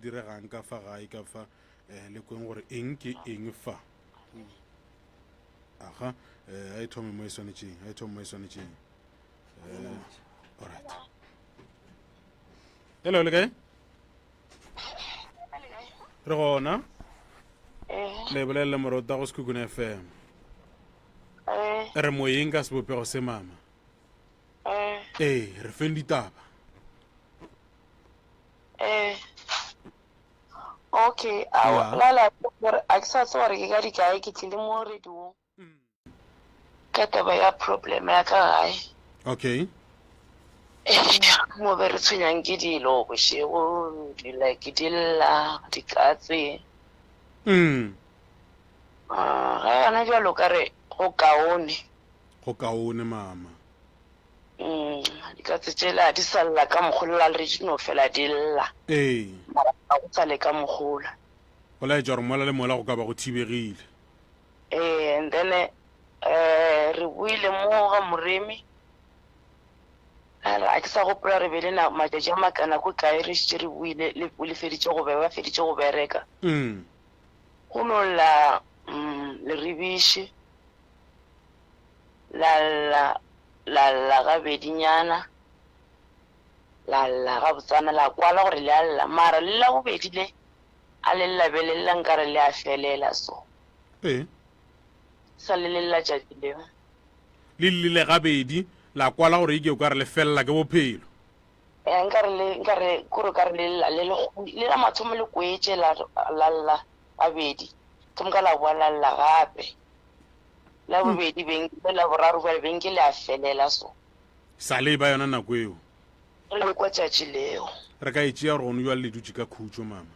Diregang ka fa gae ka fa eh, le kweng gore eng ke eng fa. Aga, eh, a e thome mo e swanetšeng, a e thome mo e swanetšeng. Eh, alright. Hello, le kae? Re gona. Eh. Le bolelele morota go Sekhukhune FM. Eh. Re moyeng ka sebopego se mama. Eh. Ee, re feng ditaba. Eh. Okay, a Ya. lala gore a ke sa tseba gore ke ka dikae ke tlile mo radiong ka taba ya problem ya ka gae. Okay. Eh, mo be re tshwenyang ke dilo bošego di like di lla dikatse. Mm. Ah, ga yona jalo ka re go kaone. Go kaone mama. Mm, dikatse tšela di sa lla ka mokgola le re di no fela di lla. Ee. Mara ga go sa le ka mokgola. Go laetša gore mola le mola go ka ba go thibegile. Ee, and then eh re buile mo ga Moremi. A re, a ke sa gopola re be le na matšatši a makana ko kae re šetše re buile le le feditše go be ba feditše go bereka. Mm. Go no lla mm, leribiši. La lla, la lla gabedinyana, la lla gabotsana, la kwala gore le a lla. Mara le la bobedi le, a le lla be le lla nkare le a felela so. Ee. Sa le le lla tšatši leo. Le llile gabedi, la kwala gore eke o ka re le felela ke bophelo. Ee, nkare le, nkare, kore o ka re le lla, le le, le la mathomo le kwetše la, la lla gabedi, ke moka la boa la lla gape. La bobedi beng le la boraro bjale beng ke le a felela so. Sa le ba yona nako eo. Re le kwa tšatši leo. Re ka e tšea gore gone jwale le dutše ka khutšo, mama.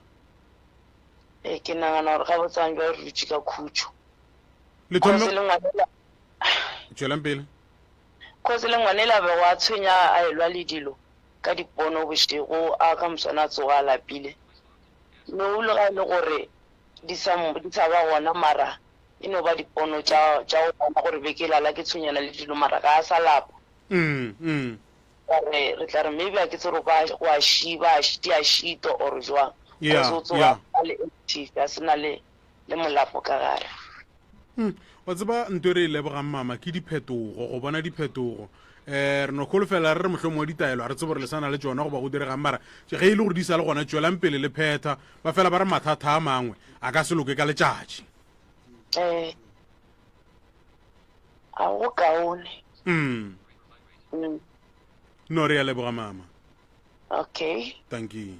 Ee, ke nagana gore gabotsang jwale re dutše ka khutšo. Le thomme. Cause le ngwanela. Tšwelang pele. Cause le ngwanela bego a tshwenya a elwa le dilo ka dipono bošego a ka moswana a tsoga a lapile. No le ga e le gore di sa di sa ba gona mara e no ba dipono tša tša go bona gore be ke lala ke tshwenyana le dilo mara ga a sa lapa. Mm, mm. Ka re re tla re maybe a ke tsebe gore ba go a shi ba di a šitwa or jwang. Yeah, Cause o tsoga yeah. a le active a se na le le molapo ka gare. Hmm, wa tseba nto e re e lebogang mama ke diphetogo, go bona diphetogo. Um re no kholofela re re mohlomong wa ditaelo a re tsebe gore le sa na le tšona goba go diregang mara ge e le gore di sa le gona tšwelang pele le phetha. Ba fela ba re mathata a mangwe a ka se loke ka letšatši. Eh, ga go kaone. Mm. Mm. No re a leboga mama. Okay. Thank you.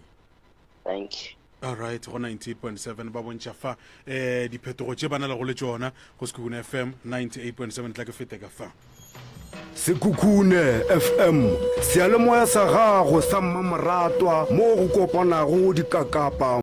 Thank you. Alright, go 98.7 ba bontšha fa eh diphetogo tše ba na lego le tšona go Sekhukhune FM 98.7 tla ke fete ka fa. Sekhukhune FM, seyalemoya sa gago sa mmamoratwa mo go kopanago dikakapa.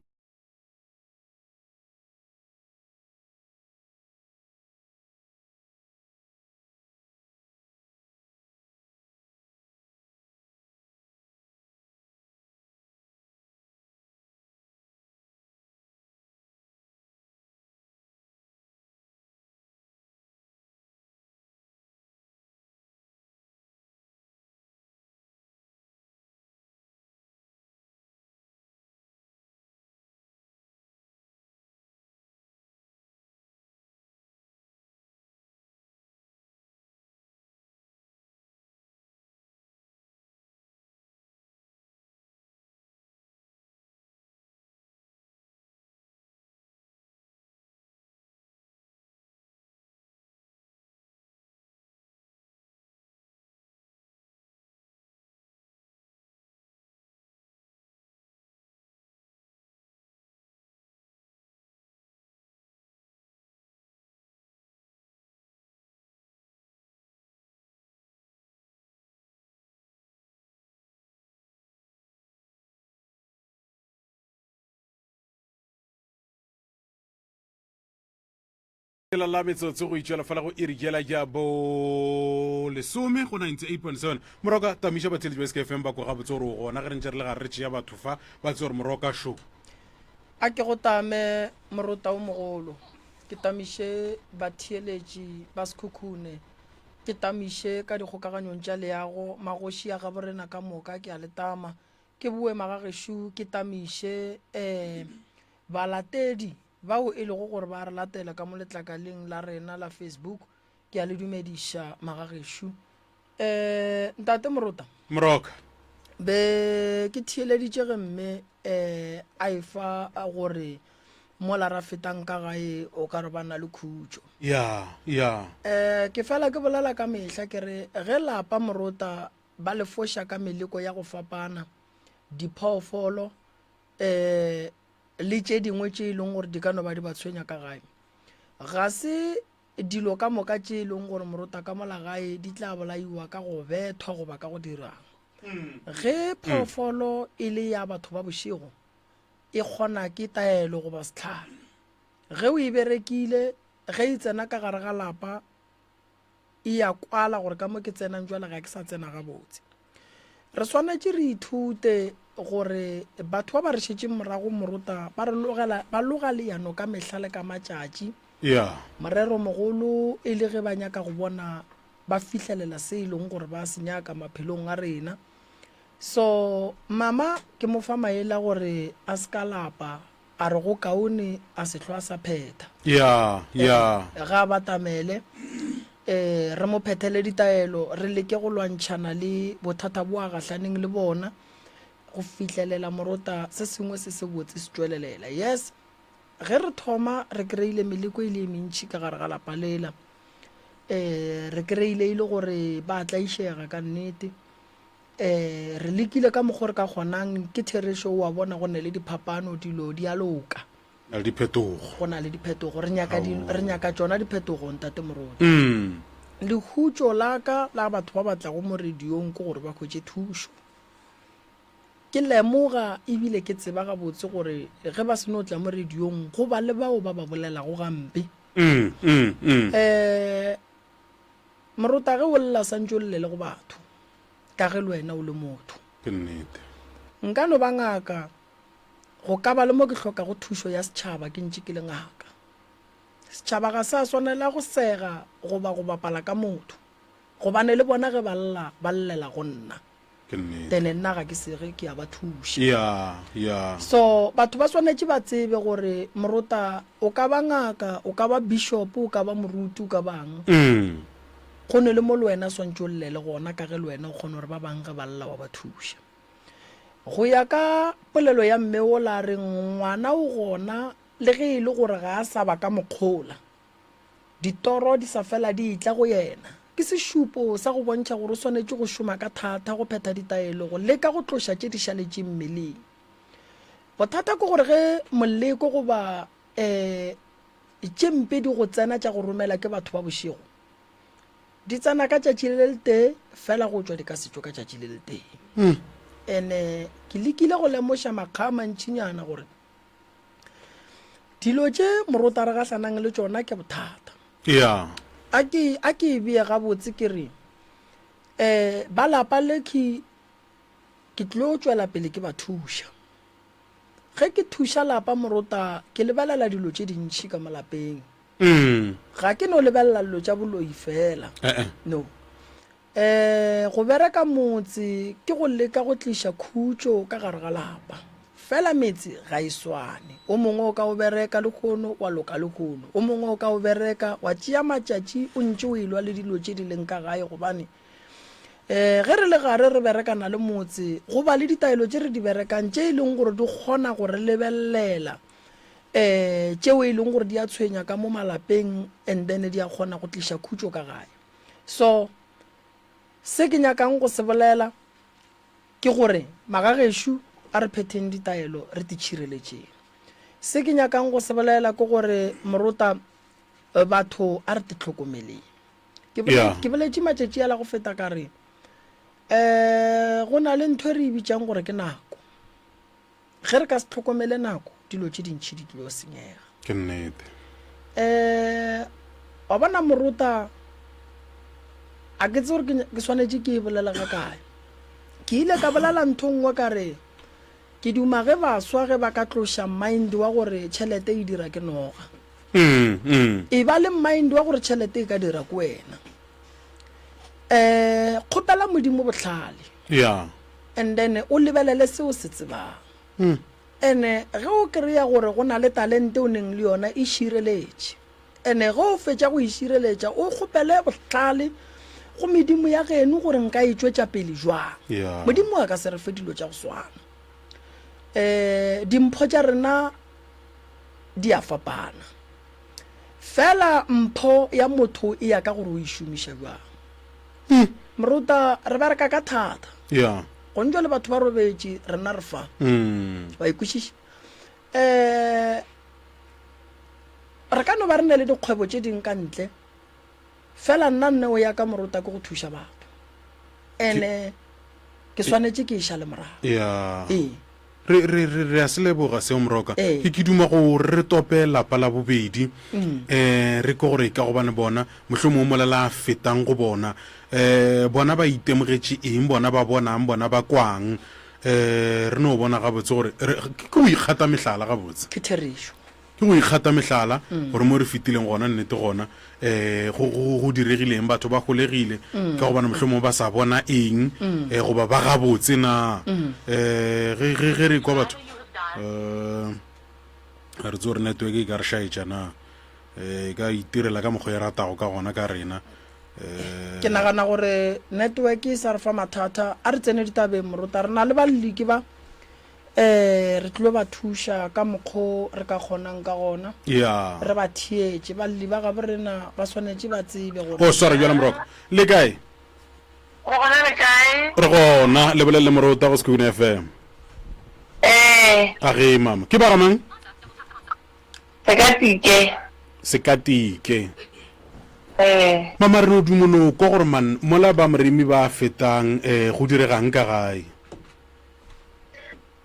Lela la metsotso go itšwela fela go iri jela ja bo lesome go 98.7 moroka tamiša batheletši ba skfm ba kwa gabotse gore o gona ge re ntše re le gare re tšea batho fa ba tse gore moroka šo A ke go tame morota o mogolo, ke tamiše batheeletši ba Sekhukhune, ke tamiše ka dikgokaganyong tša leago, magoši a gaborena ka moka ke a le tama. Ke boe magagešo ke tamiše um balatedi bao e lego gore ba re latela ka mo letlakaleng la rena la Facebook. Ke a le dumediša magagešo. Um ntate Morota. Moroka. Be ke theeleditše ge mme um a efa gore mola ra fetang ka gae o ka re ba na le khutšo. Ya, ya. Um ke fela ke bolela ka mehla ke re ge lapa Morota ba le foša ka meleko ya go fapana, diphoofolo um le tše dingwe tše e leng gore di ka no ba di ba tshwenya ka gae. Ga se dilo ka moka tše e leng gore morota ka mola gae di tla bolaiwa ka go bethwa goba ka go dirang. Ge phoofolo e le ya batho ba bošego, e kgona ke taelo goba sehlare. Ge o e berekile, ge e tsena ka gare ga lapa, e ya kwala gore ka mo ke tsenang jwale ga ke sa tsena gabotse. Re swanetše re ithute gore batho ba ba re šetšeng morago morota ba re logela ba loga leano ka mehla le ka matšatši. Yeah. Morero mogolo e le ge ba nyaka go bona ba fihlelela se e leng gore ba se nyaka maphelong a rena. So mama ke mo fa maele a gore a se ka lapa A re go kaone a se hlwa a sa phetha. Ya, ya. Ga a batamele, eh, re mo phethele ditaelo, re leke go lwantšhana le bothata bo a gahlaneng le bona, go fihlelela morota se sengwe se sebotse se tšwelelela. Yes, ge re thoma re kry-ile meleko e le e mentši ka gare ga lapa lela. Eh, re kry-ile e le gore ba tlaišega ka nnete. Um re lekile ka mokgo re ka kgonang, ke therešo, o a bona, go ne le diphapano, dilo di a loka. Na le diphetogo. Go na le diphetogo. Re nyaka di, re nyaka tšona diphetogo, Ntate Moruti. Mm. Lehutšo la ka la batho ba ba tlago mo radiong ke gore ba hwetše thušo. Ke lemoga ebile ke tseba gabotse gore ge ba se no tla mo radiong go ba le bao ba ba bolelago gampe. Mm, mm, mm. Eh, Morota ge o lla santše o llele go batho. ka ge le wena o le motho. Ke nnete. Nka no ba ngaka, go ka ba le mo ke hlokago thušo ya setšhaba ke ntše ke le ngaka. Setšhaba ga se a swanela go sega goba go bapala ka motho, gobane le bona ge ba lla ba llela go nna. Ke nnete. Then nna ga ke sege ke a ba thuša. Ya, ya. So batho ba swanetše ba tsebe gore morota o ka ba ngaka, o ka ba bishop, o ka ba moruti, o ka bang. Mm. Go ne le mo le wena swantše o llele gona ka ge le wena o kgona gore ba bang ge ba lla wa ba thuša. Go ya ka polelo ya mme wola a reng ngwana o gona le ge e le gore ga a sa ba ka mokgola, ditoro di sa fela di etla go yena. Ke sešupo sa go bontšha gore o swanetše go šoma ka thata go phetha ditaelo go leka go tloša tše di šaletšeng mmeleng. Bothata ke gore ge moleko goba um tše mpe di go tsena tša go romela ke batho ba bošego, di tsena ka tšatši le letee fela go tšwa di ka se tšwe ka tšatši le letee. Hmm. Ene ke lekile go lemoša makga a mantšinyana gore dilo tše morota re gahlanang le tšona ke bothata. Yeah. A ke a ke e bee gabotse ke re um ba lapa lekhi ke tlo tšwela pele ke ba thuša. Ge ke thuša lapa morota ke lebelela dilo tše dintši ka mo lapeng. Mm. Ga ke no lebelela dilo tša boloi fela. Eh-eh. No. Eh, go bereka motse ke go leka go tliša khutšo ka gare ga lapa. Fela metse ga e swane. O mongwe o ka o bereka lehono wa loka lehono. O mongwe o ka o bereka wa tšea matšatši o ntše o elwa le dilo tše di leng ka gae gobane Um ge re le gare re berekana le motse, go ba le ditaelo tše re di berekang tše e leng gore di kgona go re lebelelela um tšeo e leng gore di a tshwenya ka mo malapeng and then di a kgona go tliša khutšo ka gae. So se ke nyakang go se bolela ke gore magagešo a re phetheng ditaelo re titšhireletšeng. Se ke nyakang go se bolela ke gore morota batho a re titlhokomeleng. Ke bole, Yeah. ke boletše matšatši a la go feta ka re um go na le ntho e re e bitšang gore ke nako. Ge re ka se tlhokomele nako, dilo tše dintšhi di tlilo senyega. Ke nnete. Um wa bona morota a ke tsebe gore ke nya- ke swanetše ke e bolela ga kae. Ke ile ka bolela ntho nngwe ka re ke duma ge baswa ge ba ka tloša mind wa gore tšhelete e dira ke noga. Mm, mm. E ba le mind wa gore tšhelete e ka dira ko wena. Um kgopela Modimo bohlale. Yeah. And then o lebelele se o se tsebang. Ene ge o kry-a gore go na le talente o neng le yona, e šireletše. Ene ge o fetša go e šireletša, o kgopele bohlale go medimo ya geno gore nka e tšwetša pele jwang. Yeah. Modimo a ka se re fe dilo tša go swana. Um dimpho tša rena di a fapana. Fela mpho ya motho e ya ka gore o e šomiša bjang. Moruta, re bereka ka thata. Yeah. Gone jwale batho ba robetše, rena re fa. Mm. Wa ikwešiša? Um re ka no ba re ne le dikgwebo tše ding ka ntle, fela nna nne o ya ka moruta ke go thuša batho. Ene ke swanetše ke e šale morago. Yeah. Ee. Re, re, re, re a se leboga seo, Moroka. Ee. Ke, ke duma go re tope lapa la bobedi, um re kwe gore ka gobane bona, mohlomongwe mola la fetang go bona, um bona ba itemogetše eng, bona ba bonang, bona ba kwang. Um re no bona gabotse gore re, ke go ikgata mehlala gabotse. Ke therešo. Ke go ikgata mehlala gore mo re fetileng gona, nnete gona, um go, go, go diregile eng, batho ba holegile ka gobane mohlomongwe ba sa bona eng, um goba ba gabotse na. Um ge, ge, ge re ekwa batho, um ga re tsebe gore network e ka re šaetša na, um e ka itirela ka mokgwa e ratago ka gona ka rena. Um Ke nagana gore network e sa re fa mathata. A re tsene ditabeng, Morota. Re na le balli ke ba. Ee, re tlilo ba thuša ka mokgo re ka kgonang ka gona. Ya. Re ba theetše. Balli ba gabo rena ba swanetše ba tsebe gore. O sware bjale Moroka. Le kae? Re gona le kae? Re gona. Le bolele le Morota go Sekhukhune FM. Ee. A ge mama. Ke ba ga mang? Sekatike. Sekatike. Ee. Mama re no duma no kwa gore man mola ba Moremi ba fetang eh go diregang ka gae.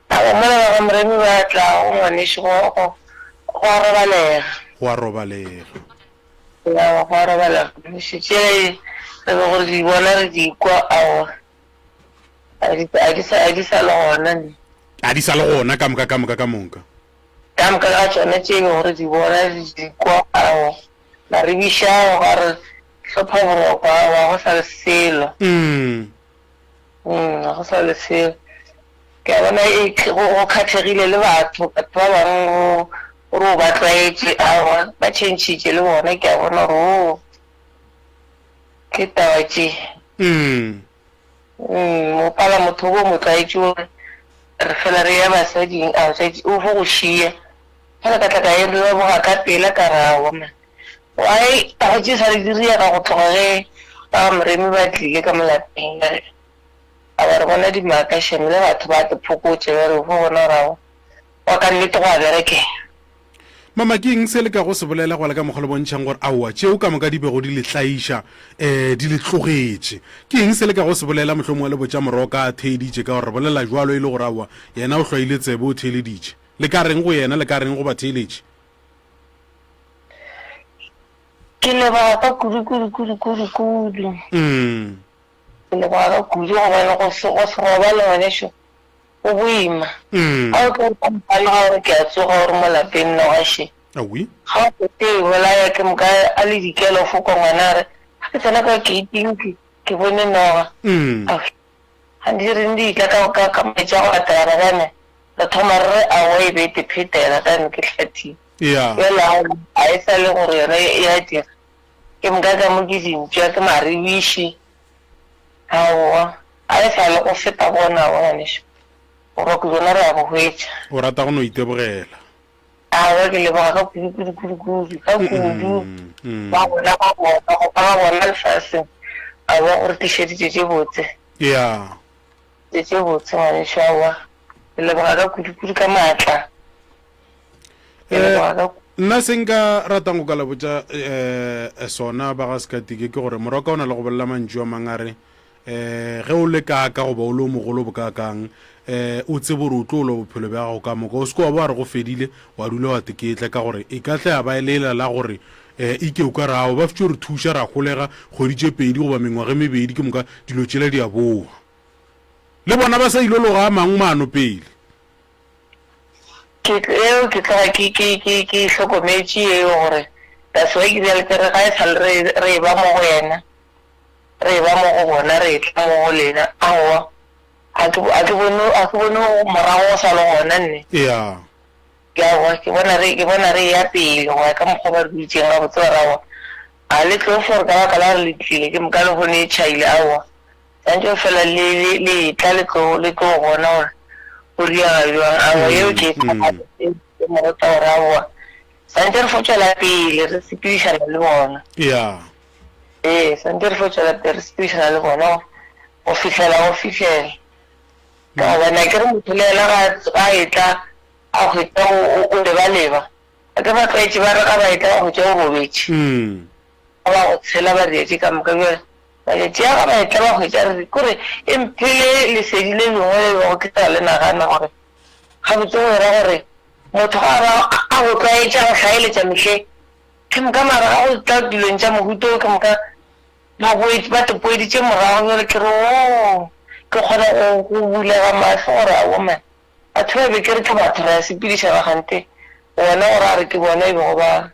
Aowa, mola ba ga Moremi ba tlago, ngwanešu, go, go, go a robalega. Go a robalega. Aowa, go a robalega, ngwanešu. Tše re bego re di bona, re di kwa, aowa, a di, a di sa, a di sa le gona ne. A di sa le gona ka moka, ka moka, ka moka. Ka moka ga tšona tše bego re di bona, re di kwa, aowa, maribišao ga re hlopha boroko, aowa, go sa le selo. Mm. Mm, ga go sa le selo. Ke a bona e, go, go kgathegile le batho, batho ba bangwe go, gore o ba tlwaetše, aowa, ba tšhentšhitše le bona, ke a bona gore oo, ke taba tše. Mm. Mm, o pala motho o bo mo tlwaetše gore re fela re ya basading, a tšatši o fo go šia. Fela ka tla ka e leboga ka pela ka re aowa man. Why taba tše sa le di riega go tloga ge ba ga Moremi ba tlile ka mo lapeng bjale a ba re bona dimaka shame le batho ba te phokotše bjale o fo bona gore aowa wa ka nnete go a berekega. Mama ke eng se le kago se bolela go le ka mokgwa le bontšhang gore aowa tšeo ka moka di bego di le tlaiša um di le tlogetše? Ke eng se le kago se bolela mohlomongwe le botša Moroka a theeditše ka gore re bolela bjalo e le gore aowa yena o hlwaile tsebe o theeleditše? Le ka reng go yena le ka reng go batheeletši? Ke leboga ka kudu kudu kudu kudu kudu. Mm. Ke leboga ka kudu gobane go se go se robale ngwanešu go boima. Mm. Ga o tlo ka mpana ga gore ke a tsoga gore mo lapeng noga še. Awi. Ga o fete e bolaya ke moka a le dikelo fo kwa ngwana a re ga ke tsena ka gating ke ke bone noga. Mm. Awi. Ga di re di tla ka ka ka metsi a go atelana bjane re thoma re re aowa e be e te phetela kane ke hlathile. Ya. Bjale aowa ga e sa le gore yona e a dira. Ke moka ka mo ke dintša ke maribiši. Aowa ga e sa le go feta bona aowa ngwanešu. Boroko bjona re a bo hwetša. O rata go no itebogela. Aowa ke leboga ka kudu kudu kudu kudu ka kudu ba gona ba bona go ba bona lefaseng aowa o re tlišeditše tše botse. Ya. Tše tše botse ngwanešu aowa ke leboga ka kudu kudu ka maatla. Ke Eh, leboga ka nna se nka ratang go ka le botša um sona ba ga Sekatike ke gore moroka o na le go bolela mantšu a mang a re um ge o le kaaka goba o le o mogolo bokaakang um o tsebe gore o tlo lwa bophelo bja gago ka moka o se ke wa bo wa re go fedile wa dula wa teketla ka gore e ka tla ya ba e lela la gore um ike o ka re ao ba fetše re thuša ra golega kgwedi tše pedi goba mengwaga e mebedi ke moka dilo tšela di a boa le bona ba sa ilo loga a mangwe maano pele. Ke eo ke tloga ke ke ke ke e hlokometše eo gore that's why ke bjale ke re ga e sa le re re e ba mo go yena re e ba mo go bona re e tla mo go lena aowa. A ke, a ke bone, a ke bone morago go sa le gona nne. Ya. Ke aowa, ke bona re, ke bona re eya pele go ya ka mokgwa ba re dutšeng gabotse ba re aowa. A le tlo fo re ka baka la gore le tlile ke moka lehono e tšhaile aowa. Swantše go fela le, le, le etla le tlo, le tlo bona gore go riega bjang. Aowa yeo ke e tshepa, e, e mo rota gore aowa. Swantše re fo tšwela pele re sepedišana le bona. Ya. Ee, swantše re fo tšwela pele re sepedišana le bona go fihlela go fihlela. Ka gobane a ke re motho le yena ga a etla a hwetša o lebaleba. A ke ba tlwaetše ba re ga ba etla ba hwetša o robetše. Ba ba go tshela ba dietše ka moka. Bjale matšatši a ga ba etla ba hwetša re kore e mphele lesedi le lengwe le bego ke sa le nagana gore gabotse go ra gore motho ga a ba a go tlwaetša go hlaeletša mehleng ke moka mara ga go tla dilong tša mohuta o ke moka ba boetše ba tepoeditše morago bjale ke re oo ke kgona go go bulega mahlo gore aowa man batho ba be ke re ke batho re a sepedišana kgante bona gore a re ke bona e bego ba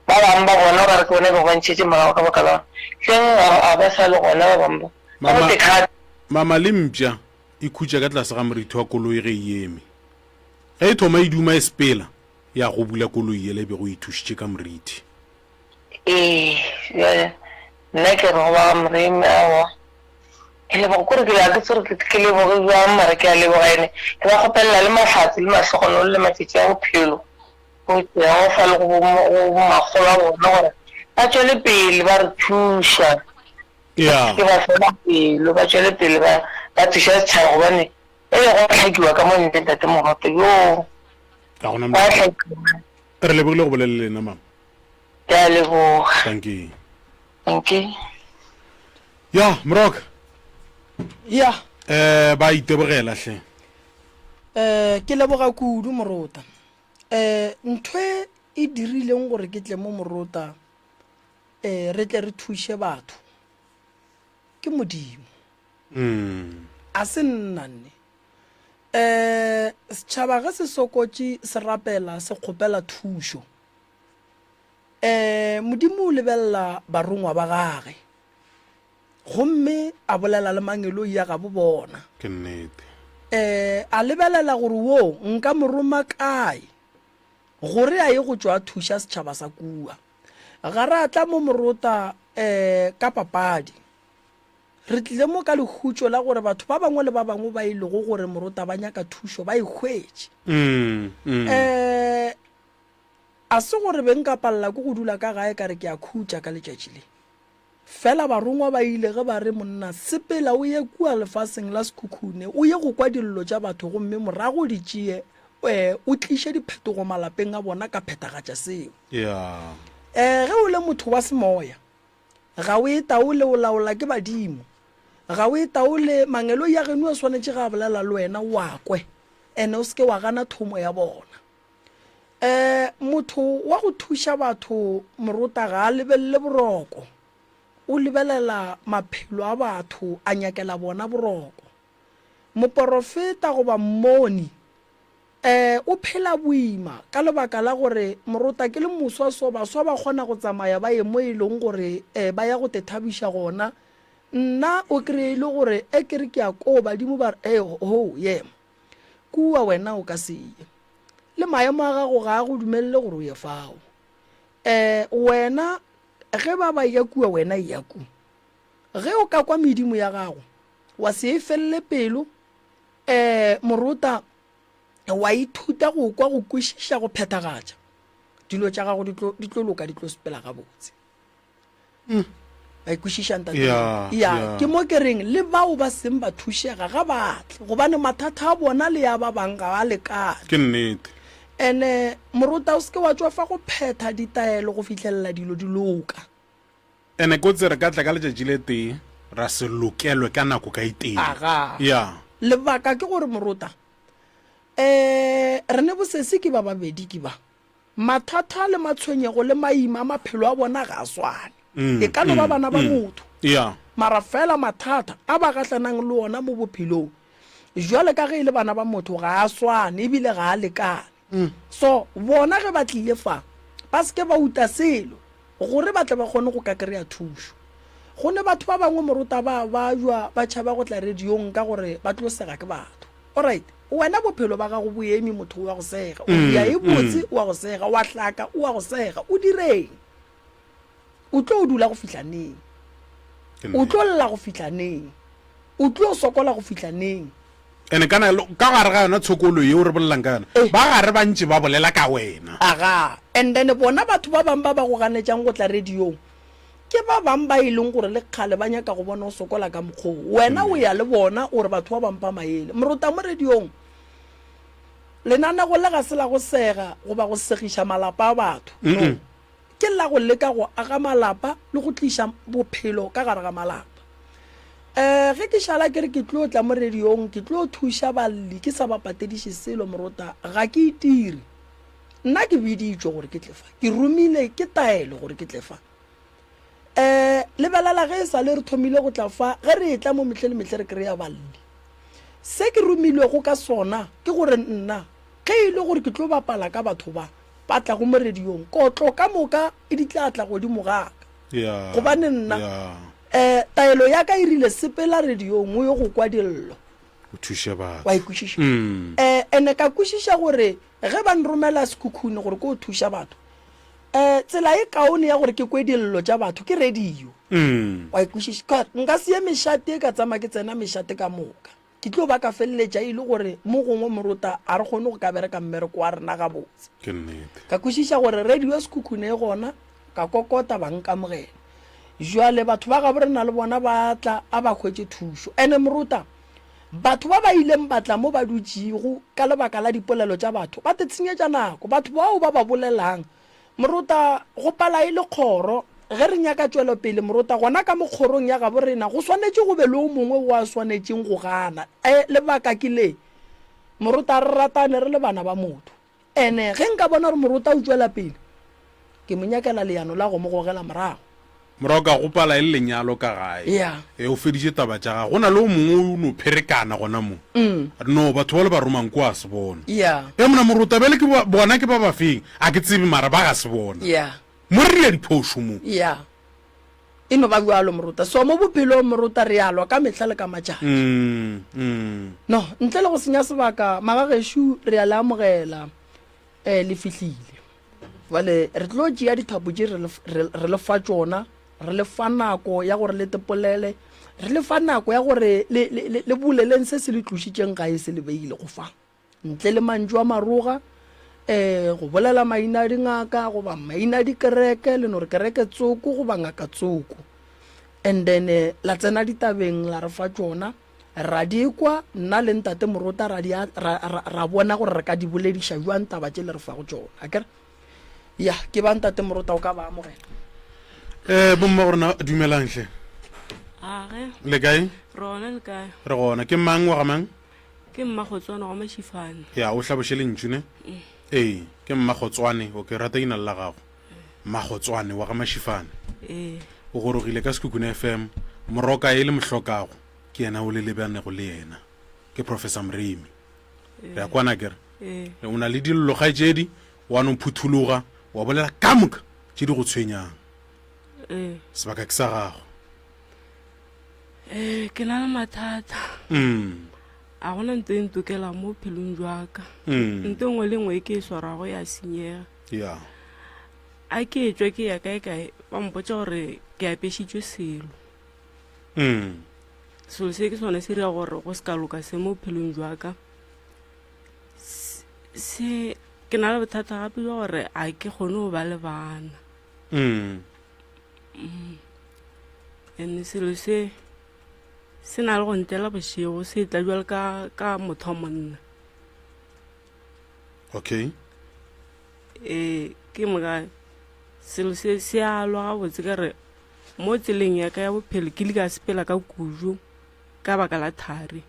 ba bangwe ba bona gore a re ke bona e bego ba ntšhetše morago ka baka la gore hleng a ba sa le gona ba bangwe ba ba Mama, botekgate mama le mpša e khutša ka tlase ga morithi wa koloi ge e eme. Ge e thoma e duma e sepela, ya go bula koloi yela e bego e thušitše ka morithi. Ee, bjale nna ke re go ba ga Moremi, aowa, ke leboga, kore ke ga ke tsebe gore ke leboge bjang, mara ke a leboga ene ke ba kgopelela le mahlatse le mahlogonolo le matšatši a bophelo go Jehofa le go bo makgolo a bona gore ba tšwele pele ba re thuša, ba se ke ba fela pelo, ba tšwele pele ba ba thuša setšhaba gobane e go a hlakiwa ka mo ntle ntate Mogato, yoo Ga gona go a hlakiwa. Re lebogile go bolela le lena mama. Ke a leboga. Dankie. Dankie. Ya, Moroka. Ya. Eh ba itebogela hle. Eh ke leboga kudu Morota. Eh ntho e e dirileng gore ke tle mo Morota eh re tle re thuše batho ke Modimo. Mm. A se nna nne. Eh setšhaba ge se sokotše se rapela se kgopela thušo. E, Modimo o lebelela barongwa ba gage, gomme a bolela le mangeloi a gabo bona. Ke nnete. E, a lebelela gore wo nka mo roma kae, gore a ye go tšwa a thuša setšhaba sa kua. Ga ra tla mo morota e, ka papadi. Re tlile mo ka lehutšo la gore batho ba bangwe le ba bangwe ba e lego gore morota ba nyaka thušo ba e hwetše. Mm, mm. E, A se gore be nka palela ke go dula ka gae ka re ke a khutša ka letšatši le. Fela barongwa ba ile ge ba re, Monna, sepela o ye kua lefaseng la sekhukhune, o ye go kwa dillo tša batho gomme morago o di tšee, ee, o tliše diphetogo malapeng a bona ka phethagatša seo. Yeah. Ee, ge o le motho wa semoya, ga o e taole, o laola ke badimo. Ga o e taole, mangeloi a geno a swanetše ge a bolela le wena o a kwe, ene o se ke wa gana thomo ya bona. Um motho wa go thuša batho morota ga a lebelele boroko, o lebelela maphelo a batho a nyakela bona boroko. Moporofeta goba mmoni um o phela boima ka lebaka la gore morota ke le moswa so baswa ba kgona go tsamaya ba ye mo e leng gore um ba ya go tethabiša gona. Nna o kry-e e le gore e ke re ke ya koo badimo ba re ee hoo yema. Kua wena o ka se ye. Le maemo a gago ga a go dumelele gore o ye fao. Um wena ge ba ba eya kua wena eya ku. Ge o ka kwa medimo ya gago wa se e felele pelo, um morota wa ithuta go kwa go kwešiša go phethagatša, dilo tša gago di tlo di tlo loka di tlo sepela gabotse. Mm. Ba ikwešiša ntate? Ya, Ya, ya. ke mo ke reng le bao ba seng ba thušega ga ba tle gobane mathata a bona le ya ba bang ga a lekane. Ke nnete. Ene morota o se ke wa tšwafa go phetha ditaelo go fihlelela dilo di loka. Ene kotsi re ka tla ka letšatši le tee ra se lokelwe ka nako ka e tee. Aga. Ya. Lebaka ke gore morota, um re ne bosesi ke ba babedi ke ba. Mathata le matshwenyego le maima a maphelo a bona ga a swane. E ka no ba bana ba motho, mara fela mathata a ba gahlanang le ona mo bophelong jwale ka ge e le bana ba motho ga a swane ebile ga a lekane. So bona ge ba tlile fa ba se ke ba uta selo gore ba tle ba kgone go ka kry-a thušo. Go ne batho ba bangwe morota ba bajwa ba tšhaba go tla radiong ka gore ba tlo sega ke batho. Alright, wena bophelo ba gago bo eme motho o wa go sega. O dia e botse o wa go sega, wa hlaka o wa go sega. O direng? O tlo dula go fihla neng? O tlo lla go fihla neng? O tlo sokola go fihla neng? Ene kana ka gare ga yona tshokolo yeo re bolelang ka yona, eh. ba gare ba ntše ba bolela ka wena. Aga, and then bona batho ba bang ba ba go ganetšang go tla radiong, ke ba bang ba e leng gore le kgale ba nyaka go bona o sokola ka mokgoo. Wena o ya le bona o re batho ba ba mpha maele. Morota mo radiong, lenanego le ga se la go sega goba go segiša malapa a batho. No. Ke la go leka go aga malapa le go tliša bophelo ka gare ga malapa. Um ge ke šala ke re ke tlo tla mo radiong ke tlo thuša balli ke sa ba patediše selo morota ga ke itire. Nna ke biditšwe gore ke tle fa, ke romile ke taelo gore ke tle fa. Um lebelela ge e sa le re thomile go tla fa ge re etla mo mehle le mehle re kry-a balli. Se ke romilwego ka sona ke gore nna ge e le gore ke tlo bapala ka batho ba, ba tlago mo radiong, kotlo ka moka e di tla tla godimo ga ka. Yeah, Gobane nna, yeah. eh, taelo ya ka e rile, sepela radiong o ye go kwa dillo. O thuše batho. Wa e kwešiša? Mm. Eh, ene ka kwešiša gore ge ba nromela Sekhukhune gore ke o thuša batho, eh, tsela e kaone ya gore ke kwe dillo tša batho ke radio. Mm. Wa e kwešiša? Ka, nka se ye mešate ka tsamaya ke tsena mešate ka moka. Ke tlo ba ka feleletša e le gore mo gongwe morota ga re kgone go ka bereka mmereko wa rena gabotse. Ke nnete. Ka kwešiša gore radio ya Sekhukhune e gona, ka kokota ba nkamogela. Jwale batho ba gabo rena le bona ba tla, a ba hwetše thušo. Ene morota, batho ba ba ileng ba tla mo ba dutšego ka lebaka la dipolelo tša batho, ba te tshenyetša nako. Batho bao ba ba bolelang, Morota, go pala e le kgoro. Ge re nyaka tšwelopele, Morota, gona ka mo kgorong ya gabo rena go swanetše go be le o mongwe wo a swanetšeng go gana. E, lebaka ke le, Morota, re ratane re le bana ba motho. Ene ge nka bona gore Morota o tšwela pele, ke mo nyakela leano la go mo gogela morago. Morago ka gopala e le lenyalo ka gae. Yeah. E, o feditše taba tša gagwe. Go na le o mongwe o no pherekana gona mo. No, batho ba le ba romang ko a se bona. Yeah. E, mona morota bjale ke ba, bona ke ba ba feng? A ke tsebe mara ba ga se bona. Yeah. Mo re dira diphošo mo. Yeah. E no ba bjalo morota. So mo bophelong morota re a lwa ka mehla le ka matšatši. Mm, mm. No, ntle le go senya sebaka, magagešo re a le amogela. Eh, le fihlile. Bjale re tlo tšea dithapo tše re, re, re le fa tšona, re le fa nako ya gore le tepolele, re le fa nako ya gore le, le, le, le boleleng se se le tlošitšeng gae se le beile go fa. Ntle le mantšu a maroga, eh, go bolela maina a dingaka goba maina a dikereke, le no re kereke tsoko goba ngaka tsoko. And then eh, la tsena ditabeng la re fa tšona. Ra di kwa, nna le Ntate Morota ra di, ra, ra, ra bona gore re ka di bolediša bjang taba tše le re fago tšona. Akere? Ya, ke ba Ntate Morota o ka ba amogela. Eh, bomma go rena dumelang hle. Age. Le kae? Re gona le kae? Re gona. Ke mang wa ga mang? Ke mma Gotswane wa Mashifane. Ya, o hlaboše lentšu ne? Mm. Ee, ke mma Gotswane, o ke rata ina la gago. Mma Gotswane wa ga Mashifane. Ee. O gorogile ka Sekhukhune FM, moroka e le mohlokago ke yena o le lebanego le yena. Ke Professor Moremi. Re a kwana akere? Ee. O na le dillo kgaetšedi, wa no phuthologa, wa bolela ka moka tše di go tshwenyang. Ee. Sebaka ke sa gago. Ee, ke na le mathata. Mm. A gona nto e ntokelang mo bophelong jwa ka. Mm. Nto nngwe le nngwe e ke e swarago ya senyega. Ya. A ke etšwa ke ya kae kae ba mpotša gore ke apešitšwe selo. Mm. Selo se ke sone se dira gore go se ka loka se mo bophelong jwa ka. Se ke na le bothata gape jwa gore a ke kgone go ba le bana. Mm. Mm. And selo se se na le go ntela bošego se tla jwalo ka ka motho wa monna. Okay. Ee, ke moka selo se se a lwa gabotse ka re mo tseleng ya ka ya bophelo ke ile ka sepela ka kudu ka baka la thari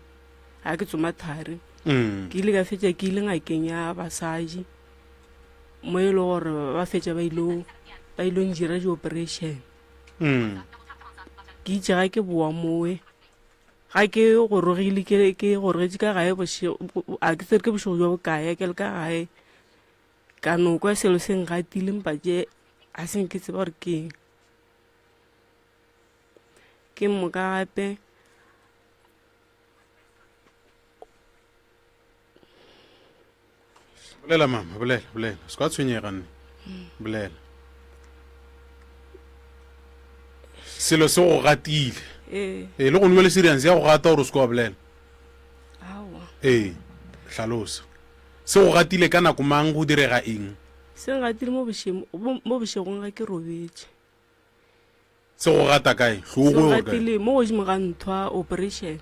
ga ke tsoma thari mm. ke ile ka fetša ke ile ngakeng ya basadi mo e le gore ba fetša ba ile ba ile njira di-operation mm. ke itše ga ke boa mowe Ga ke gorogile ke ke gorogetše ka gae bošego a ke tsere ke bošego bjo bokae ke le ka gae ka no kwa selo se ngatile mpa tše a se nke tseba gore ke eng. Ke moka gape Bolela mama, bolela, bolela. Se ka tshwenyega nne. Bolela. Selo se go gatile. Ee. Ee, le go nwa le serious ya go gata gore o se ke wa bolela. Aowa. Ee, hlalosa. Se go gatile ka nako mang go direga eng? Se ngatile mo bošemo, mo bošegong ga ke robetše. Se go gata kae? Se go gatile mo godimo ga nthwa operation.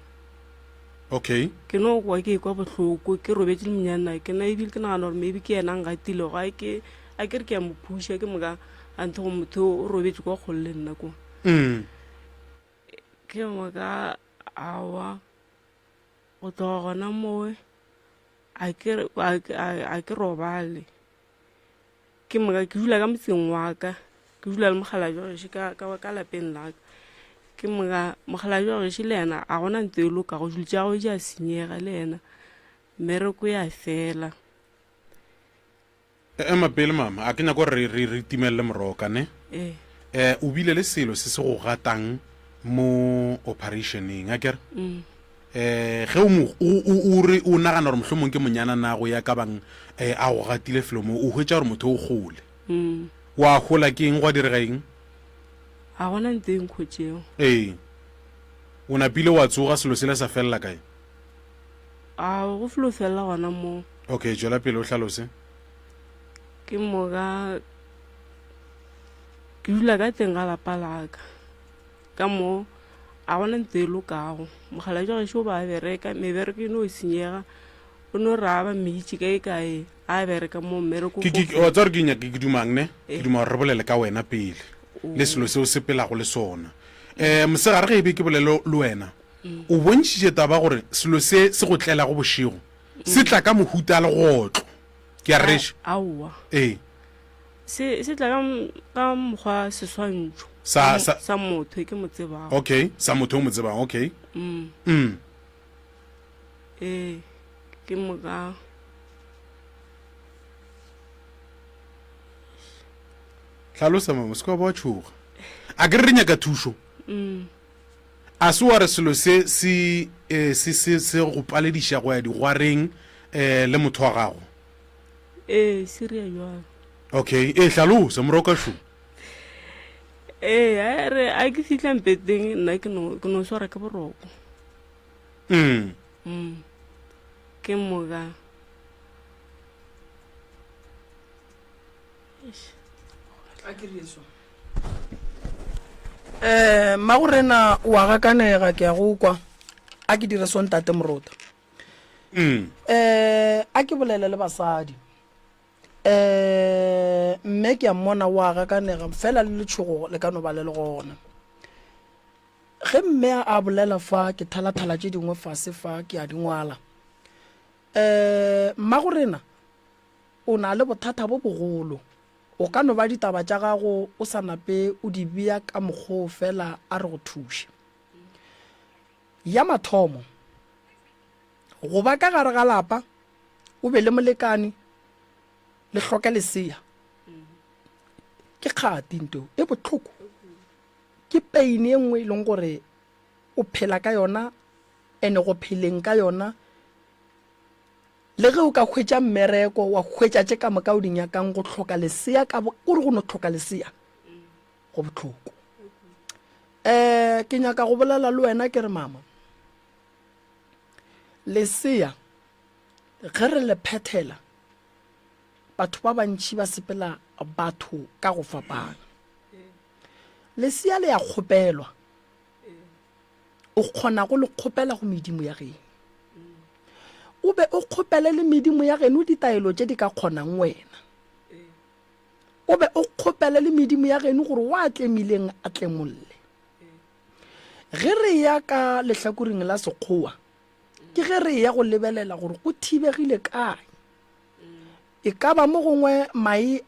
Okay. Ke no kwa ke kwa bohloko, ke robetše le monyana, ke na ebile ke nagana gore maybe ke yena a ngatile ga ke a ke re ke a mo phusha ke moka a ntho go motho o robetše kwa kgole le nna kwa. Mm. Ke moka awa go tloga gona mowe a ke a ke robale. Ke moka ke dula ka motseng wa ka, ke dula le mokgalabje wa gešo ka, ka, ka lapeng la ka. Ke moka mokgalabje wa gešo le yena a gona ntho e lokago, dilo tša gagwe di a senyega le yena, mmereko ya fela. Ema pele mama, a ke nyako gore re, re, re timelele moroka ne. Ee. Eh, o bile le selo se se go gatang mo operationeng, a kere? Mm. Eh, ge o mo, o, o, o re o nagana gore mohlomong ke monyana na go ya ka bang eh, a go gatile felo mo, o hwetša gore motho o gole. Mm. Wa gola ke eng, gwa direga eng? Ga gona ntho e nkgotšego. Ee. O napile wa tsoga, selo sela sa felela kae? A go felo felela gona moo. Okay, tšwela pele o hlalose. Ke moka ke dula ka teng ga lapa la ka. Ka mo a gona ntho e lokago. Mokgalabje wa gešo o ba a bereka, mebereko e no senyega. O no re a ba mmitše kae kae a bereka mo mmereko Ke, ke, wa tseba gore ke nyaka ke dumang ne? Ke duma gore re bolele ka wena pele le selo se o sepelago le sona. Um mosegare ge e be ke bolele le wena, o bontšhitše taba gore selo se se go tlelago bošego se tla ka mohuta legotlo. Ke a rereša? Aowa. Ee. Se se tla ka ka mokgwa seswantšho Sa- sa- sa motho e ke mo tsebago. Okay, sa motho o mo tsebang, okay. Mm. Mm. Ee, ke moka. Hlalosa mama, se ka ba wa tšhoga. A ke re re nyaka thušo. Mm. A se wa re selo se se eh, se se se go palediša go ya digwareng eh, le motho wa gago? Ee, se ria bjalo. Okay, ee hlalosa moroka šo. Ee, a re a ke fihla mpeteng nna ke no ke no swara ke boroko. Mm. Mm. Ke moka. A ke re so. Eh, mmagorena o a gakanega ke a go kwa. A ke dire so ntate Morota. Mm. Eh, a ke bolele le basadi. Eh, mme ke a mmona o a gakanega fela le letšhogo le ka no ba le le gona. Ge mme a bolela fa ke thalathala tše dingwe fase fa ke a di ngwala. Eh, mmagorena o na le bothata bo bogolo. O ka no ba ditaba tša gago o sa nape o di bea ka mokgoo fela a re go thuše. Ya mathomo, go ba ka gare ga lapa o be le molekane le hloke lesea ke kgati nto e bohloko, ke pain e nngwe e leng gore o phela ka yona ene go pheleng ka yona le ge o ka hwetša mmereko wa hwetša tše ka moka o di nyakang go hloka lesea ka kore go no hloka lesea go bohloko. Um ke nyaka go bolela le wena ke re mama, lesea ge re le phethela batho ba bantši ba sepela batho ka go fapana. Lesea le ya kgopelwa, o kgona go le kgopela go medimo ya geno. O be o kgopele le medimo ya geno ditaelo tše di ka kgonang wena. O be o kgopele le medimo ya geno gore wa tlemileng a tlemolle. Ge re ya ka lehlakoreng la Sekgowa, ke ge re ya go lebelela gore go thibegile kae. E ka ba mo gongwe mae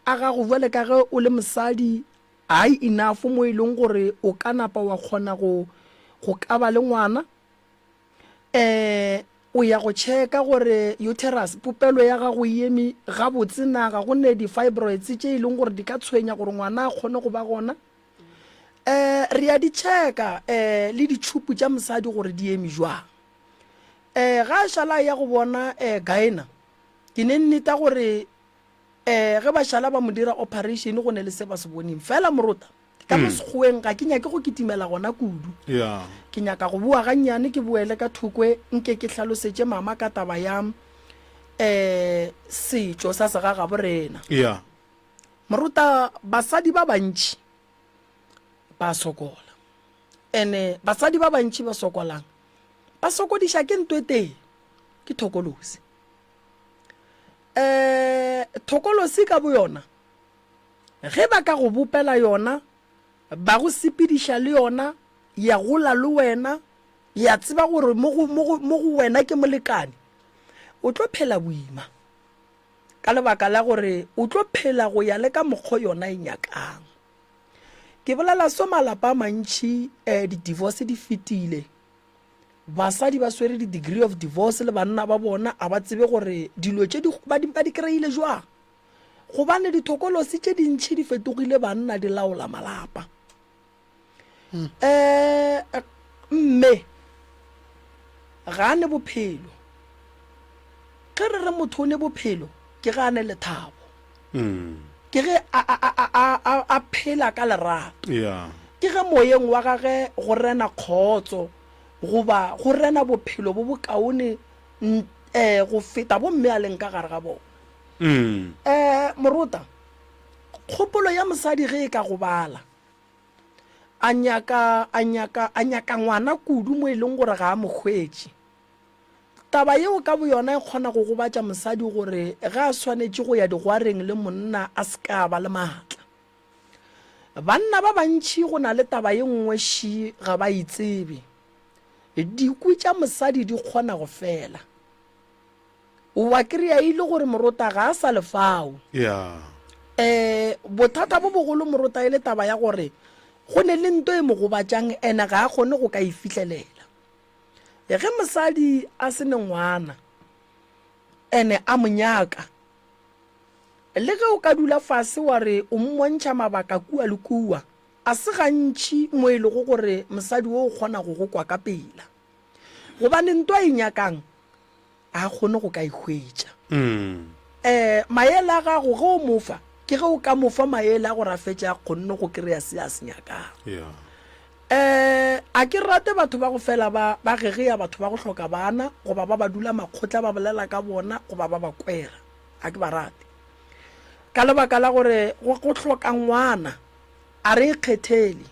a gago bjale ka ge o le mosadi a enough mo e leng gore o ka napa wa kgona go go ka ba le ngwana. Um O ya go tšheka gore uterus, popelo ya gago e eme gabotse na, ga go ne di-fibroids tše e leng gore di ka tshwenya gore ngwana a kgone go ba gona. Um re ya di checka um le ditšhupu tša mosadi gore di eme jwang. Um ga a šala a ya go bona um gyna, ke ne nneta gore um ge ba šala ba mo dira operation go ne le se ba se boneng. Fela morota, ka mo Sekgoweng ga ke nyake go kitimela gona kudu. Yeah. Ke nyaka go boa gannyane ke boele ka thokwe nke ke hlalosetše mama ka taba ya um setšo sa segagabo rena. Yeah. Morota, basadi ba bantši ba sokola. Ene basadi ba bantši ba sokolang ba sokodiša ke nto e tee, ke thokolosi. Um thokolosi ka boyona ge ba ka go bopela yona, ba go sepediša le yona, ya gola le wena, ya tseba gore mo go, mo go, mo go wena ke molekane, o tlo phela boima. Ka lebaka la gore o tlo phela go ya le ka mokgo yona e nyakang. Ke bolela so malapa a mantši eh, di-divorce di fetile. Basadi ba swere di-degree of divorce le banna ba bona a ba tsebe gore dilo tše di, ba di, ba di kry-ile jwang. Gobane dithokolosi tše dintši di fetogile banna di laola malapa. Um mme ga a ne bophelo. Ge re re motho o ne bophelo ke ge a ne lethabo. Ke ge a, a, a, a, a, a phela ka lerato. Yeah. Ke ge moyeng wa gage go rena kgotso goba go rena bophelo bo bokaone um go feta bo mme a leng ka gare ga bona. Um morota, kgopolo ya mosadi ge e ka gobala, a nyaka, a nyaka, a nyaka ngwana kudu mo e leng gore ga a mo hwetše. Taba yeo ka boyona e kgona go gobatša mosadi gore ge a swanetše go ya digwareng le monna a se ka ba le maatla. Banna ba bantši go na le taba ye nngwe ši ga ba e tsebe. Dikwi tša mosadi di kgona go fela. Wa kry-a e le gore morota ga a sa le fao. Yeah. Um bothata bo bogolo morota e le taba ya gore go ne le nto e mo gobatšang ene ga a kgone go ka e fihlelela. Ge mosadi a se ne ngwana ene a mo nyaka, le ge o ka dula fase wa re o mmontšha mabaka kua le kua, a se gantši mo e lego gore mosadi wo o kgona go go kwa ka pela. Gobane nto a e nyakang a kgone go ka e hwetša. Um maele a gago ge o mo fa, ke ge o ka mo fa maele a gore a fetše a kgonne go kry-a se a se nyakang. Yeah. Um a ke rate batho ba go fela ba ba gegea batho ba go hloka bana goba ba ba dula makgotla ba bolela ka bona goba ba ba kwera. A ke ba rate. Ka lebaka la gore go go hloka ngwana a re ikgethele.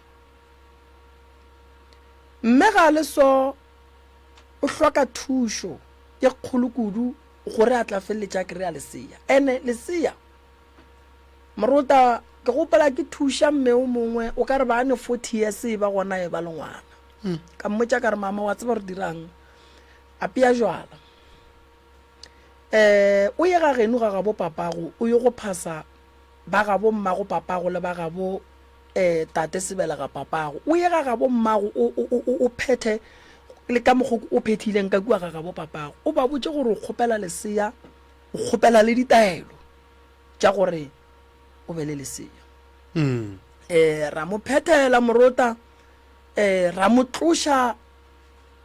Mme ga le so o hloka thušo ye kgolo kudu gore a tla feleletša a kry-a lesea. Ene lesea, morota, ke gopola ke thuša mme o mongwe, o ka re ba ne 40 years e ba gona e ba le ngwana. Ka mmotša ka re, mama wa tseba re dirang? Apea jwala. Um o ye ga geno ga gabo papago, o ye go phasa ba gabo mmago papago le ba gabo um tate sebelega papago. O ye ga gabo mmago o, o, o, o phethe le ka mokgo o phethileng ka kua ga gabo papago. O ba botše gore o kgopela lesea, o kgopela le ditaelo tša gore o be le lesea. Um ra mo phethela morota, um ra mo tloša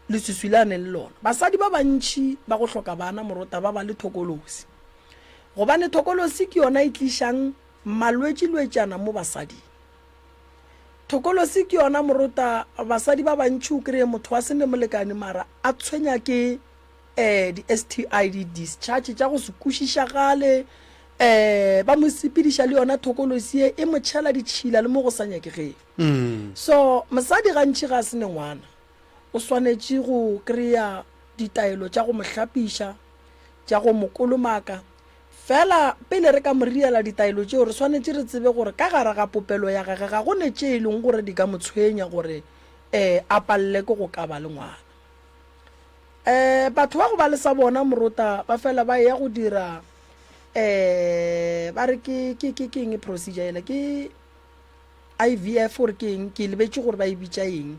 leswiswi le a neng le lona. Basadi ba bantši ba go hloka bana morota ba ba le thokolosi. Gobane thokolosi ke yona e tlišang malwetšilwetšana mo basading. Thokolosi ke yona morota basadi ba bantši o kry-e motho a se ne molekane mara a tshwenya ke um di-STI, di-discharge tša go se kwešišagale, um ba mo sepediša le yona thokolosi ye e mo tšhela ditšhila le mo go sa nyakegeng. So mosadi gantši ga a se ne ngwana o swanetše go kry-a ditaelo tša go mo hlapiša, tša go mo kolomaka. Fela pele re ka mo riela ditaelo tšeo, re swanetše re tsebe gore ka gare ga popelo ya gage ga go ne tše e leng gore di ka mo tshwenya gore um a palele ke go ka ba le ngwana. Um batho ba go ba le sa bona morota ba fela ba eya go dira um ba re ke ke ke ke eng procedure yela ke IVF gore ke eng ke lebetše gore ba e bitša eng.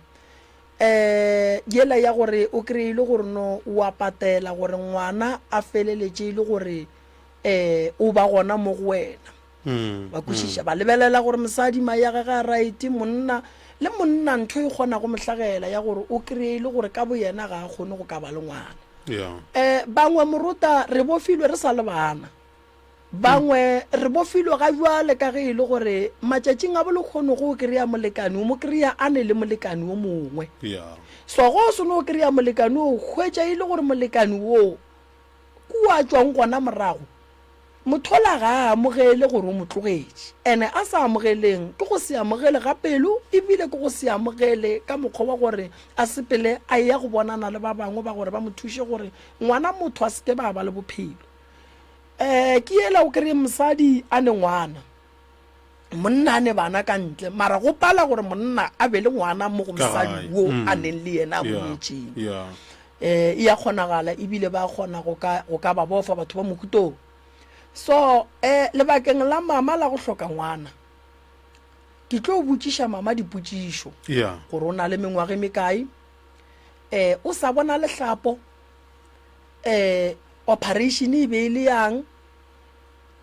Um yela ya gore o kry-e le gore no o a patela gore ngwana a feleletše e le gore um o ba gona mo go wena. Ba kwešiša, ba lebelela gore mosadi mae a gage a right, monna. Le monna ntho e kgona go mo hlagela ya gore o kreye e le gore ka boyena ga a kgone go ka ba le ngwana. Yeah. Um bangwe morota re bofilwe re sa le bana. Bangwe re bofilwe ga bjale ka ge e le gore matšatšing a bolekgono go o kry-a molekane o mo kry-a a ne le molekane o mongwe. Yeah. So go o seno o kry-a molekane o hwetša e le gore molekane woo kua a tšwang gona morago mothola ga a amogele gore o mo tlogetše. Ene a sa amogeleng ke go se amogele ga pelo ebile ke go se amogele ka mokgwa wa gore a sepele a eya go bonana le ba bangwe ba gore ba mo thuše gore ngwana motho a se ke ba ba le bophelo. Um ke yela o kry-e mosadi a ne ngwana, monna a ne bana ka ntle, mara go pala gore monna a be le ngwana mo go mosadi wo mm. a neng le yena a mo nyetšeng. Um e ya kgonagala ebile ba kgona go ka, go ka ba bofa batho ba mohutong. So um lebakeng la mama la go hloka ngwana, ke tlo botšiša mama dipotšišo gore o na le mengwaga e mekae, um o sa bona lehlapo, um operation e be e le yang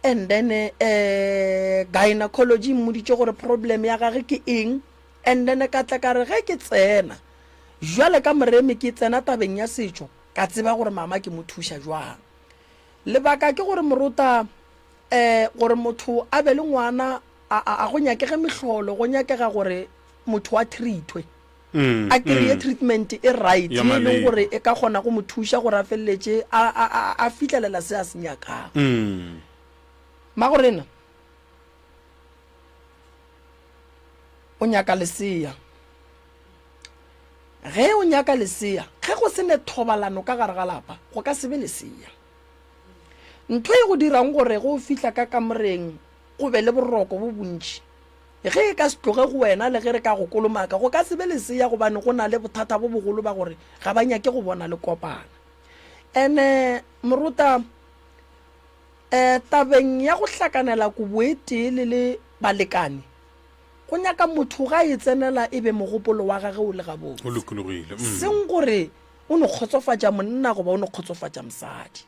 and then um gynecology e mmoditše gore problem ya gage ke eng and then ka tla ka re ge ke tsena jwale ka moremi ke tsena tabeng ya setšo ka tseba gore mama ke mo thuša jwang lebaka ke gore morota um gore motho a be le ngwana a go nyakege mehlolo go nyakega gore motho a treatwe mm, a kry-e mm. treatment e right e leng gore e ka kgona go mo thuša gore a feleletše a fihlelela se a se nyakang mm. magorena o nyaka lesea ge o nyaka lesea ge go se ne thobalano ka gare ga lapa go ka se be lesea ntho e go dirang gore go fihla ka kamoreng go be le boroko bo bontši Ge e ka se tloge go wena le ge re ka go kolomaka, go ka se be lesea gobane go na le bothata bo bogolo ba gore ga ba nyake go bona le kopana. Ene morota, eh, tabeng ya go hlakanela kobo e tee le le balekane, go nyaka motho ga e tsenela e be mogopolo wa gage o le gabotse. O lokologile. Mm. Seng gore o no kgotsofatša monna goba o no kgotsofatša mosadi.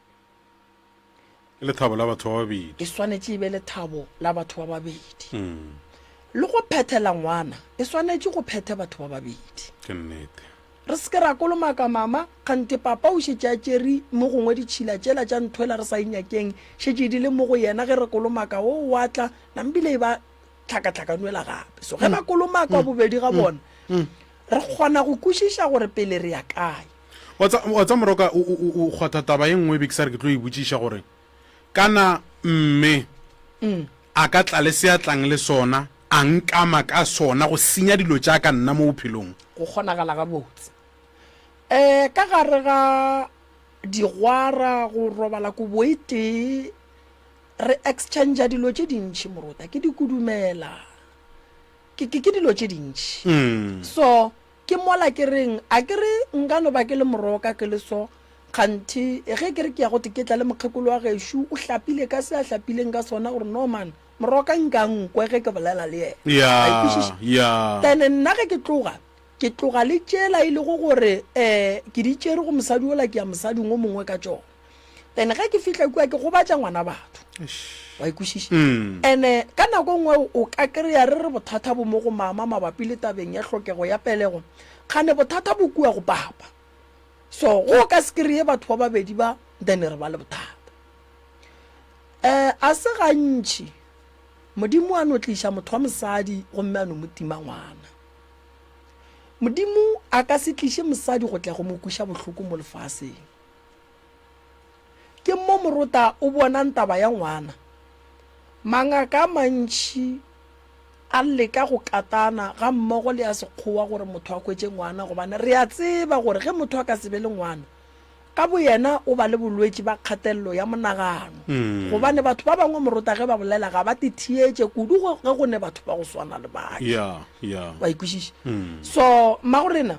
Ke lethabo la batho ba babedi. E swanetše e be lethabo la batho ba babedi. Mm. Le go phethela ngwana e swanetše go phethe batho ba babedi. Ke nnete. Re se ke ra kolomaka mama, kgante papa o šetše a tšere mo gongwe ditšhila tšela tša nthwela re sa inyakeng, šetše di le mo go yena ge re kolomaka o wa tla, nambile e ba tlhakatlhakanwela gape. So ge ba mm. kolomaka mm. bobedi ga mm. bona, re kgona go kwešiša gore pele re ya kae. Wa tsa, wa tsa Moroka, o, o, o kgwatha taba ye nngwe be ke sa re ke tlo e botšiša gore kana mme mm. a ka tla le seatlang le sona a nkama ka sona go senya dilo tša ka nna mo bophelong. Go kgonagala gabotse. Um ka gare ga digwara go robala kobo e tee re exchange dilo tše dintši morota ke dikudumela ke, ke, ke dilo tše dintši mm. so Ke mola ke reng, a ke re nka no ba ke le moroka ke le so, kganthe ge ke re ke ya go teketla le mokgekolo wa gešo o hlapile ka se a hlapileng ka sona gore no man, moroka nka nkwe ge ke bolela le yena. Ya, Wa e kwešiša? ya. Then nna ge ke tloga, ke tloga le tšela e lego gore um ke di tšere go mosadi ola ke ya mosading o mongwe ka tšona. Then ge ke fihla kua ke gobatša ngwana batho. Wa e kwešiša? Mm. Ene ka nako e nngwe o ka kry-a re re bothata bo mo go mama mabapi le tabeng ya hlokego ya pelego, kgane bothata bo kua go papa. So go o ka se kry-e batho ba babedi ba then re ba le bothata. Um a se gantši Modimo a no tliša motho wa mosadi gomme a no mo tima ngwana. Modimo a ka se tliše mosadi go tla go mo kweša bohloko mo lefaseng. Ke mo morota o bonang taba ya ngwana. Mangaka a mantši a leka go katana gammogo le a Sekgowa gore motho a hwetše ngwana gobane re a tseba gore ge motho a ka se be le ngwana ka boyena o ba le bolwetši ba kgatelelo ya monagano gobane batho ba bangwe morota ge ba bolela ga ba te theetše kudu ge go ne batho ba go swana le bake. Wa e kwešiša? So mmagorena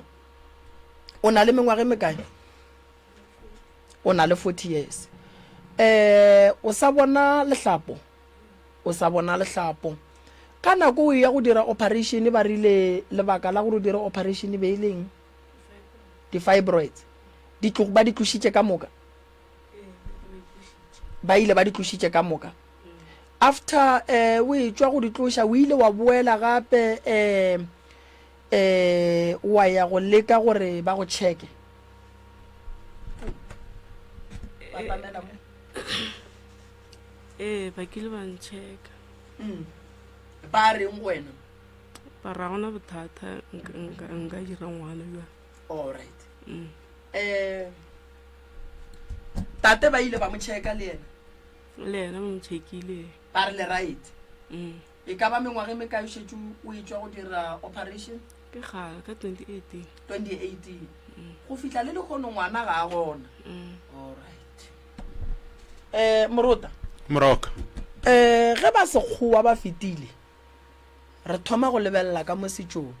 o na le mengwaga e mekae? O na le 40 years. Eh, o sa bona lehlapo? O sa bona lehlapo. Ka nako o ya go dira operation ba rile lebaka la gore o dire operation be e leng di-fibroids. Di tlo ba di tlošitše ka moka. Ba ile ba di tlošitše ka moka. After eh o e tšwa go di tloša o ile wa boela gape eh. Um wa ya go leka gore ba go checke? Batamela mo. Ee, ba kile ba nchecka. Mm. Ba reng go wena? Ba ra gona bothata nka, nka, nka dira ngwana bjang. All right. Mm. Um tate ba ile ba mo checka le yena? Le yena ba mo checkile. Ba re le right. Mm. E ka ba mengwaga e mekae o šetše o etšwa go dira operation? Ke kgale, ka 2018. 2018. Go fihla le lehono ngwana ga a gona. Mm. Alright. Eh, Morota. Moroka. Eh, ge ba sekgowa ba fetile, re thoma go lebelela ka mo setšong.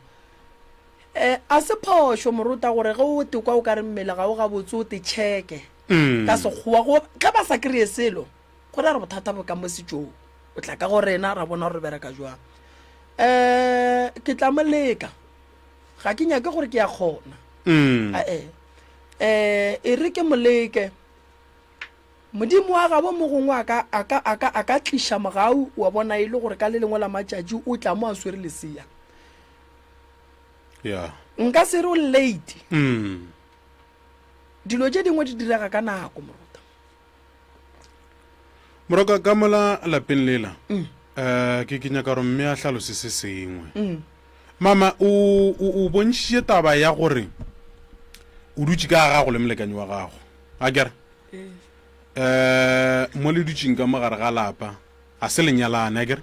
Eh, a se phošo Morota gore ge o te kwa o ka re mmele ga o gabotse o te cheke Mm. ka sekgowa go ge ba sa kry-e selo go ra re bothata bo ka mo setšong. O tla ka go rena ra bona gore re bereka jwang. Um ke tla mo leka, ga ke nyake gore ke ya kgona. Mm. Ae, um e re ke mo leke. Modimo wa gabo mo gongwe a ka, a ka, a ka, a ka tliša mogau wa bona e le gore ka le lengwe la matšatši o tla mo a swere lesea. Yeah. Nka se re o late. Mm. Dilo tše dingwe di direga ka nako, Morota. Moroka ka mola lapeng lela um ke ke nyaka gore mme a hlalose se sengwe. Mama o o o bontšhitše taba ya gore o dutše ka gago le molekani wa gago a kere um mo le dutšeng ka mo gare ga lapa ga se lenyalane a kere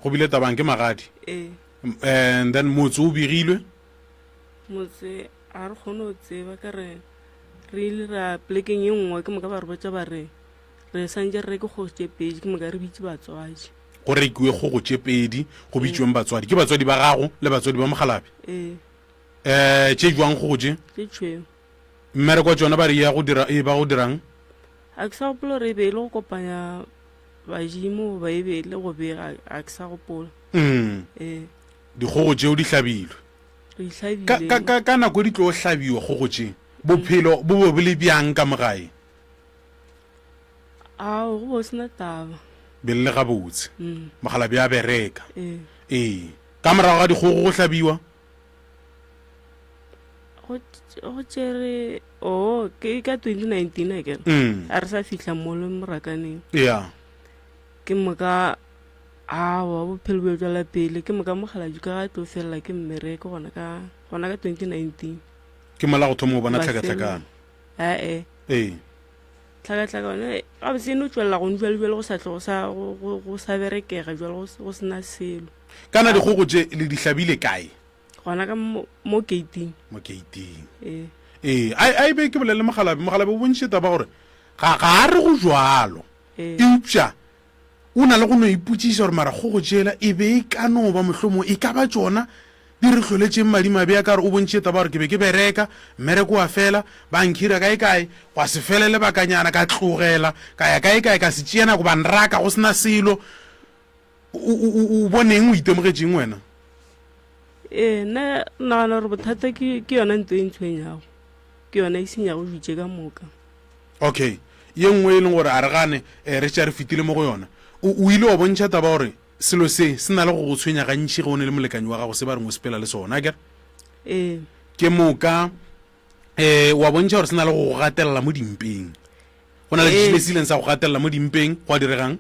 go bile tabang ke magadi and then motse o begilwe Motse ga re kgone go tseba ka re re ile ra polekeng ye nngwe ke moka ba re botša ba re re santše re reke kgogo tše pedi ke moka re bitše batswadi. Go rekiwe kgogo tše pedi go bitšweng batswadi ke batswadi ba gago le batswadi ba mokgalabje? Ee. Um tše jwang kgogo tše? Tše tšhweu. Mmereko wa tšona ba re ya go dira e ba go dirang? Ga ke sa gopola gore e be e le go kopanya badimo goba e be e le go bega ga ke sa gopola. Mm. Ee. Dikgogo tšeo di hlabilwe. Re di Ka, ka, hlabile. ka, ka nako di tlo hlabiwa kgogo tše, bophelo bo be bo le bjang ka mo gae? Ao, go be go se na taba. Be le le gabotse. Mm. Mokgalabje a bereka. Ee. Ee. Ka morago ga dikgogo go hlabiwa? Go, go tšere, oh, ke ka 2019 akere. Mm. A re sa fihla mo le morakaneng. Ya. Ke moka Aowa, bophelo bo tšwela pele. Ke moka mokgalabje ka ga tlo felela ke mmereko gona ka gona ka 2019. Ke mola go thoma go bona tlhakatlhakano. Ae. Ee. Tlhakatlhakano gabotse e no tšwelela gone jwale jwale go sa tlo go sa go go go sa berekega jwale go go sena selo. Kana dikgogo tše le di hlabile kae? Gona ka mo mo gate-ing. Mo gate-ing. Ee. Ee, a a e be ke bolele mokgalabje, mokgalabje o bontšhitše taba gore ga ga a re go jwalo. Ee. Eupša O na le go no ipotšiša gore mara kgogo tšela e be e ka no ba mohlomong e ka ba tšona di re hloletšeng madimabe a ka gore o bontšhitše taba gore ke be ke bereka, mmereko wa fela, ba nkhira kae kae, gwa se fele lebakanyana ka tlogela ka ya kae kae ka se tšea nako ba nraka go se na selo. O, o, o, o boneng o itemogetšeng wena? Ee, nna nagana gore bothata ke, ke yona nto e ntshwenyago, ke yona e senyago dilo tše ka moka. Okay, ye nngwe e leng gore a re gane eh, re tša re fetile mo go yona. O, o ile wa bontšha taba gore selo se se na le go go tshwenya gantši ge o ne le molekani wa gago se ba reng o sepela le sona, akere? Ee. Ke moka eh, wa bontšha gore se na le go go gatelela mo dimpeng. Go na le Ee. le se ileng sa go gatelela mo dimpeng, gwa diregang?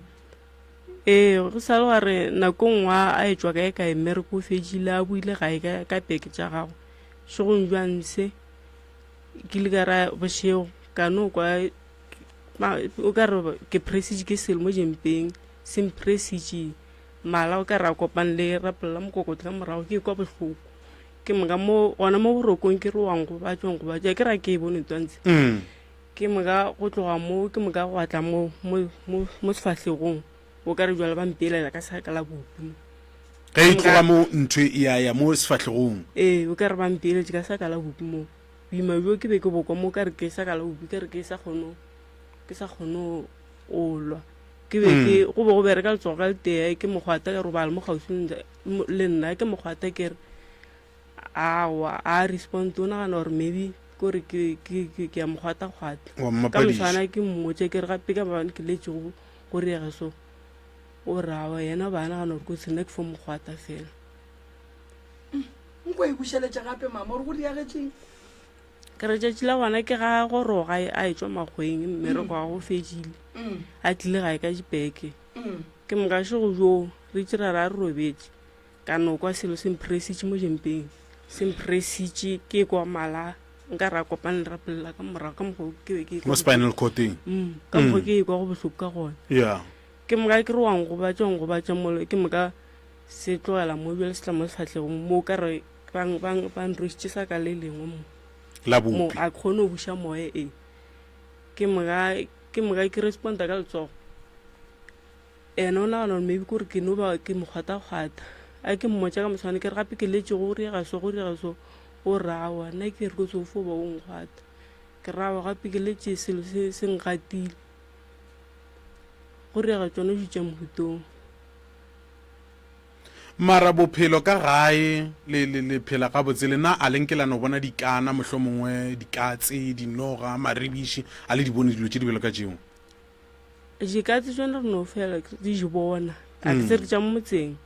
Ee, go sa le gore nako nngwe a etšwa kae kae mmereko o fedile a boile gae ka, ka peke tša gagwe. Šegong bjang se Ke ile ka ra bošego ka no kwa o ka re ke pressitše ke selo mo jempeng se mpressitše mala o ka re a kopane le rapolla mokokotlo ka morago ke kwa bohloko ke moka mo gona mo borokong ke re wang gobatša wang gobatša ke ra ke e bone twantse mm. ke moka go tloga mo ke moka go atla mo mo mo mo sefahlegong o ka re jwale ba mpeelela ka saka la bupi mo ge e tloga mo ntho e ya ya mo sefahlegong ee o ka re ba mpeeletše ka saka la bupi mo boima bjo ke be ke bokwa mo ka re ke saka la bupi ka re ke sa kgone ke sa kgone go lwa ke be ke mm. go be go bereka letsogo ka letee ke mokgwata ka robala mo kgauswi le nna ke mokgwata ke re awa a respond o nagana gore maybe kore ke ke ke ke a mokgwata-kgwata ka moswana ke mmotse ke re gape ka bane ke letse go go riega so o re awa yena ba nagana gore kotsi nna ke fo mokgwata fela. Nko e bušeletše gape mama, o re go diagetšeng? Ke re tšatši la gona ke ga goroga a etšwa makgweng mmereko wa go fedile a tlile gae ka dipeke. Ke moka šego bjoo re itše ra re a re robetše ka no kwa selo se mpresitše mo jempeng se mpresitše ke kwa mala nka ra kopane le rapelela ka morago ka mokgwa ke be ke mo spinal cordeng ka mokgwa ke ekwa go bohloko ka gona. Yeah. Ke moka ke re wa ngobatša ngobatša mole ke moka se tlogela mo bjale se tla mo sefahlegong mo ka re ba ba ba nrwešitše sa ka le lengwe mo La bopi. Mo a kgone go buša moya e. Ke moka ke moka ke responda ka letsogo. Ena o nagana gore maybe kore ke no ba ke mo kgwata-kgwata. A ke mmotša ka motshwane ke re gape ke letše go riega so go riega so o re aowa nna ke re ke tso fo ba o nkgwata. Ke re aowa gape ke letše selo se se ngatile. Go riega tšona di tša mohutong. Mara bophelo ka gae le le le phela gabotse lena a le nke la no bona dikana mohlomongwe dikatse dinoga maribiši a le di bone dilo tše di bjalo ka tšeo? Dikatse tšona re no fela di di bona a ke tsere tša mo motseng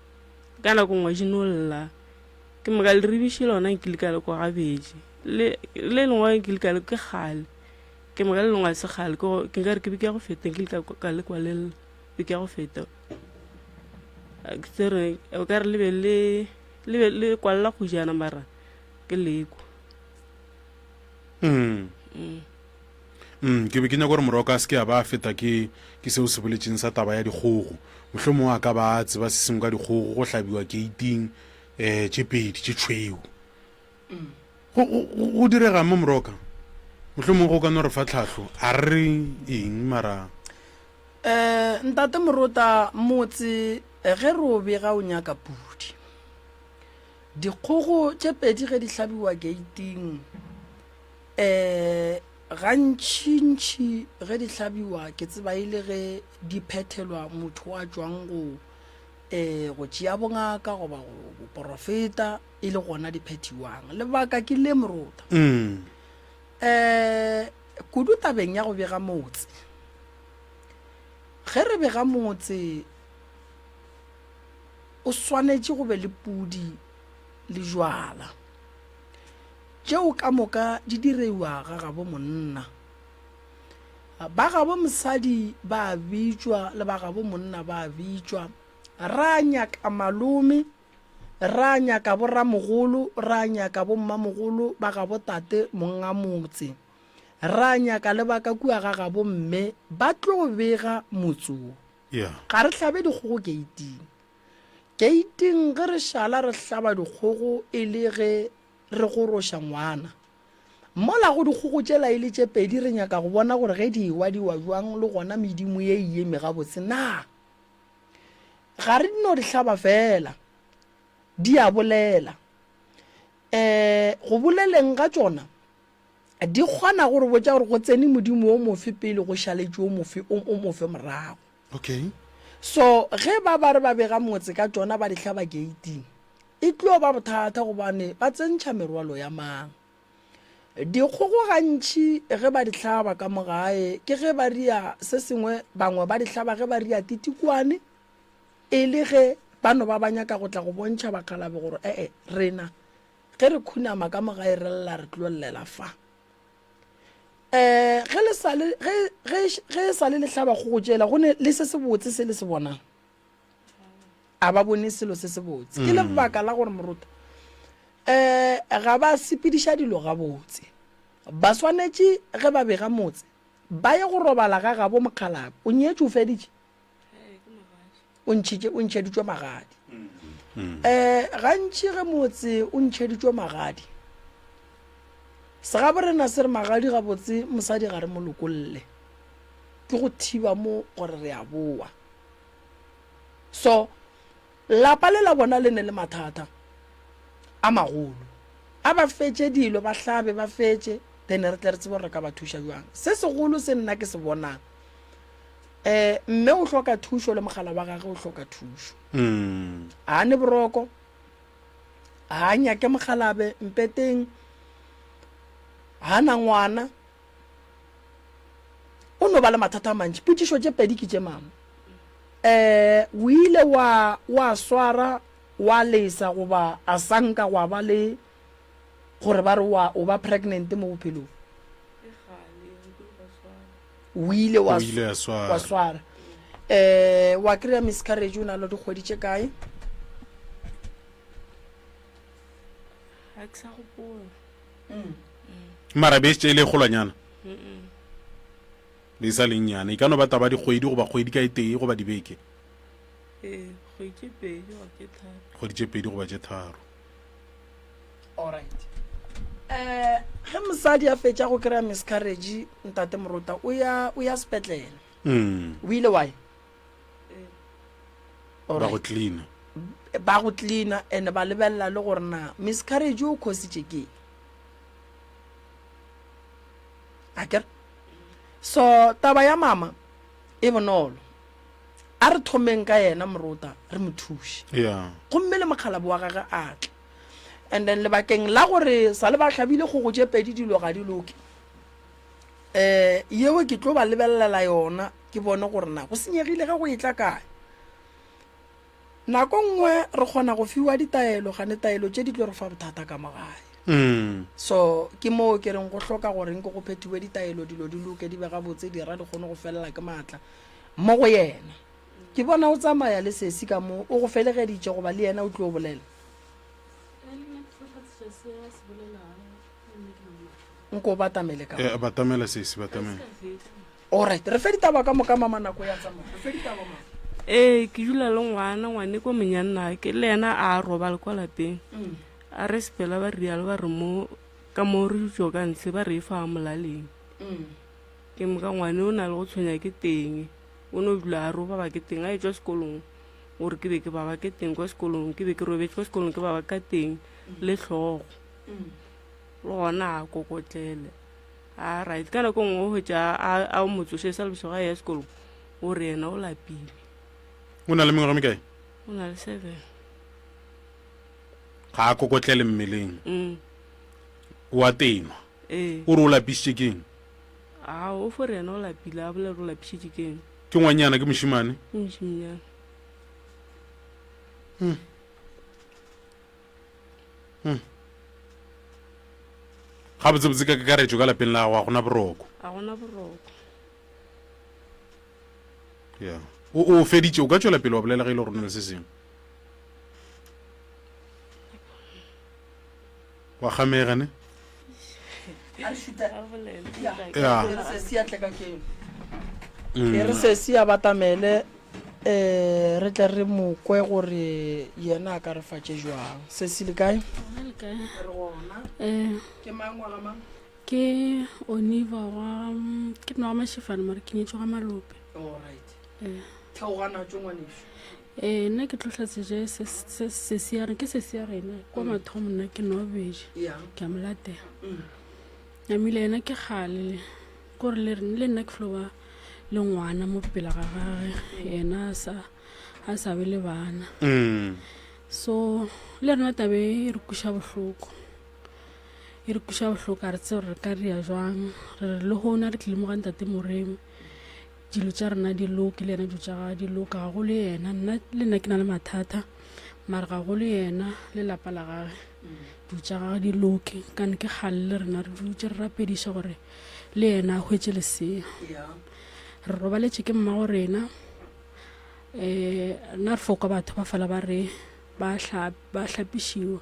ka nako nngwe di no lla ke moka leribiši lona nkile ka le kwa gabedi le le lengwe nkile ka le ke kgale ke moka le lengwe a se kgale ke ke nkare ke beke ya go feta nkile ka ka le kwa le lla beke ya go feta a ke tsere o ka re le be le le be le kwalela go jana mara ke lekwa Mm. Mm, ke be ke nyaka gore morwa ka a se ke a ba a feta ke ke seo se boletšeng sa taba ya dikgogo. Mohlomongwe a ka ba a tseba se sengwe ka dikgogo go hlabiwa keiting um tše pedi tše tšhweu. Go, go, go- go diregang mo moroka? Mohlomongwe go ka no re fa tlhahlo. A re eng mara? Um ntate Morota, motse ge re o bega o nyaka pudi. Dikgogo tše pedi ge di hlabiwa geiting, um gantšintši ge di hlabiwa ke tseba e le ge di phethelwa motho a tšwang go um go tšea bongaka goba go boporofeta e le gona di phethiwang. Lebaka ke le morota. Mm. Um kudu tabeng ya go bega motse. Ge re bega motse o swanetše go be le pudi le jwala. Tšeo ka moka di diriwa ga gabo monna. Ba gabo mosadi ba a bitšwa le ba gabo monna ba a bitšwa. Ra nyaka malome, ra nyaka boramogolo, ra nyaka bommamogolo ba gabo tate monga motse. Ra nyaka le ba ka kua ga gabo mme ba tlo bega motse wo. Yeah. Ga re hlabe dikgogo keiting. Keiting ge re šala re hlaba dikgogo e le ge re goroša ngwana. Mola go dikgogo tšela e le tše pedi re nyaka go bona gore ge di ewa di wa bjang le gona medimo ye e eme gabotse na. Ga re di no di hlaba fela, di a bolela. Um go boleleng ga tšona di kgona go re botša gore go tsene modimo o mofe pele go šaletše o mofe o, o mofe morago. Okay. So ge ba ba re ba bega motse ka tšona ba di hlaba geiting, e tlo ba bothata gobane ba tsentšha merwalo ya mang. Dikgogo gantši ge ba di hlaba ka mo gae ke ge ba ria se sengwe, bangwe ba di hlaba ge ba ria titikwane e le ge ba no ba ba nyaka go tla go bontšha bakgalabe gore ee rena Ge re khunama ka mo gae re lla re tlo llela fa. Um ge le sa le ge ge ge e sa le le hlaba kgogo tšela go ne le se se botse se le se bonang. A ba bone selo se se botse. Ke lebaka la gore moruta um ga ba sepediša dilo gabotse. Ba swanetše ge ba bega motse ba ye go robala ga gabo mokgalabje. O nyetše o feditše? O ntšhitše o ntšheditšwe magadi. Um gantši ge motse o ntšheditšwe magadi, segabo rena se re magadi gabotse mosadi ga re mo lokolle, ke go thiba mo gore re a boa. So lapa le la bona le ne le mathata a magolo, a ba fetše dilo ba hlabe ba fetše, then re tle re tsebe gore re ka ba thuša bjang. Se segolo se nna ke se bonang um mme o hloka thušo le mogala wa gage o hloka thušo mm. a ne boroko a nyake mogalabe mpeteng ga na ngwana o no ba le mathata a mantši potšišo tše pedi ke tše mama um o ile wa wa swara. wa lesa goba a sa nka gwa ba le gore ba re wa o ba pregnant mo bophelong? O ile wa wa swara. Eh wa kry-a miscarriage o na le dikgwedi tše kae? Ga ke sa gopola. Mm. Mara be e le kgolwanyana. Be e sa le nnyane. E ka no ba taba dikgwedi goba kgwedi ka e tee goba dibeke. Ee, kgwedi tše pedi goba tše tharo. Kgwedi tše pedi goba tše tharo. Alright. Eh, ge mosadi a fetša go kry-a miscarriage, ntate Morota, o ya o ya sepetlele. Mm. O ile wa ya? Ba go cleaner. Ba go cleaner and ba lebelela le gore na miscarriage o khositše ke akere. So taba ya mama e bonolo. A re thomeng ka yena Morota re mo thuše. Yeah. Gomme le mokgalabo wa gage a tla. And then lebakeng la gore sa le ba hlabile kgogo tše pedi dilo ga di loke. Eh yeo ke tlo ba lebelelela yona ke bone gore na go senyegile ge go etla kae. Nako nngwe re kgona go fiwa ditaelo gane taelo tše di tlo re fa bothata ka mo gae. Mm. So ke moo ke reng go hloka gore nke go phethiwe ditaelo dilo di loke di be gabotse dira di kgone go felela ke maatla mo go yena. Ke bona o tsamaya le sesi ka mo o go felegeditše goba le yena o tlo bolela. Nko o batamele ka. Eh, batamela sesi batamela. Alright, re fe ditaba ka moka mama nako ya tsamaya. Re fe ditaba mama. Ee, ke dula le ngwana, ngwane ko monyanna ke le yena a robala kwa lapeng. Mm. A re sepela ba rialo ba re mo ka mo re dutšo ka ntshe ba re e fa molaleng. Mm. Ke moka ngwane o na le go tshwenya ke teng. O no dula a re o baba ke teng a etšwa sekolong gore ke be ke baba ke teng kwa sekolong ke be ke robetše kwa sekolong ke baba ka teng le hlogo. Mm. Le gona a kokotlele. A right ka nako nngwe o hwetša a a mo tsoše sa le bošego a ya sekolong o re yena o lapile. O na le mengwaga mekae? O na le seven. Ga a kokotlele mmeleng. Mm. O a tenwa. Ee. O re o lapišitše keng? A o fo re yena o lapile a bolela gore o lapišitše keng. Ke ngwanyana ke mošemane? Ke mošemanyana. Hmm. Hmm. Gabotsebotse ka kakaretšo ka lapeng la gago ga gona boroko. Ga gona boroko. Ya. O o feditše o ka tšwela pele wa bolela ge e le gore o na le se sengwe. Wa kgamega ne? Ya. E re sesi a batamele um re tle re mo kwe gore yena a ka re fa tše jwang. Sesi le kae? Gona le kae? Re gona. Eh. Ke mang wa ga mang? Ke Oniva wa ke nna wa Mashifane mara ke nyetšwe ga Malope. All right. Eh. Theogana tšo ngwanešu. Eh nna ke tlo hlatseje se se sesi ya re ke sesi ya rena kwa mm. mathomo nna ke nwa bobedi. Yeah. Ke a mo latela. Mm. Namile yena ke kgale kore le le nna ke flo ba le ngwana mo pele ga gage yena a sa a sa be le bana. Mm. So le rena tabe e re kweša bohloko. E re kweša bohloko a re tsebe gore re ka ria jwang. Re re le gona re tlile mo ga ntate Moremi dilo tša rena di loke le yena dilo tša gagwe di loka gagolo yena nna le nna ke na le mathata mara gagolo yena le lapa la gage dilo tša gagwe di loke kane ke kgale le rena re dutše re rapediša gore le yena a hwetše lesea re robaletše ke mmago rena um nna re fo kwa batho ba fela ba re ba hlapišiwa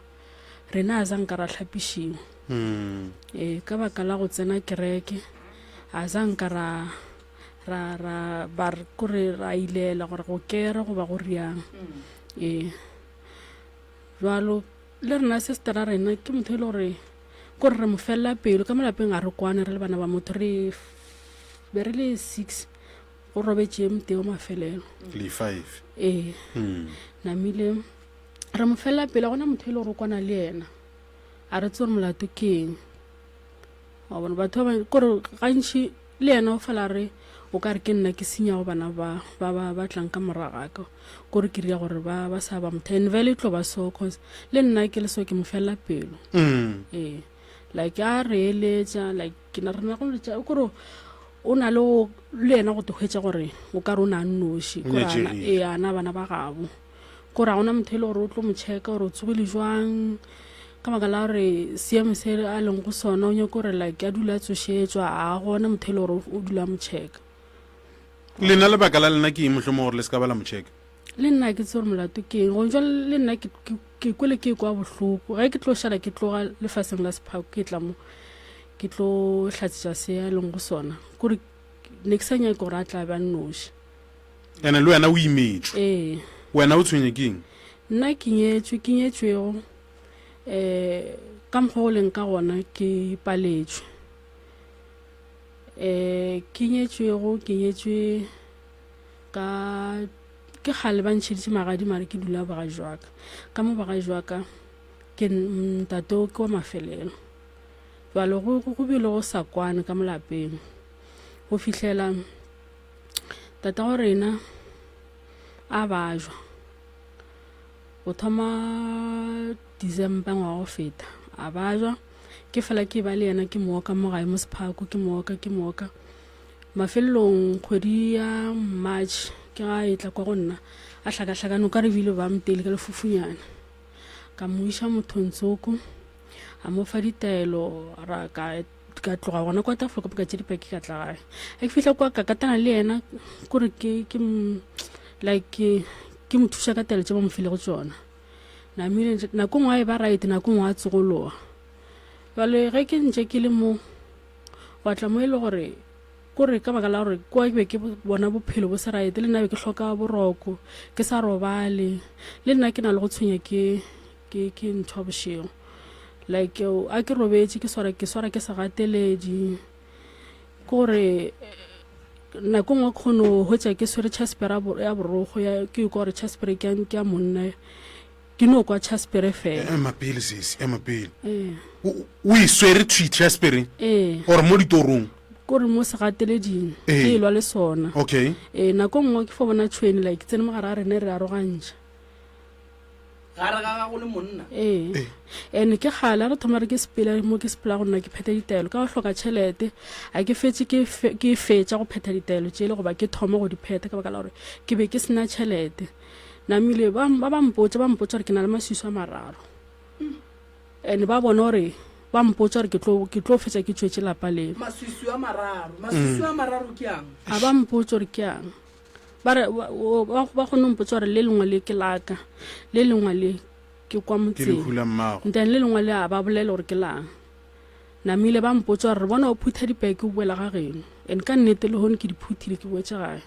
rena a zanka ra hlapišiwa mm. ee ka baka la go tsena kereke a zanka ra ra ra ba kore ra ilela gore go kere goba go riang mm. ee jalo le rena sister rena ke motho e le gore kore re mo felela pelo ka molapeng ga re kwane re le bana ba motho re be re le six go robetše motee wa mafelelo le five ee mm. namile Re mo felela pele, gona motho e le gore o kwana le yena. A re tsebe gore molato ke eng. Wa bona batho ba kore gantši le yena o fela re o ka re ke nna ke senyago bana ba ba ba ba tlang ka morago ka kore ke ria gore ba ba sa ba motho and vele e tlo ba so cause le nna ke le so ke mo felela pelo. Mm. Ee. Like a re eletša like ke na rena go letša kore o na le le yena go te hwetša gore o ka re o na nnoši O kore ana nyatšegile. ee ana bana ba gabo. Kore ga gona motho e le gore o tlo mo checka gore o tsogile jwang ka baka la gore seemo se a leng go sona o nyako gore like a dula a tsošetšwa a gona motho e le gore o dula a mo checka. Lena lebaka la lena ke eng mohlomong gore le se ka ba la mo checka? Le nna ke tse gore molato ke eng gong jwale le nna ke kwele ke kwa bohloko ge ke tlo šala ke tloga lefaseng la sephako ke tla mo ke tlo hlatsetša se a leng go sona kore ne ke sa nyake gore a tla ba nnoši. Ene le wena o imetšwe. Ee. Wena o tshwenye ke eng? Nna ke nyetšwe, ke nyetšwego um ka mokgwa o leng ka gona ke paletšwe. Um ke nyetšwego, ke nyetšwe ka ke kgale ba ntšheditše magadi mare ke dula bogadi jwa ka. Ka mo bogadi jwa ka ke ntate o ke wa mafelelo. Jwale go go bile go sa kwane ka mo lapeng go fihlela Tatago rena a bajwa go thoma December ngwaga go feta a bajwa ke fela ke ba le yena ke mooka mo gae mo sephako ke mooka ke mooka mafelelong kgwedi ya March ke ga e tla kwa go nna a hlakahlakane o ka re bile ba motele ka lefufunyana ka mo iša mothong tsoko a mo fa ditaelo ra ka ka tloga gona kwa tafola ka tše dipaki ka tla gae ge ke fihla kwa ka katana le yena kore ke ke like ke ke mo thuša ka taelo tše ba mo filego tšona namile nako nngwe a e ba right nako nngwe a tsogologa jale ge ke ntše ke le mo wa tla mo e le gore kore ka baka la gore kwa ke be ke bona bophelo bo se right le nna be ke hloka boroko ke sa robale le nna ke na le go tshwenya ke ke ke ntho bošego like a ke robetše ke swara ke swara ke segateledi ke gore nako nngwe kgone go hwetša ke swere chaspera ya borogo ya ke kwa gore chaspere ke ya monna ke no kwa chaspere fela ema pele sesi ema pele ee. o e swere thwi chaspere ee or mo ditorong kore mo segateleding ee. ke e lwa le sona okay ee nako nngwe ke fo bona tšhweni like tsene mogare a rene re arogantšha Gare ga gago le monna. Ee. And ke kgale a re thoma re ke sepela mo ke sepela go nna ke phetha ditaelo ka go hloka tšhelete a ke fetše ke ke fetša go phetha ditaelo tšele goba ke thoma go di phetha ka baka la gore ke be ke sena tšhelete. Namile ba ba ba mpotša ba mpotša gore ke na le maswiswi a mararo. And ba bona gore ba mpotša gore ke tlo ke tlo fetša ke tšwetše lapa leo. Maswiswi a mararo. Maswiswi a mararo ke ang? A ba mpotša gore ke ang. Ba re, ba kgone go mpotsa gore le lengwe le ke laka, le lengwe le ke kwa motseng. Then le lengwe le a ba bolele gore ke lang. Namile ba mpotsa gore re bona o phutha dipeke o boela ga geno. And ka nnete le hone ke di phuthile ke boetse gae.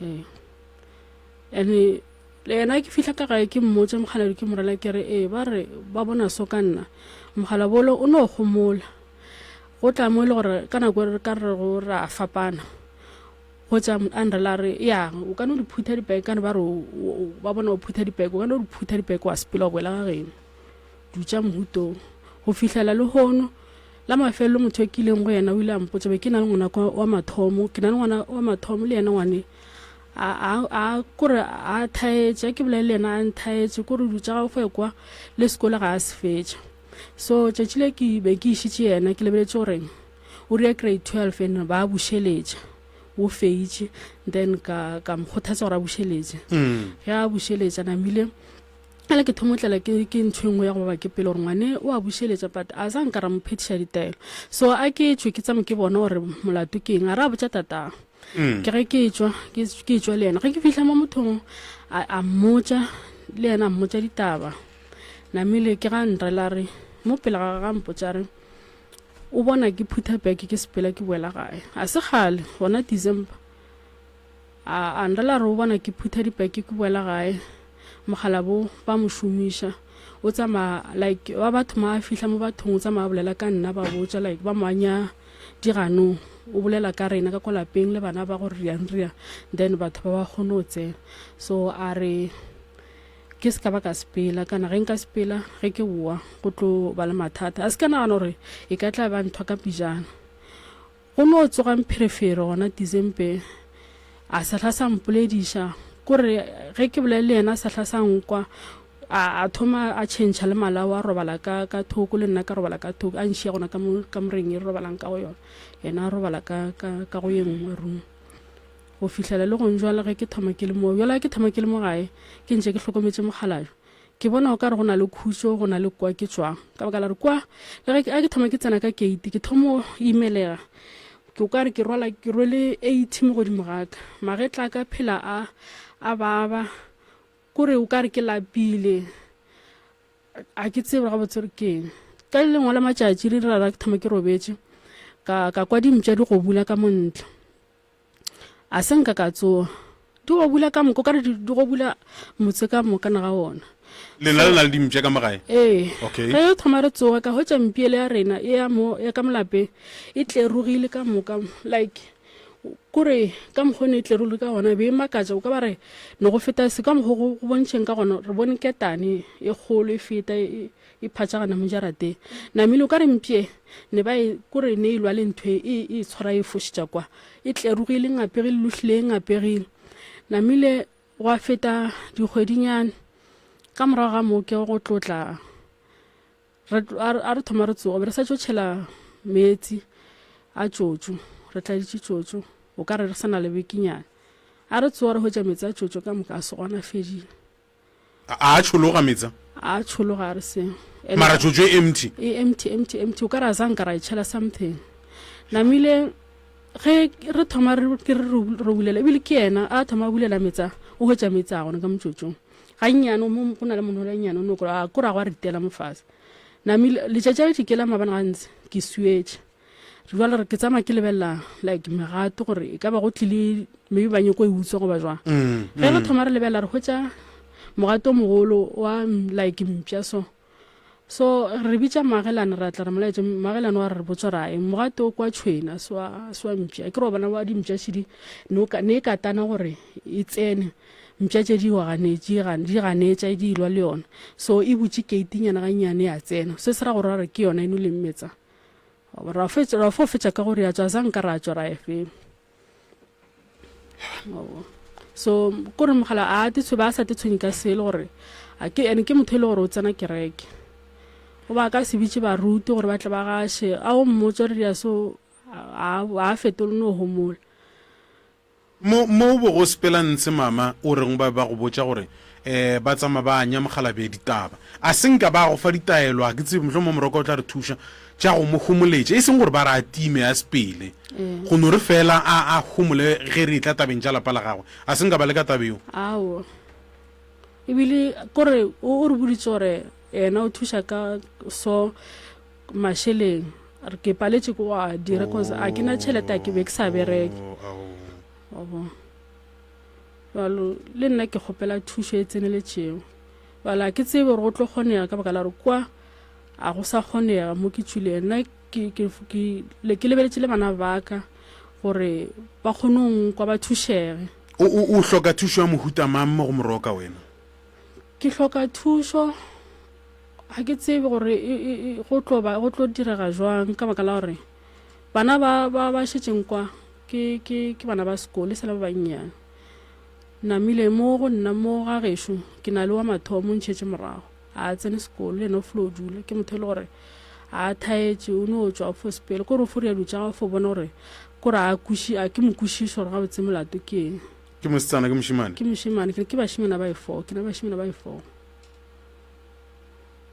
Ee. And le yena ke fihla ka gae ke mmotsa mokgalabje ke morela ke re ee ba re ba bona so ka nna. Mokgalabje ole o no gomola. Go tla mo e le gore ka nako e re ka re go ra fapana. Go tša a nrela a re, Ya, o ka no di phutha dipeke, ka no ba re ba bona o phutha dipeke, o ka no di phutha dipeke wa sepela wa boela ga geno. Dutša mohutong. Go fihlela lehono, la mafelelo motho e kileng go yena o ile a mpotša, be ke na le ngwana wa mathomo, ke na le ngwana wa mathomo le yena ngwane a a a kore a thaetše, ke bolele le yena a nthaetše, kore dutša ga go kwa le sekolo ga a se fetša. So tšatši le ke be ke išitše yena ke lebeletše gore o ria grade 12 and ba bušeletša o feitše then ka ka mo kgothatsa gore a bušeletše mm. ge a bušeletša namile ale ke thomo tlela ke ke ntho e nngwe ya go baba ke pele gore ngwane o a bušeletša but a sa nka ra mo phetiša ditaelo so a ke tšwe ke tsame ke bone gore molato ke eng a re a botša tatago mm. ke ge ke tšwa ke tšwa le yena ge ke fihla mo mothong a mmotša le yena a mmotša ditaba namile ke ga nrela re mo pele ga ga mpotša re O bona ke phutha beke ke sepela ke boela gae. A se kgale, gona December. A, a nrela re o bona ke phutha dipeke ke boela gae. Mokgalabo ba mo šomiša. O tsamaya like ba ba thoma a fihla mo bathong o tsamaya a bolela ka nna ba botša like ba mo anya diganong. O bolela ka rena ka kwa lapeng le bana ba gore riang riang then batho ba ba kgone go tsena. So a re Ke se ka ba ka sepela, kana ge nka sepela ge ke boa go tlo ba le mathata. A se ka nagana gore e ka tla ba nthwa ka pejana. Go no tsoga mpherefere gona December, a sa hla sa mpolediša. Kore ge ke bolela le yena a sa hla sa nkwa, a, a thoma a tšhentšha le malao a robala ka, ka thoko le nna ka robala ka thoko, a nšia gona ka mo kamoreng e re robalang ka go yona, yena a robala ka, ka, ka go ye nngwe room. Go fihlela le gong jwale ge ke thoma ke le mo, bjale ge ke thoma ke le mo gae, ke ntše ke hlokometše mokgalabje, ke bona o ka re go na le khutšo go na le kwa ke tšwang. Ka baka la gore kwa, le ge ke thoma ke tsena ka keiti, ke thomo imelega. Ke o ka re ke rwala, ke rwele 80 mo godimo ga ka. Magetla a ka phela a, a baba. Kore o ka re ke lapile. A ke tsebe gabotse gore ke eng. Ka le lengwe la matšatši re ra ke thoma ke robetše, ka, ka kwa dimpša di gobula ka mo ntle. A se nka ka tsoga. Di gobula ka moka, o ka re di gobula motse ka moka na ga wona. Lena le na le dimpša ka mo gae? Ee. Okay. Ge re thoma re tsoga, ka hwetša mpiele ya rena e ya mo, ya ka mo lapeng e tlerogile ka moka, like kore ka mokgwa o ne e tlerogile ka gona, e be e makatša, o ka ba re ne go feta se ka mokgwa go go bontšheng ka gona, re bone ketane e kgolo e feta e, e phatšagana mo jarateng. Namile o ka re mpše ne ba e, kore ne e lwa le ntho e, e, e tshwara e fošetša kwa. E tlerogile, e ngapegile, lohlile e ngapegile. Namile gwa feta dikgwedinyana, ka morago ga moo ke go tlotla, re, a re thoma re tsoga, be re sa tšo tšhela meetse a tšotšo, re tladitše tšotšo, o ka re re sa na le bekenyana. A re tsoga re hwetša meetse a tšotšo ka moka a se gona, a fedile. A a tšhologa meetse? A tšhologa a re seo. Mara tšotšo e empty? E empty, empty, empty. O ka re a zanka ra e tšhela something. Namile ge re thoma re ke re re bulela ebile ke yena a thoma a bulela meetse a, o hwetša meetse a gona ka motšotšong. Gannyane mo go na le monhola nnyane o no a ko ra gwa ritela mo fase. Namile letšatši a le dikela maabane gantsi ke swietše. Jwale re ke tsamaya ke lebelela like megato gore e ka ba go tlile maybe ba nyoko e utswa goba jwang. Ge re thoma re lebelela re hwetša mogato o mogolo wa like mpša so. So re bitša moagelane ra tla re molaetša moagelane wa re re botswa ra eng mogato o kwa tšhwene a se wa se wa mpša ke re wa bona wa dimpša šedi ne o ka ne e katana gore e tsene mpša tše di wa ganetše di ganetša di ilwa le yona so e butše keitinyana gannyane ya tsena se se ra gore ra re ke yona e noleng metsa Ra fetša, ra fo fetša ka gore ya tšwa zanka ra tšwa ra ya feng. So kore mogala a te tshwe ba sa te tshwenye ka selo gore a ke ene ke motho e le gore o tsena kereke. O ba ka se bitše baruti gore ba tle ba gaše a o mmotse gore dia so a a fetole no homola. Mo, mo o bego o sepela ntshe, mama, o reng ba be ba go botša gore um ba tsamaya ba anya mokgalabje ditaba? A se nka ba go fa ditaelo, ga ke tsebe, mohlomongwe Moroka o tla re thuša, tša go mo homoletša, e seng gore ba re a time a sepele, go no re feela a, a homole ge re etla tabeng tša lapa la gagwe. A se nka ba leka taba yeo? Aowa. Ebile kore o, o re boditše gore yena o thuša ka so mašeleng re ke paletše ke go a dira cause a ke na tšhelete a ke be ke sa bereke wa bona jalo le nna ke kgopela thušo e tseneletšego jalo a ke tsebe gore go tlo kgonega ka baka la gore kwa a go sa kgonega mo ke tšwileng nna ke lebeletše le bana ba ka gore ba kgone go nkwa ba thušege o hloka thušo ya mohuta mang mo go moroka wena Ke hloka thušo, ga ke tsebe gore e, e, e, go tlo ba go tlo direga jwang ka baka la gore bana ba ba ba šetšeng kwa ke ke ke bana ba sekolo e sa le ba bannyane. Namile mo go nna mo ga gešo ke na le wa mathomo o ntšhetše morago a tsene sekolo le yena o flo dula ke motho e le gore a thaetše o no tšwa o fo sepele kore o fo ria dilo tša gagwe o fo bona gore kore a kweši a ke mo kwešiše gore gabotse molato ke eng. Ke mosetsana, ke mošemane? Ke mošemane, ke ke bašemana ba e-four, ke na bašemana ba e-four.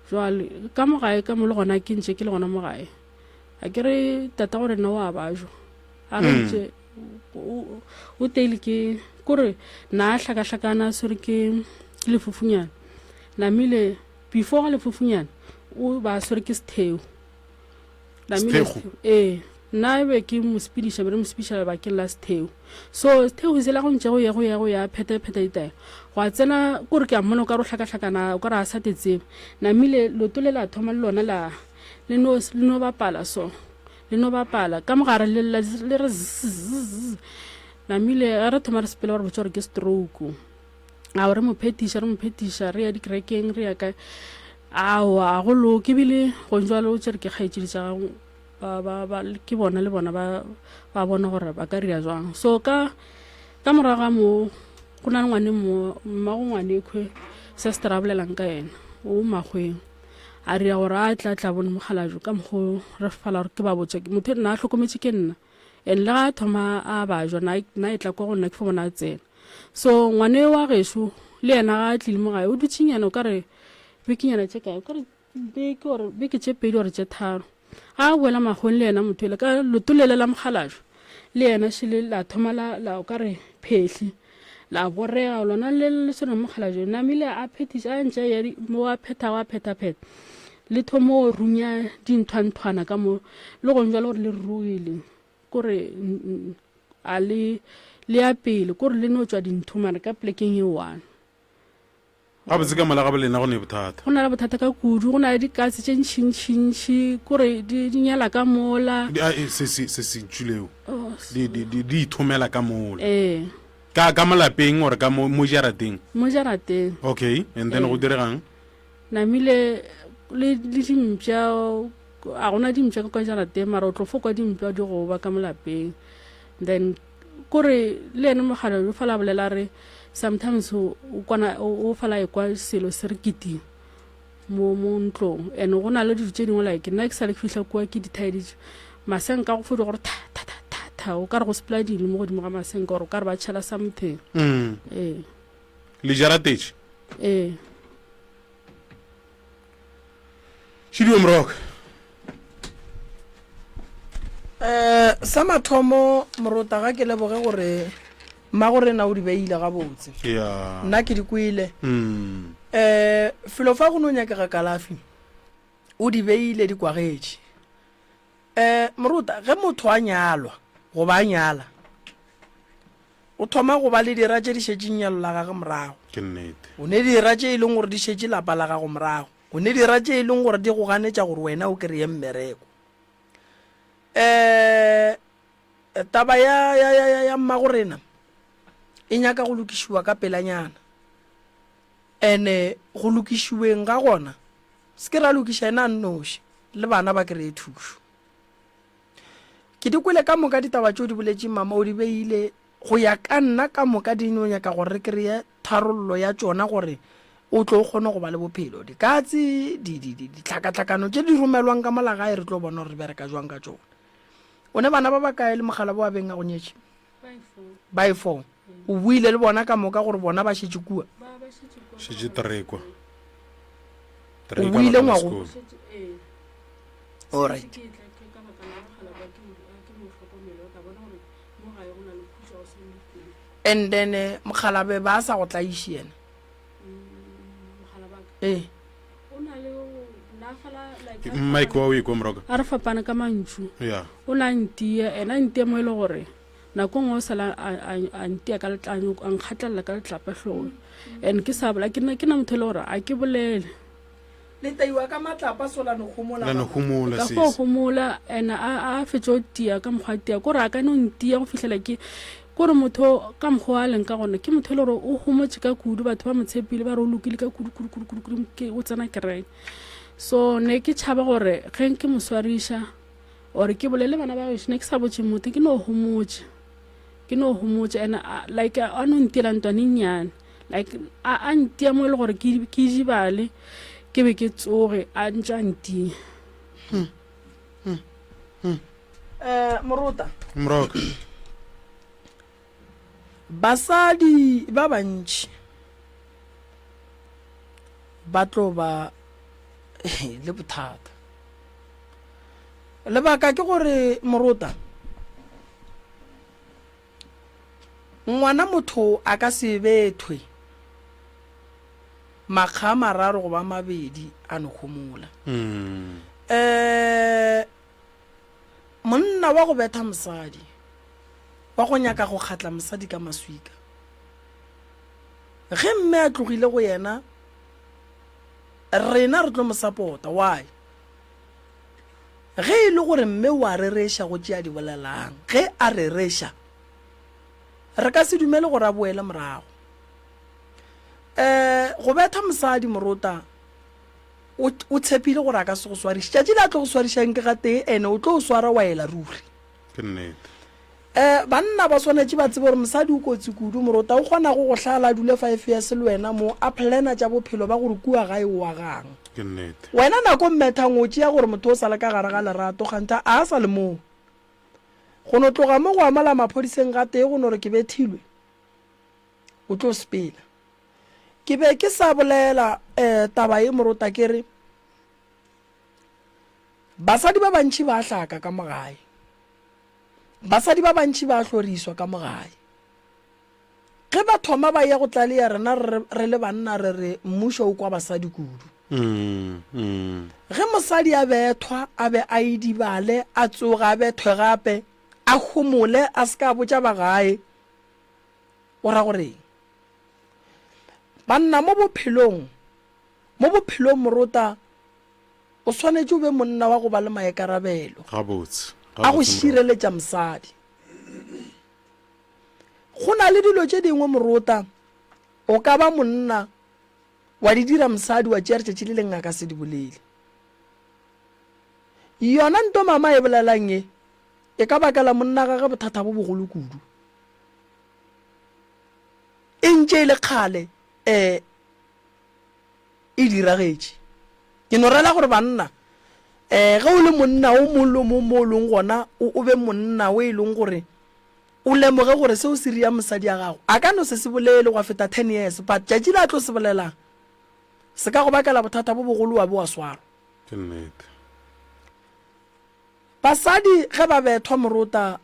Jwale ka mo gae ka mo le gona ke ntše ke le gona mo gae. A ke re tata gore nna wa bajwa. A re mm. ntše o teile ke kore na hlakahlakana a swere ke lefufunyana. Namile before ga lefufunyana o ba swere ke setheo. Sethekgo? Ee, nna e be ke mo sepediša, be re mo sepediša lebakeng la setheo. So setheo sela go ntše go ye go ye go ya pheta pheta ditaelo. Gwa tsena kore ke a mmona o ka re o hlakahlakana, o ka re a sa te tsebe. Namile loto le la thoma le lona la le no le no bapala so. Le no bapala ka mogare le lla le re zzz. Namile ge re thoma re sepela ba re botša gore ke stroke. Ao re mo phetiša re mo phetiša re ya dikerekeng re ya kae aowa a go loke ebile gong jwale o tšere ke kgaetšedi tša gago ba, ba, ba, ke bona le bona ba, ba bona gore ba ka ria jwang so ka ka morago ga moo go na le ngwane mo mmago ngwane khwe sister a bolelang ka yena o makgweng a ria gore a tla tla bone mokgalajwe ka mokgo re fala gore ke ba botša motho nna a hlokometše ke nna. And le ga a thoma a bajwa na na e tla kwa go nna ke fo bona a tsena. So ngwane wa gešo le yena ga a tlile mo gae o dutšenyana o ka re bekenyana tše kae o ka re beke or beke tše pedi or tše tharo. Ga a boela makgong le yena motho ele ka loto lele la mokgalajwa le yena šele la thoma la la o ka re phehli la borega lona le le sone mokgalajwa namile a phethiša a ntše ya mo a phethago a phetha-phetha le thomo runya dinthwanthwana ka mo le gong jalo gore le rurugile kore a le le ya pele kore le no tšwa dintho mare ka plekeng e one. Gabotse ka mola ga bolena go ne bothata. Go na le bothata ka kudu, go na le dikatse tše ntšhintšhintšhi, kore di di nyala ka mola. Di, a, e, se se se se ntšuleo. Oh, di di di di ithomela ka mola. Ee. Ka ka mo lapeng or ka mo mo jarateng? Mo jarateng. Okay, and then go diregang? Namile le le dimpša a gona dimpša ka kwa jarateng mara o tlo fo kwa dimpša di goba ka mo lapeng. Then kore le ene mogala o fala bolela re sometimes o kwana o fala e kwa selo se re kiting mo mo ntlong and go na le dilo tše dingwe like nna ke sa le ke fihla kua ke di thaeditše masenka go fodi gore tha tha tha tha tha o ka re go sepela dilo mo godimo ga masenka gore o ka re ba tšhela something mm. ee le jaratetše ee Šidiwe Moroka. Eh, sa mathomo morota ga ke leboge gore mmago rena o di beile gabotse Yeah. nna ke di kwele Mm. eh felo fa go no nyakega kalafi o di beile di kwagetše eh morota ge motho a nyalwa goba a nyala O thoma go ba le dira tše di šetšeng nyalo la gage morago. Ke nnete. O ne dira tše e leng gore di šetše lapa la gago morago. O ne dira tše e leng gore di go ganetša gore wena o kreye mmereko. Um taba ya, ya, ya, ya, ya mmagorena e nyaka go lokišiwa ka pelanyana. Ene go lokišiweng ga gona, se ke ra lokiša yena a nnoši, le bana ba kreye thušo. Ke di kwele ka moka ditaba tše o di boletšeng mama, o di beile go ya ka nna ka moka di no nyaka gore re kreye tharollo ya tšona gore o tlo o kgone go ba le bophelo. Dikatse, di, di, di, ditlhakatlhakano tše di romelwang ka mola gae re tlo bona gore re bereka jwang ka tšona. O ne bana ba bakae le mogala bo a beng a go nyetše? By four. O buile le bona ka moka gore bona ba šetše kua? Šetše trekwa. O buile ngwago? Alright. And then eh, mokgalabe ba sa go tlaiše yena? Ee. Mike wa o ikwa moroka? A re fapane ka mantšu. Yeah. O na ntia, ena ntia mo e le gore nako nngwe o sala a ntia ka letlanyo a nkgatlelela ka letlapa hlogong and ke sa bola ke nna ke na motho e le gore a ke bolele Le taiwa ka matlapa so la no homola. La no homola ka fo homola and a a fetše o tia ka mokgwa tia kore a ka no ntia go fihlela ke kore motho ka mokgwa a leng ka gona ke motho e le gore o homotše ka kudu batho ba mo tshepile ba re o lokile ka kudu kudu kudu kudu kudu ke o tsena kereke so ne ke tšhaba gore ge ke mo swariša or ke bolele bana ba gešo ne ke sa botše motho ke no homotše ke no homotše and like a no ntiela ntwane nnyane like a a ntia mo e le gore ke ke jibale ke be ke tsoge a ntša ntia hmm. Hmm. Hmm. Eh, morota moroka basadi ba bantši ba tlo ba le bothata Lebaka ke gore morota, ngwana motho a ka se bethwe makga a mararo goba a mabedi a no homola. Um monna wa go betha mosadi, wa go nyaka go kgatla mosadi ka maswika, ge mme a tlogile go yena, rena re tlo mo support-a. Why? Ge e le gore mme o a rereša go tše a di bolelang, ge a rereša, re ka se dumele gore a boele morago. Um go betha mosadi morota, o, o tshepile gore a ka se go swariše. Tšatši le a tlo go swarišang ke gatee, ene o tlo o swara wa ela ruri. Ke nnete. Um banna ba swanetše ba tsebe gore mosadi o kotsi kudu, morota o kgona go go hlala a dule five years le wena mo, a plana tša bophelo ba gore kua gae o agang. Ke nnete. Wena nako mmethang o tšea gore motho o sa le ka gare ga lerato kganthe a sa le moo. Go no tloga mo go amala maphodiseng gatee go no re ke bethilwe, o tlo sepela. Ke be ke sa bolela um taba ye morota ke re basadi ba bantši ba hlaka ka mo gae. Basadi ba bantši ba hloriswa ka mo gae. Ge ba thoma ba ya go tlaleya rena re le banna re re mmušo o kwa basadi kudu. Ge mosadi a bethwa a be a idibale a tsoga a bethwe gape a homole a se ka a botša ba gae o ra goreng? Banna mo bophelong, mo bophelong morota o swanetše o be monna wa go ba le maikarabelo Gabotse, a go gabotse morota. šireletša mosadi. Go na le dilo tše dingwe morota o ka ba monna wa di dira mosadi wa tšea letšatši le lengwe a ka se di bolele. Yona nto mama e bolelang e, e ka bakela monna gage bothata bo bogolo kudu. E ntše e le kgale um e diragetše. Ke no rela gore banna um ge o le monna o mong le o mong mo o leng gona o be monna o e leng gore O lemoge gore seo se ria mosadi ya gago. A ka no se se bolele gwa feta 10 years but tšatši le a tlo se bolelang se ka go bakela bothata bo bogolo wa be wa swarwa. Ke nnete. Basadi ge ba bethwa morota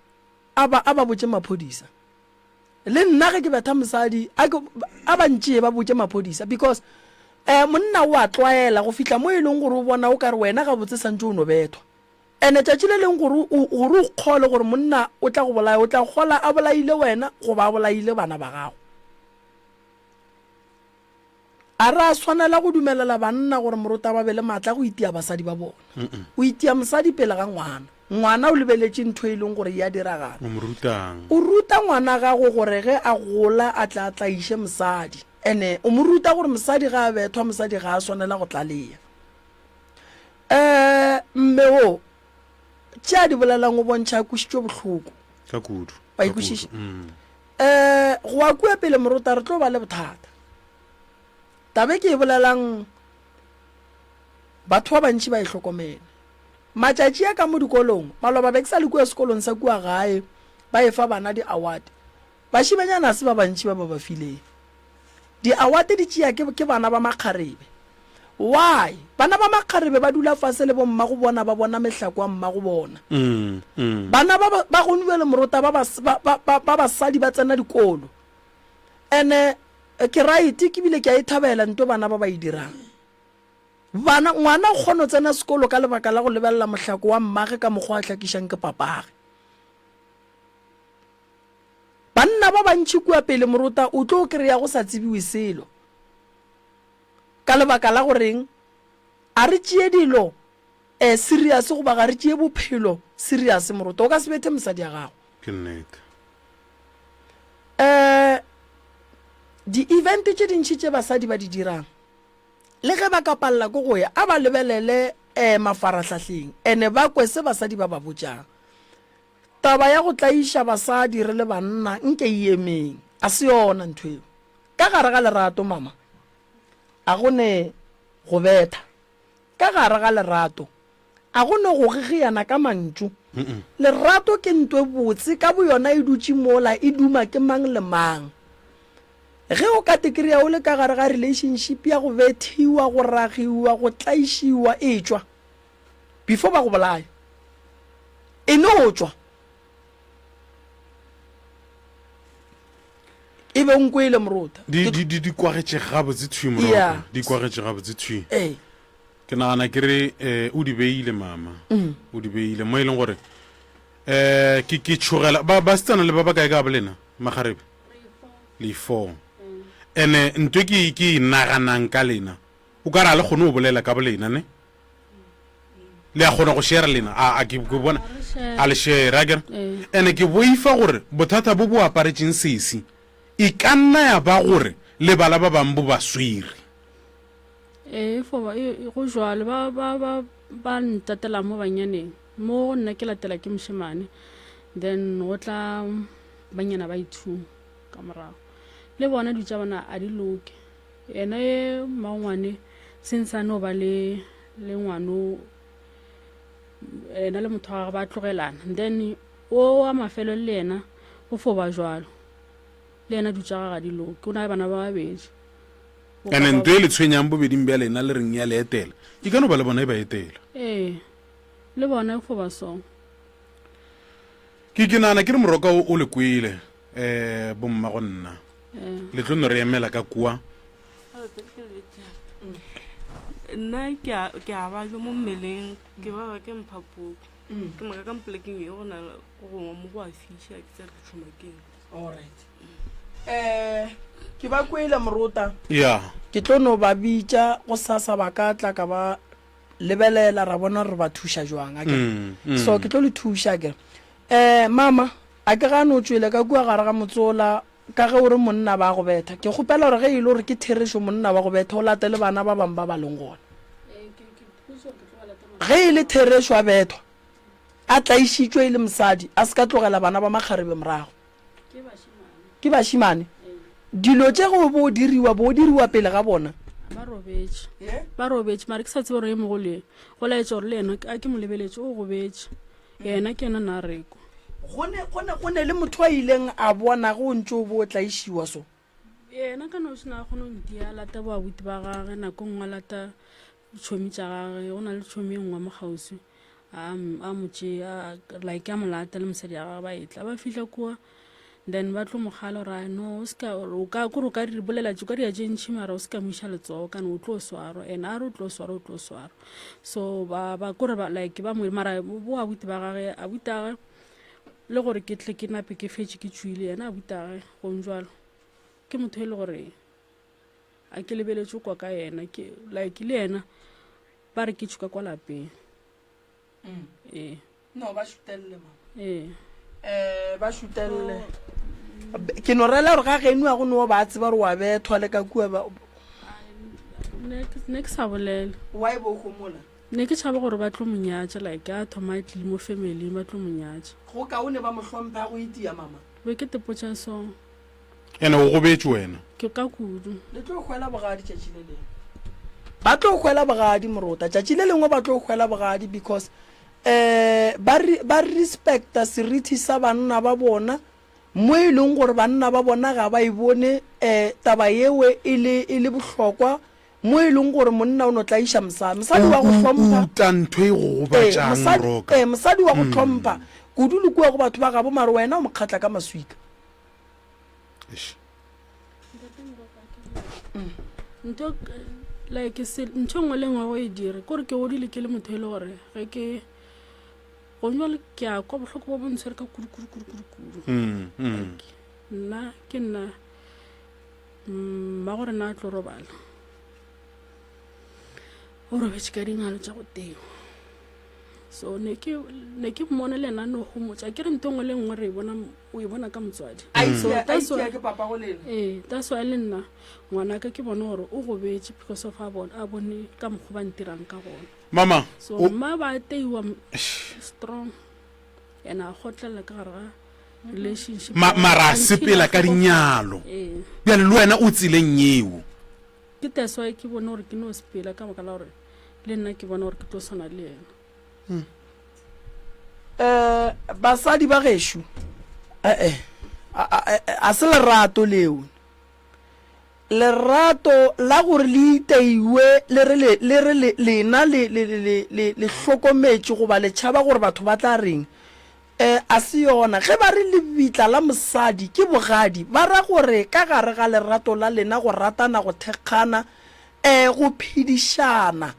a ba a ba botše maphodisa. Le nna ge ke betha mosadi a ke a ba ntšee ba botše maphodisa because eh monna o a tlwaela go fihla mo e leng gore o bona o ka re wena gabotse santše o no bethwa. Ene tšatši le leng gore o, gore o kgole gore monna o tla go bolaya, o tla kgola a bolaile wena goba a bolaile bana ba gago. A re a swanela go dumelela banna gore morota ba be le maatla a go itia basadi ba bona. O itia mosadi pele ga ngwana. Ngwana o lebeletše ntho e leng gore e a diragala. O mo rutang? O ruta ngwana gago gore ge a gola a tle a tlaiše mosadi. Ene o mo ruta gore mosadi ga a bethwa, mosadi ga a swanela go tlalea. Um mme wo tše a di bolelang o bontšha a kwišitšwe bohloko. Ka kudu. Wa ikwešiša? Um go wa kua pele morota re tlo ba le bothata. Taba e ke e bolelang batho ba bantši ba e hlokomele. Matšatši a ka mo dikolong, maloba be ke sa le kua sekolong sa kua gae ba efa bana di-award. Bašimanyana ga se ba bantši ba ba ba fileng. Di-award di tšea ke, ke bana ba makgarebe. Why? Bana ba makgarebe ba dula fase le bommago bona ba bona mehlako ya mmago bona. Bana ba, ba, ba gone bjale morota ba, ba, ba, ba, ba basadi ba tsena dikolo. Ene ke right ke bile ke a e thabela nto bana ba ba e dirang. Bana, ngwana o kgona go tsena sekolo ka lebaka la go lebelela mohlako wa mmage ka mokgwa a hlakišang ke papage. Banna ba bantši kua pele morota o tlo kry-a go sa tsebiwe selo. Ka lebaka la goreng a re tšee dilo eh serious goba ga re tšee bophelo serious morota o ka se bethe mosadi ya gago. Ke nnete. Eh di event tše dintši tše basadi ba di dirang le ge ba ka palela ke go ya a ba lebelele eh mafarahlahleng ene ba kwe se basadi ba ba botšang. Taba ya go tlaiša basadi re le banna nke e emeng. A se yona ntho eo. Ka gare ga lerato mama, a go ne go betha. Ka gare ga lerato, a go ne go gegeana ka mantšu. Lerato ke nto e botse ka boyona e dutše mola e duma ke mang le mang. Ge o ka tekrea o le ka gare ga relationship ya go bethiwa, go ragiwa, go tlaišiwa, etšwa. Before ba go bolaya. E no tšwa. E be o nkwele morota. Di di di di kwagetše gabotse thwi morota. Yeah. Di kwagetše gabotse thwi. Ee. Ke nagana ke re eh o di beile mama. Mm. O di beile mo e leng gore eh ke ke tšhogela ba ba setsana le ba ba kae ka bolena magarebe. Le four. Ene ntwe ke ke e naganang ka lena. O ka re a le kgone go bolela ka bolena ne? Le a kgona go share lena? A a ke ke bona a le share a kere. Ene ke boifa gore bothata bo bo aparetšeng sesi e ka nna ya ba gore le bala ba bang bo ba swere. Ee, fo ba e go jwalo ba ba ba ba ntatela mo banyaneng mo go nna ke latela ke mošemane then go tla banyana ba ithu ka morago le bona dilo tša bona a di loke. Yena ye mmangwane since a no ba le le ngwano yena le motho wa gagwe ba tlogelana then O wa mafelo le yena go fo ba jwalo. Le yena dutša ga ga di loke. O na le bana ba babedi. O ka Ene ba nto e le tshwenyang bobeding bja lena le reng ya le etela, e ka no ba le bona e ba etela. Ee, le bona e fo ba so. Ke ke nagana ke re moroka o o le kwele um bomma go nna. Ee. Le tlo no re emela ka kua. Nna ke a ke a babja mo mmeleng, ke baba ke mphapoku. Ke moka ka mpolekeng ye go na le go gongwe mo go a fiša ke tsere ke tšhoma keng. Alright. Eh, ke ba kwele morota. Ya. Ke tlo no ba bitša go sasa ba ka tla ka ba lebelela ra bona re ba thuša jwang a kere. Mm, mm. So ke tlo le thuša a kere. Eh, mama, a ke gane o tšwele ka kua gare ga motsola ka ge o re monna ba go betha. Ke kgopela gore ge e le gore ke therešo monna wa go betha o latele bana ba bangwe ba ba leng gona. Ge e le therešo a bethwa, a tlaišitšwe e le mosadi, a se ka tlogela bana ba makgarebe morago. Ke bašemane. Dilo tše ge o bo diriwa, bo diriwa pele ga bona. Ba robetše. Ba robetše, mara ke sa tsebe gore ye mogolo ye, go laetša gore le yena a ke mo lebeletše, o gobetše. Yena ke yena na reko. Go ne, go ne, go ne le motho a ileng a bona ge o ntše o bo o tlaišiwa so. Yena ka noši na kgone go ntia, a lata boabuti ba gage, nako nngwe a lata tšhomi tša gage, go na le tšhomi e nngwe mo kgauswi, a, a mo tšea, a, like a mo lata le mosadi ya gage ba etla. Ba fihla kua, then ba tlo mo kgala gore a no, o seka, o ka, kore o ka di bolela, o ka dira tše ntši mara o seka mo iša letsogo, kana o tlo swarwa. And a re o tlo swarwa, o tlo swarwa. So ba, ba, kore ba, like ba mo, mara bo abuti ba gage, abuti a gage, le gore ke tle ke nape ke fetše ke tšwile, yena abuti a gage, gong jwalo, ke motho e le gore a ke lebeletše kwa ka yena, ke, like le yena ba re ke tšhuka kwa lapeng. Mm. Ee. No, ba šutelele mama. Ee. Eh, ba šutelele. Ke no rela gore ga geno a go no ba tseba gore wa bethwa le ka kua ba. Ne ne ke sa bolela. Why bo homola? Ne ke tšhaba gore ba tlo mo nyatša like a thoma a tlile mo family ba tlo mo nyatša. Go kaone ba mo hlompha go itia mama. Be ke tepotša so. Ene o gobetše wena. Ke ka kudu. Le tlo hwela bogadi tšatši le lengwe. Ba tlo hwela bogadi morota. Tšatši le lengwe ba tlo hwela bogadi because eh ba ba respecta serithi sa banna ba bona mo e leng gore banna ba bona ga ba e bone eh taba yewe e le e le bohlokwa mo e leng gore monna o no tlaiša mosadi. Mosadi wa go hlompha. Uta ntho e go gobatšang Moroka. Ee, mosadi wa go hlompha kudu le kua go batho ba gabo mare wena o mo kgatla ka maswika. Eish. Ntho like se ntho nngwe le nngwe go e dire kore ke godile ke le motho e le gore ge ke gone jwale ke a kwa bohloko bo bo ntshwere ka kudu kudu kudu kudu kudu Mm, mm. nna ke nna mma gore na a tlo robala o robetše ka dingalo tša go teo so ne ke ne ke mmona le ena no homotša ke re ntho nngwe le nngwe re e bona o e bona ka motswadi So, that's why- ke papa go lena ee that's why le nna ngwanaka ke bone gore o gobetše because of a bone a bone ka mokgwa ba ntirang ka gona Mama, so o, mma ba teiwa strong and a kgotlelela ka gare ga relationship ma, mara a Until sepela ka hlokofala. dinyalo. ee Bjale le wena o tseleng yeo. Ke that's why ke bone gore ke no sepela ka baka la gore le nna ke bona gore ke tlo swana le yena. Um basadi ba gešo ee a se lerato leo lerato la gore le iteiwe le re le re lena le le le le hlokometše goba le tšhaba gore batho ba tla reng E, a se yona. Ge ba re lebitla la mosadi ke bogadi, ba ra gore ka gare ga lerato la lena go ratana, go thekgana, e, go phedišana.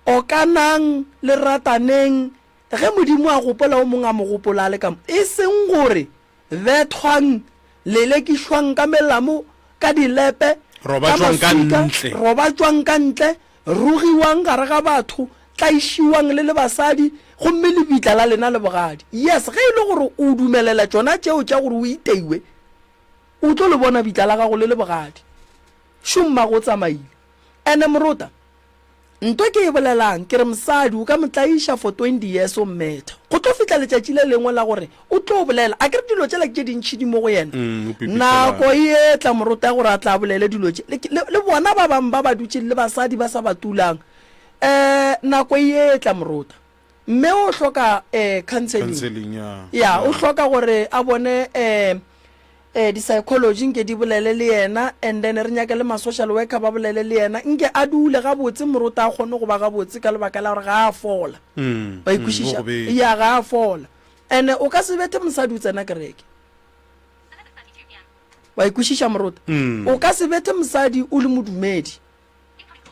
Okanang, le rataneng, ge Modimo a gopola o mongwe a mo gopola a le ka mo. E seng gore bethwang, lelekišwang ka melamo, ka dilepe, ka Robatšwang ka maswika, ntle. robatšwang ka ntle, Rogiwang gare ga batho, tlaišiwang le le basadi, gomme lebitla la lena le bogadi. Yes, ge e le gore o dumelela tšona tšeo tša gore o iteiwe, o tlo le bona bitla la gago le le bogadi. Šo mmago o tsamaile. Ene morota, nto ke e bolelang, ke re mosadi o ka mo tlaiša for 20 years o mmetha. Go tlo fihla letšatši le lengwe la gore o tlo bolela. Akere dilo tšela ke tše dintši di mo go yena. Mm, o pipitlela. Nako e etla morota ya gore a tla bolele dilo tše. Le, le, le bona ba bangwe ba ba dutšeng le basadi ba sa ba tulang. Um nako e etla morota. Mme o hloka um counseling. Counseling, ya. Ya, o hloka gore a bone um um di-psychology nke di bolele le yena and then re nyake le ma-social worker ba bolele le yena nke a dule gabotse moruta a kgone go ba gabotse ka lebaka la gore ga a fola. Mm, Wa mm, ikwešiša? o gobetše. Ya, ga a fola. And o ka se bethe mosadi o tsena kereke. Wa ikwešiša moruta? Mm. O ka se bethe mosadi o le modumedi.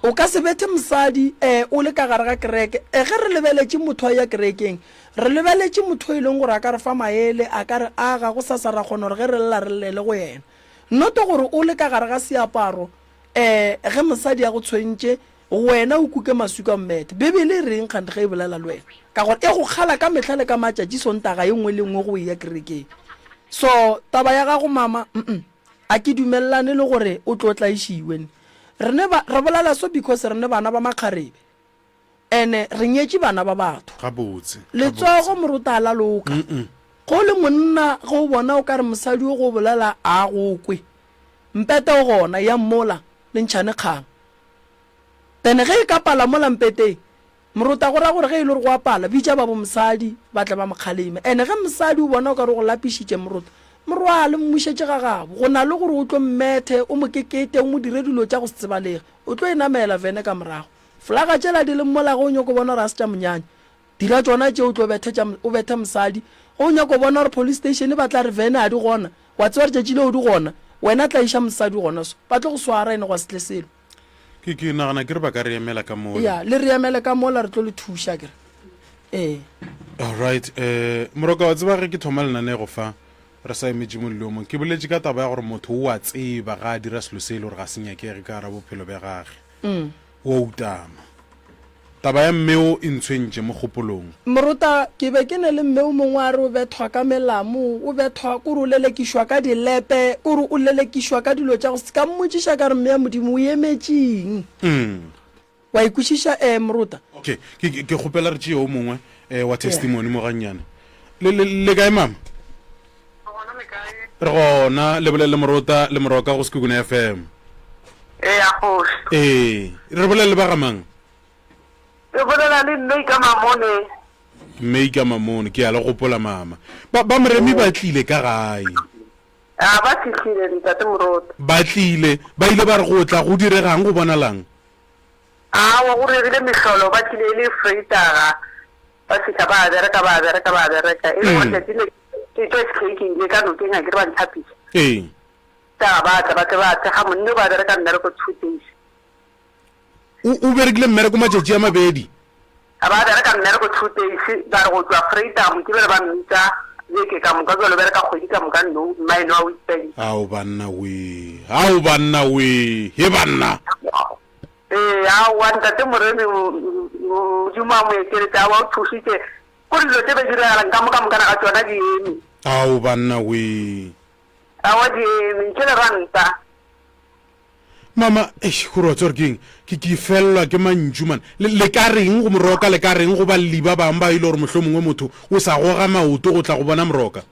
O ka se bethe mosadi e o le ka gare ga kereke. E ge re lebeletše motho a eya kerekeng, re lebeletše motho e leng gore a ka re fa maele, a ka re aga, gosasa ra kgona gore ge re lla re llele go yena. Noto gore o le ka gare ga seaparo, e ge mosadi a go tshwentše, wena o kuke maswika o mmethe. Bibele e reng kganthe ge e bolela le wena? Ka gore e go kgala ka mehla le ka matšatši Sontaga ye nngwe le nngwe go eya kerekeng. So taba ya gago mama, mm. A ke dumelelane le gore o tlo tlaišiwe. Re ne ba, re bolela so because re ne bana ba makgarebe. Ene re nyetše bana ba batho. Gabotse. Letsogo moruta a la loka. Ge o le monna ge o bona o ka re mosadi o go bolela a go kwe. Mpete o gona, yang mola le ntšhane kgang. Then ge e ka pala mola mpeteng, Morota go ra gore ge e le gore go a pala, bitša ba bo mosadi ba tle ba mo kgaleme. Ene ge mosadi o bona o ka re o go lapišitše morota, mo rwale, mmušetše ga gabo. Go na le gore o tlo mmethe, o mo kekete, o mo dire dilo tša go se tsebalege. O tlo e namela vene ka morago. Folaga tšela di leng mola ge o nyako bona gore ga se tša monyanya. Dira tšona tše o tlo bethe tša, o bethe mosadi. Ge o nyako bona gore police station ba tla re vene ga di gona, wa tseba gore tšatši leo di gona, wena tlaiša mosadi gona so. Ba tlo go swara ene gwa se tle selo. Ke, ke nagana ke re ba ka re emela ka mola. Ya, le re emele ka mola re tlo le thuša ke re. Ee. Alright, eh, Moroka wa tseba ge ke thoma lenanego fa, re sa emetše mollo mo, ke boletše ka taba ya gore motho o a tseba ga a dira selo se e le gore ga se nyakege ka gara bophelo bja gage. O a utama. Taba ya mme o e ntshwentše mo kgopolong. Morota, ke be ke ne le mme o mongwe a re o bethwa ka melamo, o bethwa kore o lelekišwa ka dilepe, kore o lelekišwa ka dilo tša go se. Ka mmotšiša ka re, Mme ya Modimo, o emetšeng? Wa e kwešiša? Ee, Morota. Okay, ke, ke, ke kgopela re tšee o mongwe eh, wa testimony mo gannyane. Le, le, le kae mama? Re gona le kae? Re gona, le bolele le Morota le Moroka go Sekhukhune FM. Ee, a kgoši. Ee, re bolele le ba ga mang? Ke bolela le Mme ka Mamone. Mme ka Mamone, ke a le gopola mama. Ba, ba Moremi ba tlile ka gae. A ba fihlile ntate Moroto. Ba tlile, ba ile ba re go tla go diregang go bonalang? Aowa go diregile mehlolo, ba tlile e le Vrydag, ba fihla ba bereka ba bereka ba bereka. E le gore tšatši le ke tšwa SK ke ile ka nokeng a ke re ba ntlhapisa. Ee. Vrydag ba tla ba tle ba thekga monne o ba bereka mmereko two days. O, o berekile mmereko matšatši a mabedi. A ba bereka mmereko two days, ba re go tšwa Vrydag Mokibelo ba mmitša beke ka moka, bjalo o bereka kgwedi ka moka no, mmaeno wa Witbank. Ao banna wee, ao banna wee, he banna! Ee, aowa ntate Moremi, Modimo a mo ekeletše, aowa o thušitše, kore dilo tše be diregalang ka moka mokana ga tšona di eme. Ao banna wee. Aowa di eme, ntle le ranta. Mama, eish, gore wa tseba gore ke eng? Ke, ke felelwa ke mantšu, man. Le, le ka reng go Moroka, le ka reng go balli ba bangwe ba e le gore mohlomongwe motho o sa goga maoto go tla go bona Moroka?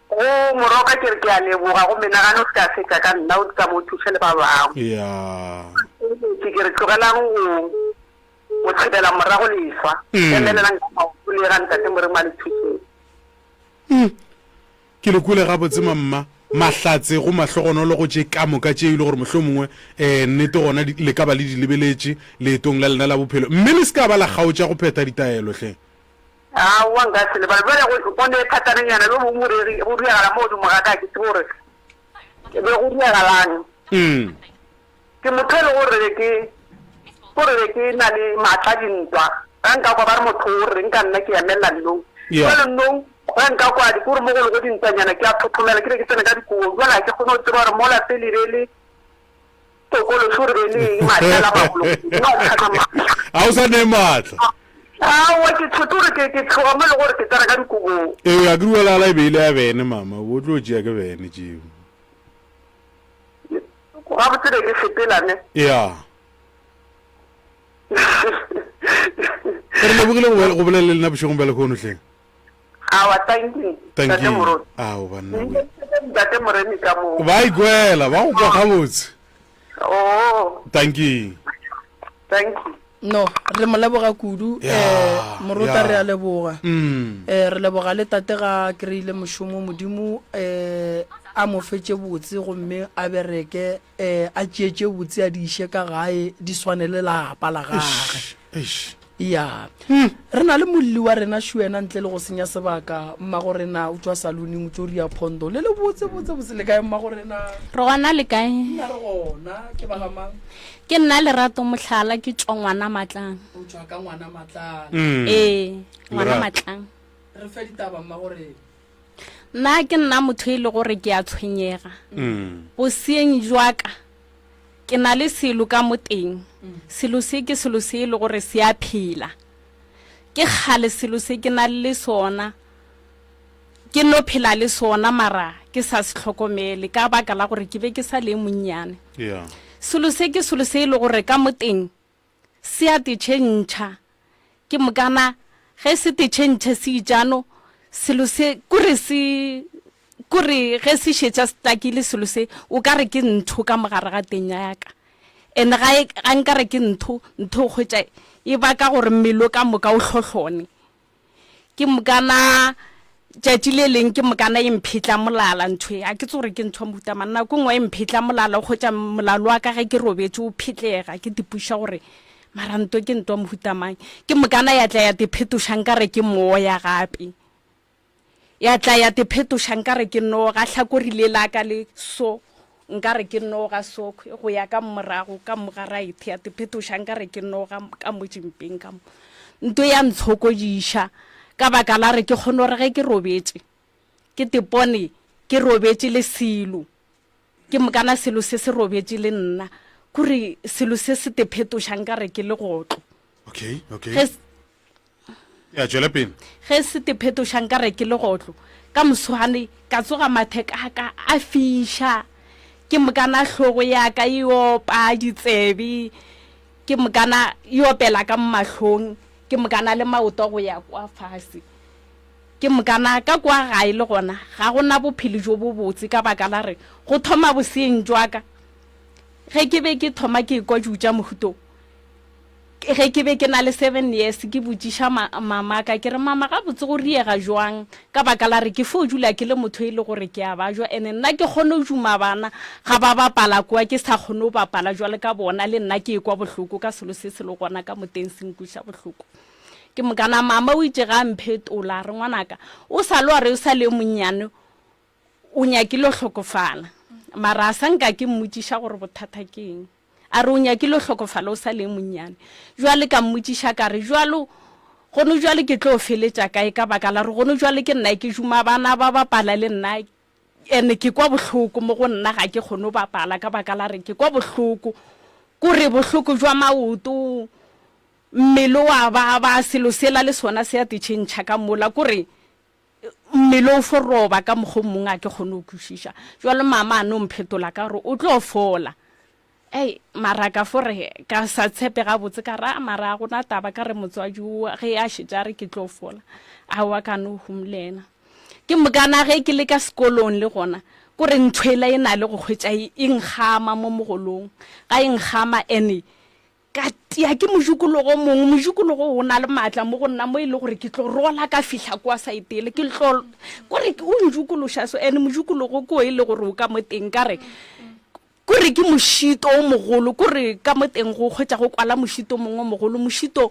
Go Moroka ke re ke a leboga, go menagano o se ka fetša ka nna, o tsamaya o thuše le ba bangwe. Ya. Ke ke re tlogelang go, go thibela morago leswa, emelelang ka maoto le ye ga Ntate Morimo a le thušeng. Mm. Ke le kwele gabotse mamma. Mahlatse go mahlogonolo go tše ka moka tše e le gore mohlomongwe um nnete gona le ka ba le di lebeletše leetong la lena la bophelo. Mme le se ka ba la kgaotša go phetha ditaelo hle. Aowa nka se lebale. Bjale go, go ne thatananyana bjo bongwe bo regi, bo diragala mo godimo ga ka, ga ke tsebe gore be go diragalang. Mm. Ke motho e le gore be ke, gore be ke na le maatla dintwa. Ga nka kwa ba re motho o reng ka nna ke emelela nong. Yeah. Jwale nong ge nka kwa di kore mo go lego dintwanyana ke a thothomela ke be ke tsene ka dikobong. Jwale ga ke kgone go tseba gore mola pele be le tokološi gore be le eng maatla a la magolo. Modimo a ntshana maatla. Ga o sa ne maatla. Aowa ke tshotse gore ke ke tshoga mo e le gore ke tsena ka dikobong. Ee, a ke re wa lala e be e le ya bene mama, o tlo tšea ke bene tšeo. Gabotse be ke sepela ne. Ya. Re lebogile go go bolela le lena bošegong bja lehono hleng. Awa, thank you. Thank Ntate you. Moruti. Ao banna we. Ntate Moremi ka moo. Ba ikwela, ba go kwa gabotse. Oh, Thank you. thank you. No, re mo leboga kudu. Ya, Eh, Morota ya. re a leboga. Mm. Eh, re leboga le tate ga a kry-ile mošomo Modimo eh, a mo fetše botse gomme a bereke eh, a tšee tše botse a di iše ka gae di swane le lapa la gage. Eish. Ya. Re na le molli wa rena Shuena ntle le go senya sebaka. Mmago rena o tšwa saluning o tšo ria phondo le le botse botse botse le kae mmago rena? Re gona le kae? Nna re gona ke ba ga mang? Ke nna Lerato Mohlala ke tšwa ngwana Matlang. O tšwa ka ngwana Matlang. Ee, ngwana Lerato. Matlang. Re fe ditaba mmago rena. Nna ke nna motho e le gore ke a tshwenyega. Boseeng jwa ka ke na le selo ka mo teng. Selo se ke selo se e le gore se a phela. Ke kgale selo se ke na le sona. Ke no phela le sona mara ke sa se hlokomele ka baka la gore ke be ke sa le monnyane. Yeah. Selo se ke selo se e le gore ka mo teng se a tetšhentšha. Ke mokana ge se tetšhentšhe se itšano selo se kore se kore ge se šetša se takile selo se o ka re ke ntho ka mogare ga teng ya ka. And ga e ga nka re ke ntho ntho o hwetša e baka gore mmele ka moka o hlohlone. Ke mokana tšatši le leng ke mokana e mphetla molala ntho e, a ke tse gore ke ntho ya mohuta mang. Nako nngwe e mphetla molala, o hwetša molalo wa ka ge ke robetše o phetlega, ke tipuša gore mara nto ke nto ya mohuta mang. Ke mokana ya tla ya te phetoša nkare ke moya gape. Ya tla ya te phetoša nkare ke noga, hlakori le la ka le so nkare ke noga so go ya ka morago ka mo ga right, ya te phetoša nkare ke noga ka mo tšimpeng ka mo. Nto ya ntshokodiša ka baka la re ke kgone gore ge ke robetše ke te pone ke robetše le selo, ke mokana selo se se robetše le nna, kore selo se se te phetoša nkare ke legotlo. Okay, okay. Ge Ya, tšwela pele. Ge se te phetoša nka re ke legotlo. Ka moswane ka tsoga matheka a ka a fiša, ke mokana hlogo ya ka e opa ditsebe, ke mokana e opela ka mo mahlong, ke mokana le maoto go ya kwa fase. Ke mokana ka kwa gae le gona ga go na bophelo jo bobotse ka baka la re go thoma boseeng jwa ka ge ke be ke thoma ke ekwa dilo tša mohuta wo. Ge ke be ke na le seven years ke botšiša ma, mamaka ke re, Mama gabotse go riega jwang? Ka baka la re ke fo dula ke le motho e le gore ke a bajwa ene nna ke kgone go duma bana ga ba bapala kua ke sa kgone go bapala jwale ka bona le nna ke ekwa bohloko ka selo se se le gona ka moteng se nkweša bohloko. Ke mokana mama o itše ga a mphetola a re ngwanaka o sa le wa re o sa le yo monnyane o nyakile go hlokofala mara a sa nka ke mmotšiša gore bothata ke eng. A re o nyakile go hlokofala o sa le monnyane. Jwale ka mmotšiša ka re, Jwalo, gono jwale ke tlo feletša kae ka baka la gore gono jwale ke nna ke šoma, bana ba bapala le nna ene ke kwa bohloko mo go nna ga ke kgone go bapala ka baka la re ke kwa bohloko, kore bohloko jwa maoto, mmele wa baba, selo sela le sona se a te tšhentšha ka mola, kore Mmele o fo roba ka mokgwa o mongwe a ke kgone go kwešiša. Jwale mama a no mphetola ka gore o tlo fola. Ei, mara ka fo re ka sa tshepe gabotse ka re a mara a gona taba ka re motswadi o ge a šetše a re ke tlo fola. Aowa ka no humlena. Ke mokana ge ke le ka sekolong le gona kore ntho ela e na le go hwetša e nkgama mo mogolong. Ga e nkgama ene Ka tia ke mojikologo o mongwe, mojikologo o na le maatla mo go nna mo e le gore ke tlo rola ka fihla kwa saetele, ke tlo kore o njikološa so, and mojikologo ko e le gore o ka mo teng ka re kore ke mošito o mogolo, kore ka mo teng go hwetša go kwala mošito o mongwe o mogolo, mošito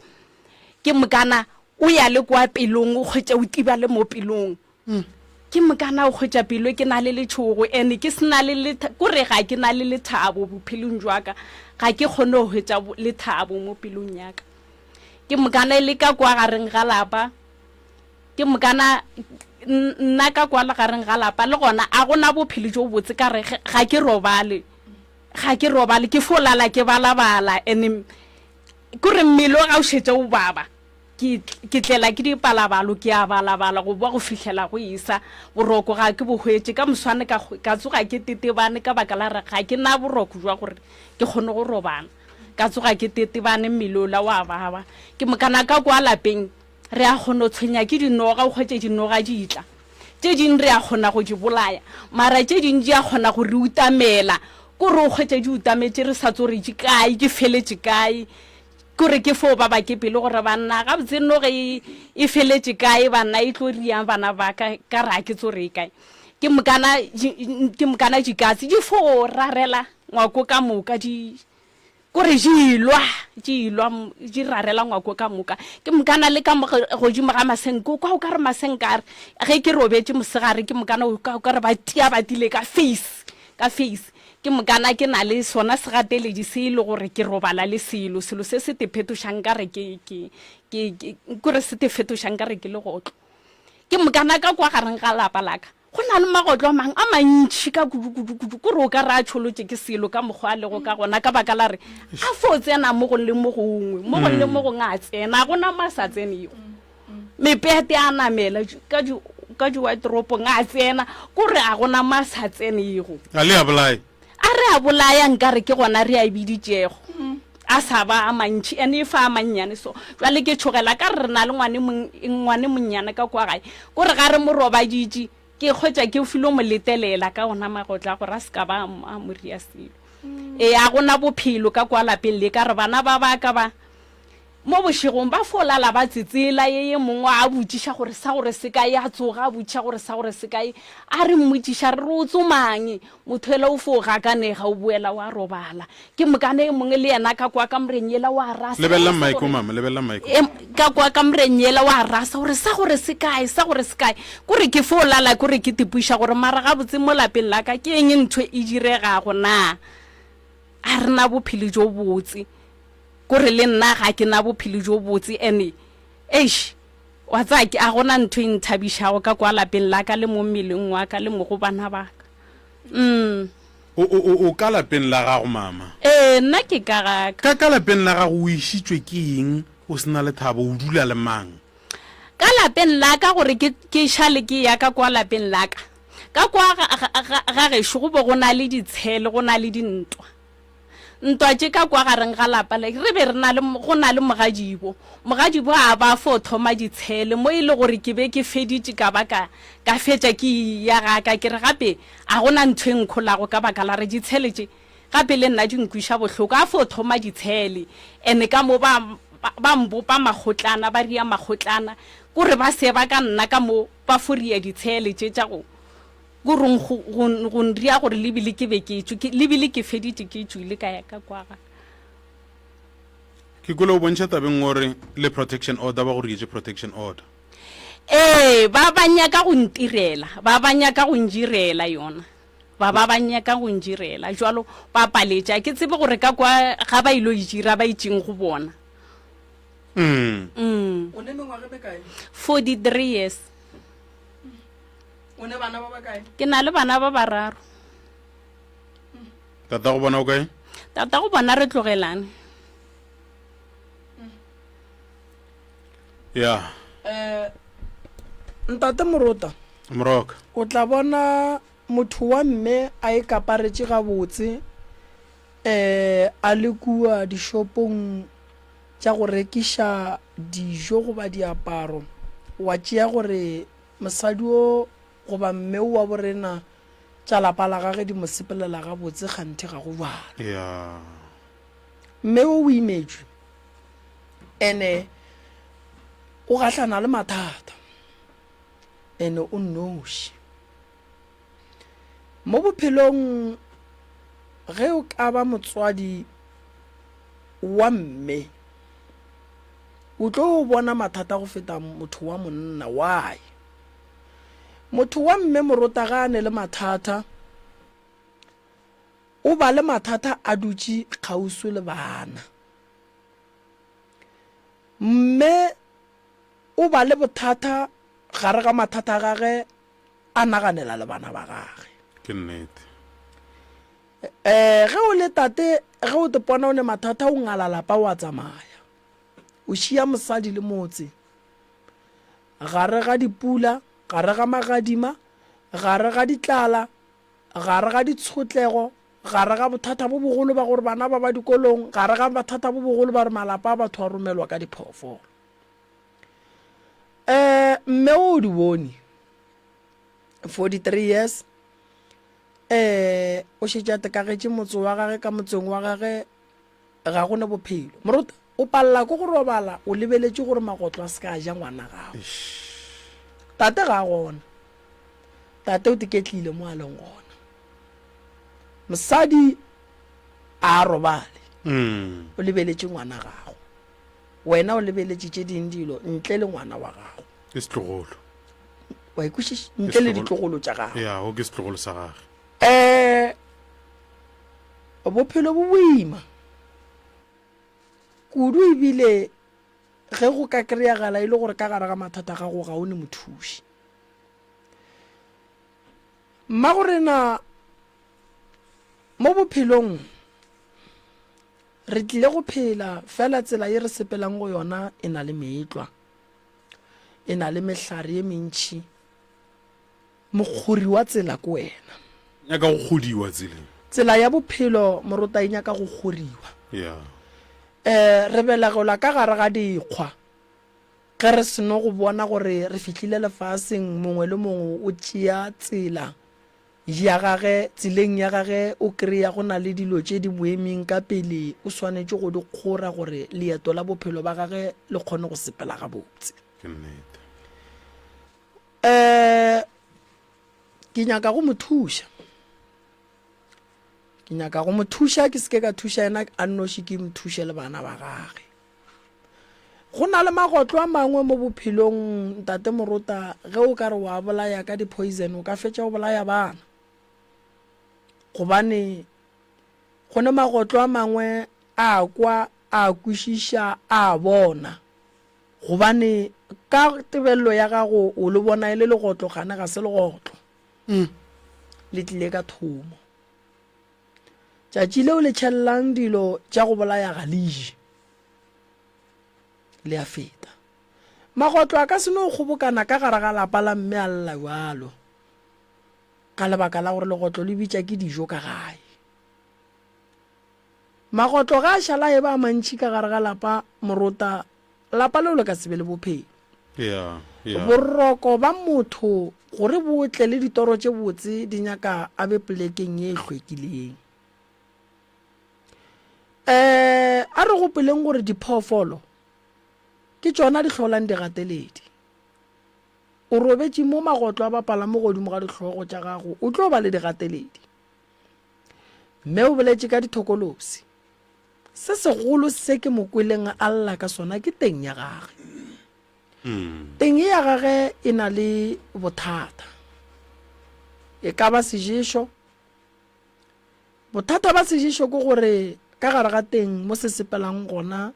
ke mokana o ya le kwa pelong o hwetša o tiba le mo pelong. Ke mokana o hwetša pelo ke na le letšhogo and ke se na le letha kore ga ke na le lethabo bophelong jwa ka, ga ke kgone go hwetša lethabo mo pelong ya ka. Ke mokana e le ka kwa gareng ga lapa, ke mokana nna ka kwa gareng ga lapa le gona a gona bophelo jo botse ka re ga ke robale, ga ke robale ke fo lala ke balabala and kore mmele o ga o šetše o baba. Ke, ke tlela ke dipalabalo, ke a balabala go boa go fihlela go esa. Boroko ga ke bo hwetše. Ka moswane ka, ka tsoga ke tetebane ka baka la re ga ke na boroko jwa gore ke kgone go robala. Ka tsoga ke tetebane mmele ola wa baba. Ke mokana ka kwa lapeng re a kgona go tshwenya ke dinoga, o hwetše dinoga di tla. Tše ding re a kgona go di bolaya, mara tše ding di a kgona go re utamela. Kore o hwetše di utametše re sa tso re di kae, di feletše kae. Kore ke fo ba bake pelo gore banna gabotse noge e, e feletše kae banna e tlo riang bana ba ka ka re a ke tso re e kae. Ke mokana ke mokana dikatse di fo rarela ngwako ka moka di kore di lwa di lwa di rarela ngwako ka moka. Ke mokana le ka mo godimo ga masenke o kwa o ka re masenke a re ge ke robetše mosegare ke mokana o kwa o ka re ba tia ba tile ka face ka face. Ke mokana ke na le sona segateledi se e le gore ke robala le selo, selo se se te phetošang nkare ke, ke, ke, ke, kore se te fetoša nkare ke legotlo. Ke mokana ka kwa gareng ga lapa la ka, go na le magotlo a mang a mantši ka kudu, kudu, kudu, kore o ka re a tšholotše ke selo ka mokgwa a lego ka gona, ka baka la re a fo tsena mo gong le mo gongwe, mo gong le mo gongwe a tsena, a go na mo a sa tsenego. Mepete a namela ka di ka diwateropong a tsena, kore a gona mo a sa tsenego. A le a bolaye? A re a bolaya nkare ke gona re a biditšego. A sa ba a mantši ene e fa a mannyane so. Jwale ke tšhogela ka re re na le ngwane ngwane monnyane ka kwa gae. Kore ga re mo robaditše ke kgwetša ke filo mo letelela ka ona magotla gore a se ka ba a mo ria selo. Ee a gona bophelo ka kwa lapeng le ka re bana ba ba ka ba Mo bošegong ba fo lala ba tsetsela, ye ye mongwe a botšiša gore sa gore se kae, a tsoga a botšiša gore sa gore se kae, a re mmotšiša re re o tsomang, motho yela o fo gakanega o boela wa robala. Ke mokane e mongwe le yena ka kwa kamoreng yela wa rasa, Lebelela sa mic gore mama, lebelela mic. E, ka kwa kamoreng yela wa rasa gore sa gore se kae, sa gore se kae. Kore ke fo lala kore ke tipuša gore mara gabotse mo lapeng la ka ke eng ntho e diregago na? A re na bophelo jo botse. Kore le nna ga ke na bophelo jo botse ene eish wa tsaya ke a gona ntho e nthabišago ka kwa lapeng la ka le mo mmeleng wa ka le mo go bana ba ka. Mm. O, o, o, o ka lapeng la gago mama? Ee, nna ke ka ga ka. Ka, ka lapeng la gago o išitšwe ke eng o se na lethabo? O dula le mang? Ka lapeng la ka gore ke, ke šale ke ya ka kwa lapeng la ka. Ka kwa ga, ga, ga, ga gešo go be go na le ditshele, go na le dintwa. Ntwa tše ka kwa gareng ga lapa le, re be re na le, go na le mogadibo. Mogadibo a ba fo thoma ditshele, mo e le gore ke be ke feditše ka ba ka, ka fetša ke eya ga ka, ke re gape a go na ntho e nkholago ka baka la re ditshele tše gape le nna di nkwiša bohloko. A fo thoma ditshele, ene ka mo ba, ba, ba mbopa makgotlana, ba ria makgotlana, kore ba seba ka nna ka mo ba fo ria ditshele tše tša go, Go reng go, go, go nria gore le bile ke be ke tšwe, ke, le bile ke feditše ke tšwile ka ya ka kwa ga. Ke kwele o bontšha tabeng gore le protection order ba go rietše protection order. Ee, ba ba nyaka go ntirela, ba ba nyaka go njirela yona. Ba ba ba nyaka go njirela, jwalo ba paletše. A ke tsebe gore ka kwa ga ba ilo e dira ba itšeng go bona. Mm. Mm. O ne mengwaga e mekae? 43 years. O ne bana ba bakae? Ke na le bana ba bararo. Tata go bona o kae? Tata go bona re tlogelane. Ya. Eh Ntate Morota. Moroka. O tla bona motho wa mme a e kaparetše gabotse eh a le kua dishopong tša go rekiša dijo goba diaparo wa tšea gore Mosadi wo goba mme wo wa borena tša lapa la gage di mo sepelela gabotse kganthe ga go bjalo. Yeah. Mme wo o imetšwe ene o gahlana le mathata ene o nnoši. Mo bophelong ge o ka ba motswadi wa mme O tlo bona mathata go feta motho wa monna. Why? Motho wa mme morota ga a ne le mathata, o ba le mathata a dutše kgauswi le bana. Mme o ba le bothata gare ga mathata a gage a naganela le bana ba gage. Ke nnete. Eh, ge o le tate, ge o te pona o ne mathata o ngala lapa wa tsamaya. O šia mosadi le motse. Gare ga dipula, gare ga magadima, gare ga ditlala, gare ga ditshotlego, gare ga bothata bo bogolo ba gore bana ba ba dikolong, gare ga bothata bo bogolo ba gore malapa a batho a romelwa ka diphoofolo. Eh, mme o di bone. 43 years. Eh, o šetše a tekagetše motse wa gage ka motseng wa gage ga go ne bophelo. Moruta. O palela ke go robala o lebeletše gore magotlo a se ka a ja ngwana gago. Tate ga a gona. Tate o tiketlile mo a leng gona. Mosadi a a robale. O lebeletše ngwana gago. Wena o lebeletše tše ding dilo ntle le ngwana wa gago. Ke setlogolo. Wa ikwešiša? Ntle le ditlogolo tša gago. Ya, o ke setlogolo sa gage. Eh bophelo bo boima. Kudu ebile ge go ka kry-agala e le gore ka gare ga mathata a gago ga o ne mothuši. Mmagorena mo bophelong re tlile go phela fela tsela ye re sepelang go yona e na le meetlwa, e na le mehlare ye mentši. Mokgori wa tsela ke wena. Nyaka go kgodiwa tseleng. Tsela ya bophelo morota e nyaka go kgoriwa. Yeah. Eh, re belegelwa ka gare ga dikgwa. Ge re seno go bona gore re fihlile lefaseng, mongwe le mongwe o tšea tsela ya gage, tseleng ya gage o kry-a go na le dilo tše di boeming ka pele, o swanetše go di kgora gore leeto la bophelo ba gage le kgone go sepela gabotse. Ke nnete. Eh, ke nyaka go mo thuša. Ke nyaka go mo thuša, ke seke ka thuša yena a nnoši, ke mo thuše le bana ba gage. Go na le magotlo a mangwe mo bophelong, Ntate Morota, ge o ka re wa bolaya ka di-poison, o ka fetša o bolaya bana. Gobane go ne magotlo a mangwe a kwa, a kwešiša, a bona. Gobane ka tebelelo ya gago o le bona e le legotlo, gane ga se legotlo. Le tlile ka thomo. Tšatši leo le tšhelelang dilo tša go bolaya ga le je. Le a feta. Magotlo a ka se no kgobokana ka gare ga lapa la mme a lla bjalo, ka lebaka la gore legotlo le bitša ke dijo ka gae. Magotlo ge a šala a eba a mantši ka gare ga lapa, morota, lapa leo le ka se be le bophelo. Yeah, yeah. Boroko ba motho gore bo tle le ditoro tše botse di nyaka a be polekeng ye e hlwekileng. Um a re gopoleng gore diphoofolo ke tšona di hlolang digateledi. O robetše mo magotlo a bapala mo godimo ga dihlogo tša gago, o tlo ba le digateledi. Mme o boletše ka dithokolosi. Se segolo se ke mo kweleng a lla ka sona ke teng ya gage. Teng ya gage e na le bothata. E ka ba seješo. Bothata ba seješo ke gore ka gare ga teng mo se sepelang gona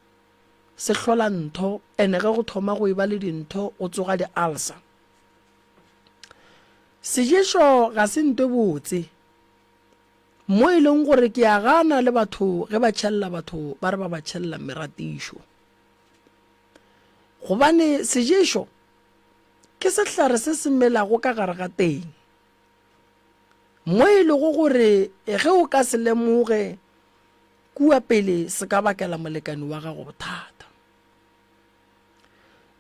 se hlola ntho ene ge go thoma go eba le dintho go tsoga di-ulcer. Seješo ga se ntwe botse mo e leng gore ke a gana le batho ge ba tšhelela batho ba re ba ba tšhelela meratišo. Gobane seješo ke sehlare se se melago ka gare ga teng mo e lego gore ge o ka se lemoge kua pele se ka bakela molekani wa gago bothata.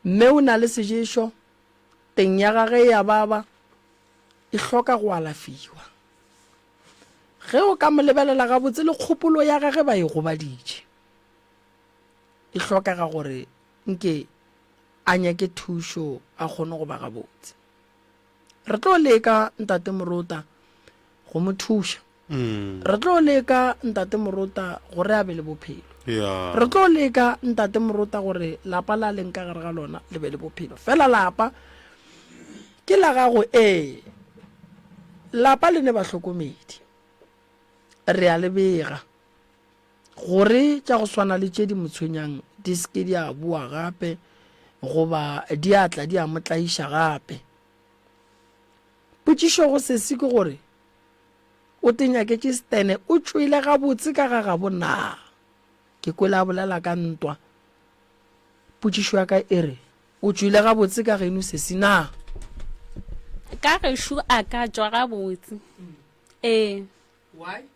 Mme o na le seješo Teng ya gage e a baba, e hloka go alafiwa. Ge o ka mo lebelela gabotse le kgopolo ya gage ba e gobaditše. E hlokega gore nke a nyake thušo a kgone go ba gabotse. Re tlo leka Ntate Morota go mo thuša. Re tlo leka Ntate Morota gore a be le bophelo. Yeah. Re tlo leka Ntate Morota gore lapa la leng ka gare ga lona le be le bophelo. Fela lapa ke la gago ee. Lapa le ne bahlokomedi. Re a le bega gore tša go swana le tše di mo tshwenyang di se ke di a boa gape goba di a tla di a mo tlaiša gape. Potšišo go sesi ke gore O te nyaketše Stene o tšwele gabotse ka ga gabo na? Ke kwele a bolela ka ntwa. Potšišo ya ka e re, O tšwele gabotse ka geno sesi na? Ka gešo a ka tšwa gabotse. Ee. Why?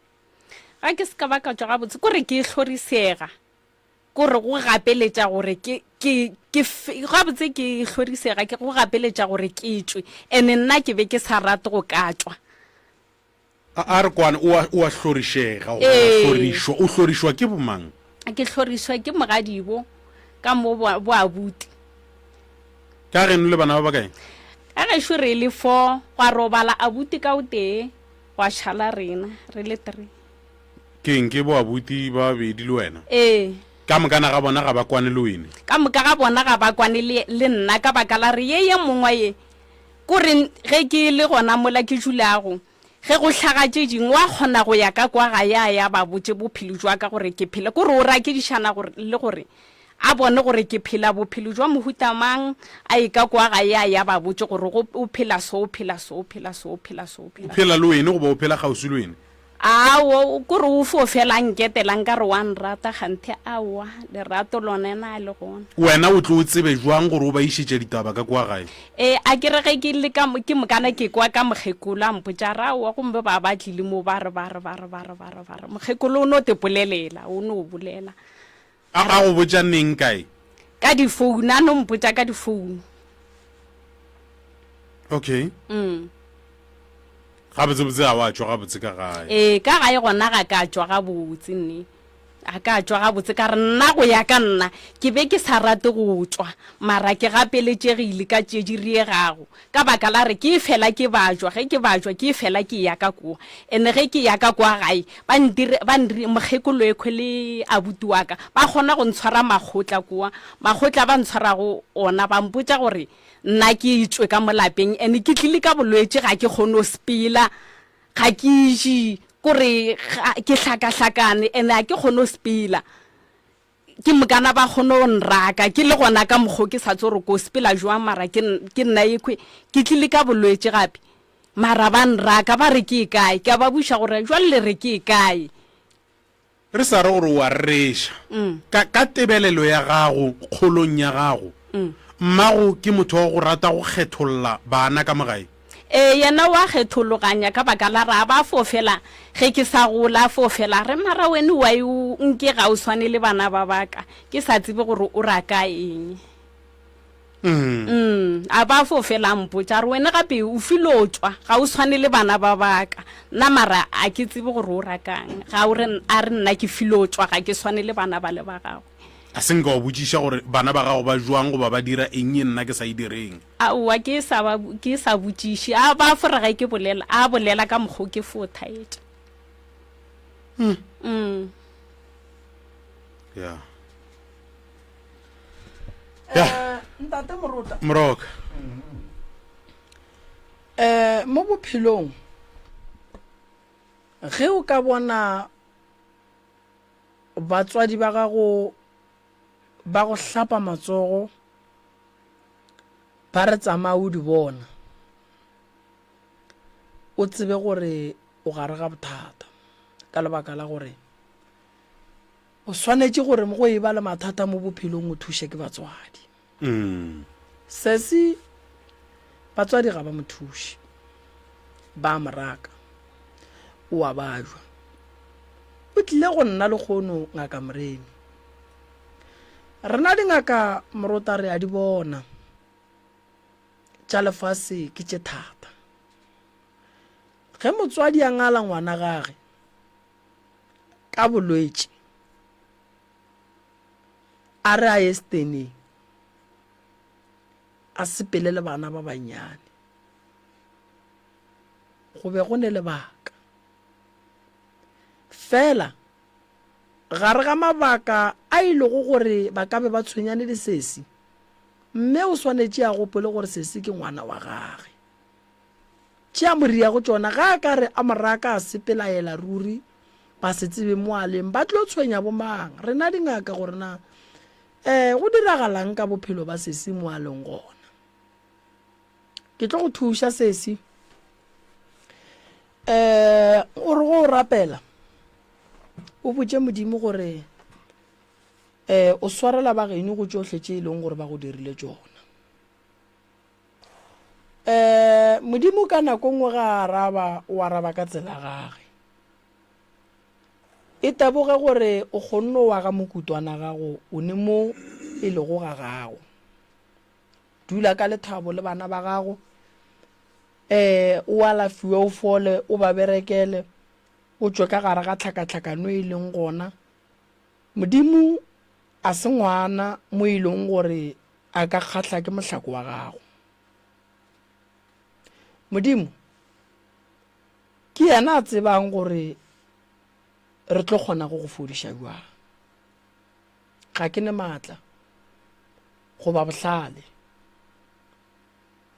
Ga ke se ka ba ka tšwa gabotse, kore ke hlorisega. Kore go gapeletša gore ke, ke, ke, gabotse ke hlorisega, ke go gapeletša gore ke tšwe. Ene nna ke be ke sa rate go ka tšwa. A, a re kwane, o a, o a hlorišega, goba wa Ee. hlorišwa. O hlorišwa ke bomang? Ke hlorišwa ke mogadibo ka mo bo abuti. Ka geno le bana ba bakae? Ka gešo re le fo, gwa robala abuti ka o tee, gwa šala rena re le three. Keng ke bo abuti ba babedi le wena? Ee. Ka mokana ga bona ga ba kwane le wene? Ka moka ga bona ga ba kwane le, le nna ka baka la re ye ye mongwe ye, ko re ge ke le gona mola ke dulago, Ge go hlaga tše dingwe, wa kgona go ya ka kwa gae a ya ba botše bophelo jwa ka gore ke phela. Kore o rakedišana gore, le gore a bone gore ke phela bophelo jwa mohuta mang, a ye ka kwa gae a ya ba botše gore go, o phela so, o phela so, o phela so, o phela so, o O phela so. phela le wene goba o phela kgauswi le wene? Awo, kore o fo fela a nketela nkare wa nrata, kganthe aowa, lerato lona na le gona. Wena o tlo o tsebe jwang gore o ba išetša ditaba ka kua gae? Ee, a ke re ge ke le ka mo, ke mokana ke kwa ka mokgekolo a mpotša a re, Aowa, gomme ba ba tlile mo ba re, ba re, ba re, ba re, ba re, ba re. Mokgekolo o no te polelela, o no bolela. A, a go botša neng, kae? Ka difounu, a no mpotša ka difounu. Okay. Mm. Gabotsebotse ga wa tšwa gabotse ka gae. Ee, ka gae gona ga ka tšwa gabotse nne. Ga ka tšwa gabotse ka re nna go ya ka nna ke be ke sa rate go tšwa mara ke gapeletšegile ka tše di riegago ka baka la re ke fela ke bajwa ge ke bajwa ke fela ke ya ka kua ene ge ke ya ka kwa gae ba ntire ba nri mokgekolo ekhwe le abuti wa ka ba kgona go ntshwara makgotla kua makgotla ba ntshwarago ona ba mpotša gore Nna ke tšwe ka mo lapeng and ke tlile ka bolwetši ga ke kgone go sepela, ga ke je, kore ke hlakahlakane and ga ke kgone go sepela. Ke mokana ba kgone go nraka ke le gona ka mokgo ke sa tse gore ko sepela jwang mara ke ke nna ekhwe ke tlile ka bolwetši gape. Mara ba nraka ba re ke e kae, ke a ba buša gore jwale le re ke e kae. Re sa re gore o a rereša. Ka, ka tebelelo ya gago, kgolong ya gago, mmago ke motho wa go rata go kgetholla bana ka mo gae? Ee, yena o a kgethologanya ka baka la re a ba fo fela ge ke sa gola, a fo fela a re, Mara wene why o nke ga o swane le bana ba ba ka? Ke sa tsebe gore o ra ka eng. Mm. A ba fo fela a mpotša a re, Wena gape o filo tšwa, ga o swane le bana ba ba ka. Nna mara a ke tsebe gore o ra kang. Ga o re, a re nna ke filo tšwa, ga ke swane le bana bale ba gagwe. A se nka wa botšiša gore bana ba gago ba jwang goba ba dira eng ye nna ke sa e direng? Aowa, ke sa ba, ke sa botšiše. A ba fo re ge ke bolela, a bolela ka mokgwa o ke fo thaetša. Mm. Ya. Eh, ntate morota moroka eh mo bophelong ge o ka bona batswadi ba gago ba go hlapa matsogo ba re tsamaya o di bona o tsebe gore o gare ga bothata ka lebaka la gore O swanetše gore go e ba le mathata mo bophelong o thuše ke batswadi. Sesi, batswadi ga ba mo thuše. Ba a mo raka. O a bajwa. O tlile go nna lekgono Ngaka Moremi. Rena dingaka Morota re a di bona. Tša lefase ke tše thata. Ge motswadi a ngala ngwana gage, ka bolwetši a re a ye steneng a sepele le bana ba bannyane go be go ne lebaka fela gare ga mabaka a e lego gore ba ka be ba tshwenyane le sesi mme o swanetše a gopole gore sesi ke ngwana wa gage Tše a mo riago tšona, ge a ka re a mo raka a sepela a yela ruri, ba se tsebe mo a leng, ba tlo tshwenya bomang? Rena dingaka gore na um go diragalang ka bophelo ba sesi mo a leng gona. Ke tlo go thuša sesi. Um o re go o rapela o botše Modimo gore um o swarela ba geno go tšohle tše e leng gore ba go dirile tšona. Um Modimo ka nako nngwe ga a araba, o araba ka tsela gage. E teboge gore o kgonne o aga mokutwana gago o ne mo e lego ga gago. Dula ka lethabo le bana ba gago, um o alafiwe o fole, o ba berekele, o tšwe ka gare ga tlhakatlhakano e leng gona. Modimo a se ngwana mo e leng gore a ka kgahla ke mohlako wa gago. Modimo ke yena a tsebang gore re tlo kgona go go fodiša bjang. Ga ke ne maatla goba bohlale.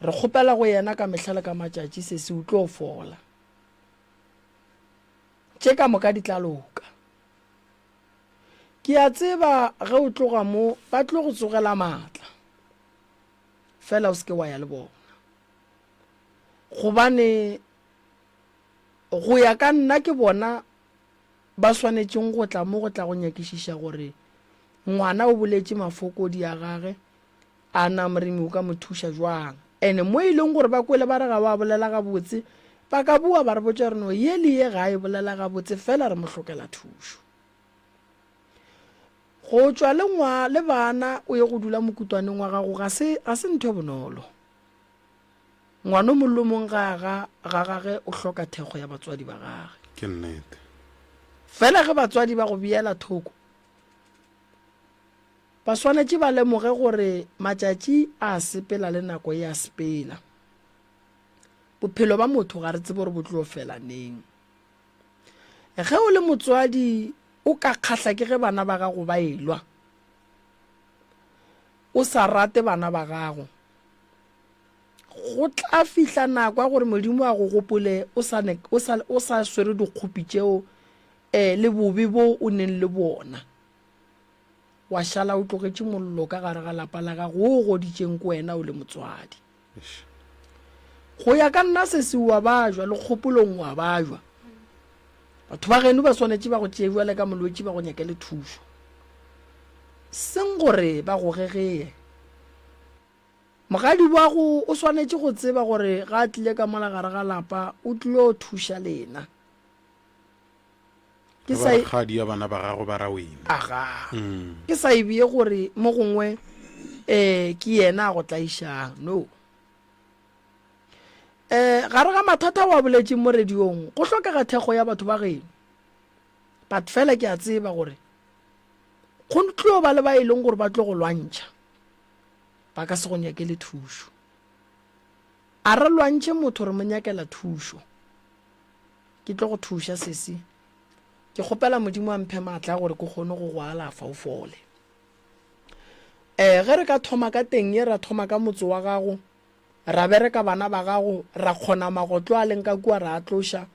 Re kgopela go yena ka mehla le ka matšatši sesi o tlo fola. Tše ka moka di tla loka. Ke a tseba ge o tloga mo ba tlo go tsogela maatla. Fela o se ke wa ya le bona. Gobane go ya ka nna ke bona ba swanetšeng go tla mo go tla go nyakišiša gore ngwana o boletše mafokodi a gage a na moremi o ka mo thuša jwang. Ene mo e leng gore ba kwele ba re ga wa bolela gabotse, ba ka boa ba re botša gore no ye le ye ga a e bolela gabotse fela re mo hlokela thušo. Go tšwa le ngwa le bana o ye go dula mokutwaneng wa gago ga se ga se ntho e bonolo. Ngwana o mong le o mong ga ga ga gage o hloka thekgo ya batswadi ba gage. Ke nnete. Fela ge batswadi ba go beela thoko, ba swanetše ba lemoge gore matšatši a sepela le nako e a sepela. Bophelo ba motho ga re tsebe gore bo tlo fela neng. Ge o le motswadi o ka kgahla ke ge bana ba gago ba elwa, o sa rate bana ba gago, go tla fihla nako ya gore Modimo a go gopole o sa, o sa, o sa swere dikgopi tšeo um le bobe bo o neng le bona. Wa šala o tlogetše mollo ka gare ga lapa la gago wo o goditšeng ke wena o le motswadi. Go ya ka nna sesi o a bajwa le kgopolong o a bajwa. Batho ba geno ba swanetše ba go tšee bjale ka molwetši ba go nyakele thušo. Seng gore ba go gegee. Mogadi wago o swanetše go tseba gore ga a tlile ka mola gare ga lapa o tlilo thuša lena. Ke sa e kgadi ya bana ba gago ba ra wena. Aga. Mm. Ke sa e bie gore mo gongwe eh ke yena a go tlaišang. No. Eh gare ga mathata wa boletšeng mo radiong go hlokega thekgo ya batho ba geno. But fela ke a tseba gore go tlo ba le ba e leng gore ba tlo go lwantšha. Ba ka se go nyakele thušo. A re lwantšhe motho re mo nyakela thušo. Ke tlo go thuša, sesi. Ke kgopela Modimo a mphe maatla a gore ke kgone go go alafa o fole. Um ge re ka thoma ka teng ye, ra thoma ka motse wa gago, ra bereka bana ba gago, ra kgona magotlo a leng ka kua ra a tloša,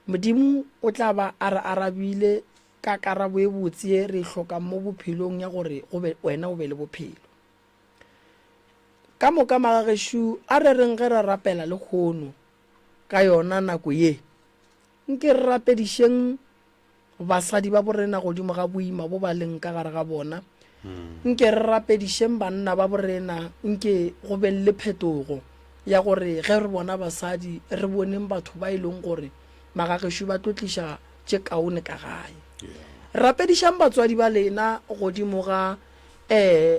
Modimo o tla ba a re arabile ka karabo e botse ye re e hlokang mo bophelong ya gore go be wena o be le bophelo. Ka moka magagešo a re reng ge re rapela lehono, Ka yona nako ye, nke re rapedišeng basadi ba borena godimo ga boima bo ba leng ka gare ga bona. Nke re rapedišeng banna ba borena, nke go beng le phetogo ya gore ge re bona basadi, re boneng batho ba e leng gore magagešo ba tlo tliša tše kaone ka gae. Rapedišang batswadi ba lena godimo ga um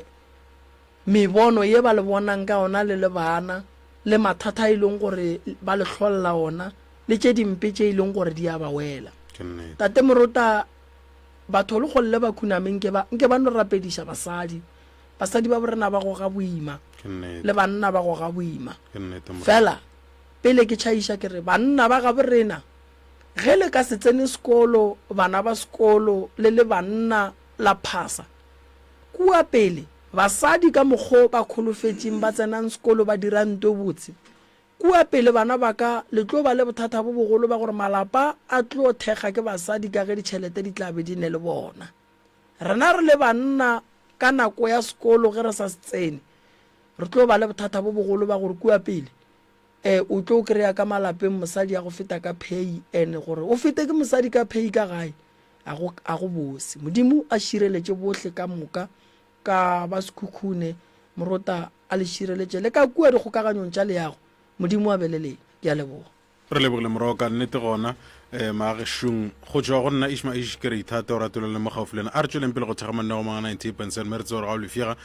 Mebono ye ba le bonang ka ona le le bana, le mathata a e leng gore ba le hlolla ona, le tše dimpe tše e leng gore di a ba wela. Ke nnete. Tate Morota, batho le kgolle ba khuname nke ba, nke ba no rapediša basadi. Basadi ba borena ba goga boima, Ke nnete. le banna ba goga boima. Ke nnete, Morena. Fela, pele ke tšhaiša ke re, banna ba gabo rena, ge le ka se tsene sekolo, bana ba sekolo, le le banna la phasa, Kua pele, basadi ka mokgo ba kholofetšeng ba tsenang sekolo ba dira nto botse. Kua pele, bana ba ka, le tlo ba le bothata bo bogolo ba gore malapa a tlo thekga ke basadi ka ge ditšhelete di tla be di ne le bona. Rena re le banna ka nako ya sekolo ge re sa se tsene, re tlo ba le bothata bo bogolo ba gore kua pele um o tlo kry-a ka malapeng mosadi a go feta ka pay and gore o fete ke mosadi ka pay ka gae A go, a go bose. Modimo a šireletše bohle ka moka, ka ba Sekhukhune, Morota a le šireletše le ka kua dikgokaganyong tša leago. Modimo a be le lena. Ke a leboga. Re lebogile Moroka, nnete gona eh, maagešong. Go tšwa go nna Ishma Ish ke re ithate o ratole le mo gaufi le nna. A re tšweleng pele go thekga mananeo a mangwe a 98.7 mme re tsebe gore ga o lefega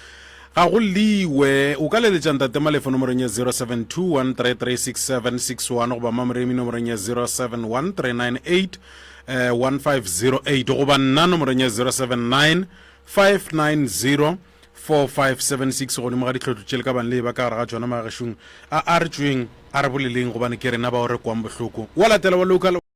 ga go liwe. O ka leletša Ntate Malefo nomorong ya 0721336761 goba Mamoremi nomorong ya 071398. 1508 goba nna nomorong ya 079 590 4576 godimo ga ditlhotlo tše le ka bang le e ba ka gare ga tšona magešong a a re tšweng a re boleleng gobane ke rena bao re kwang bohloko wa latela wa local.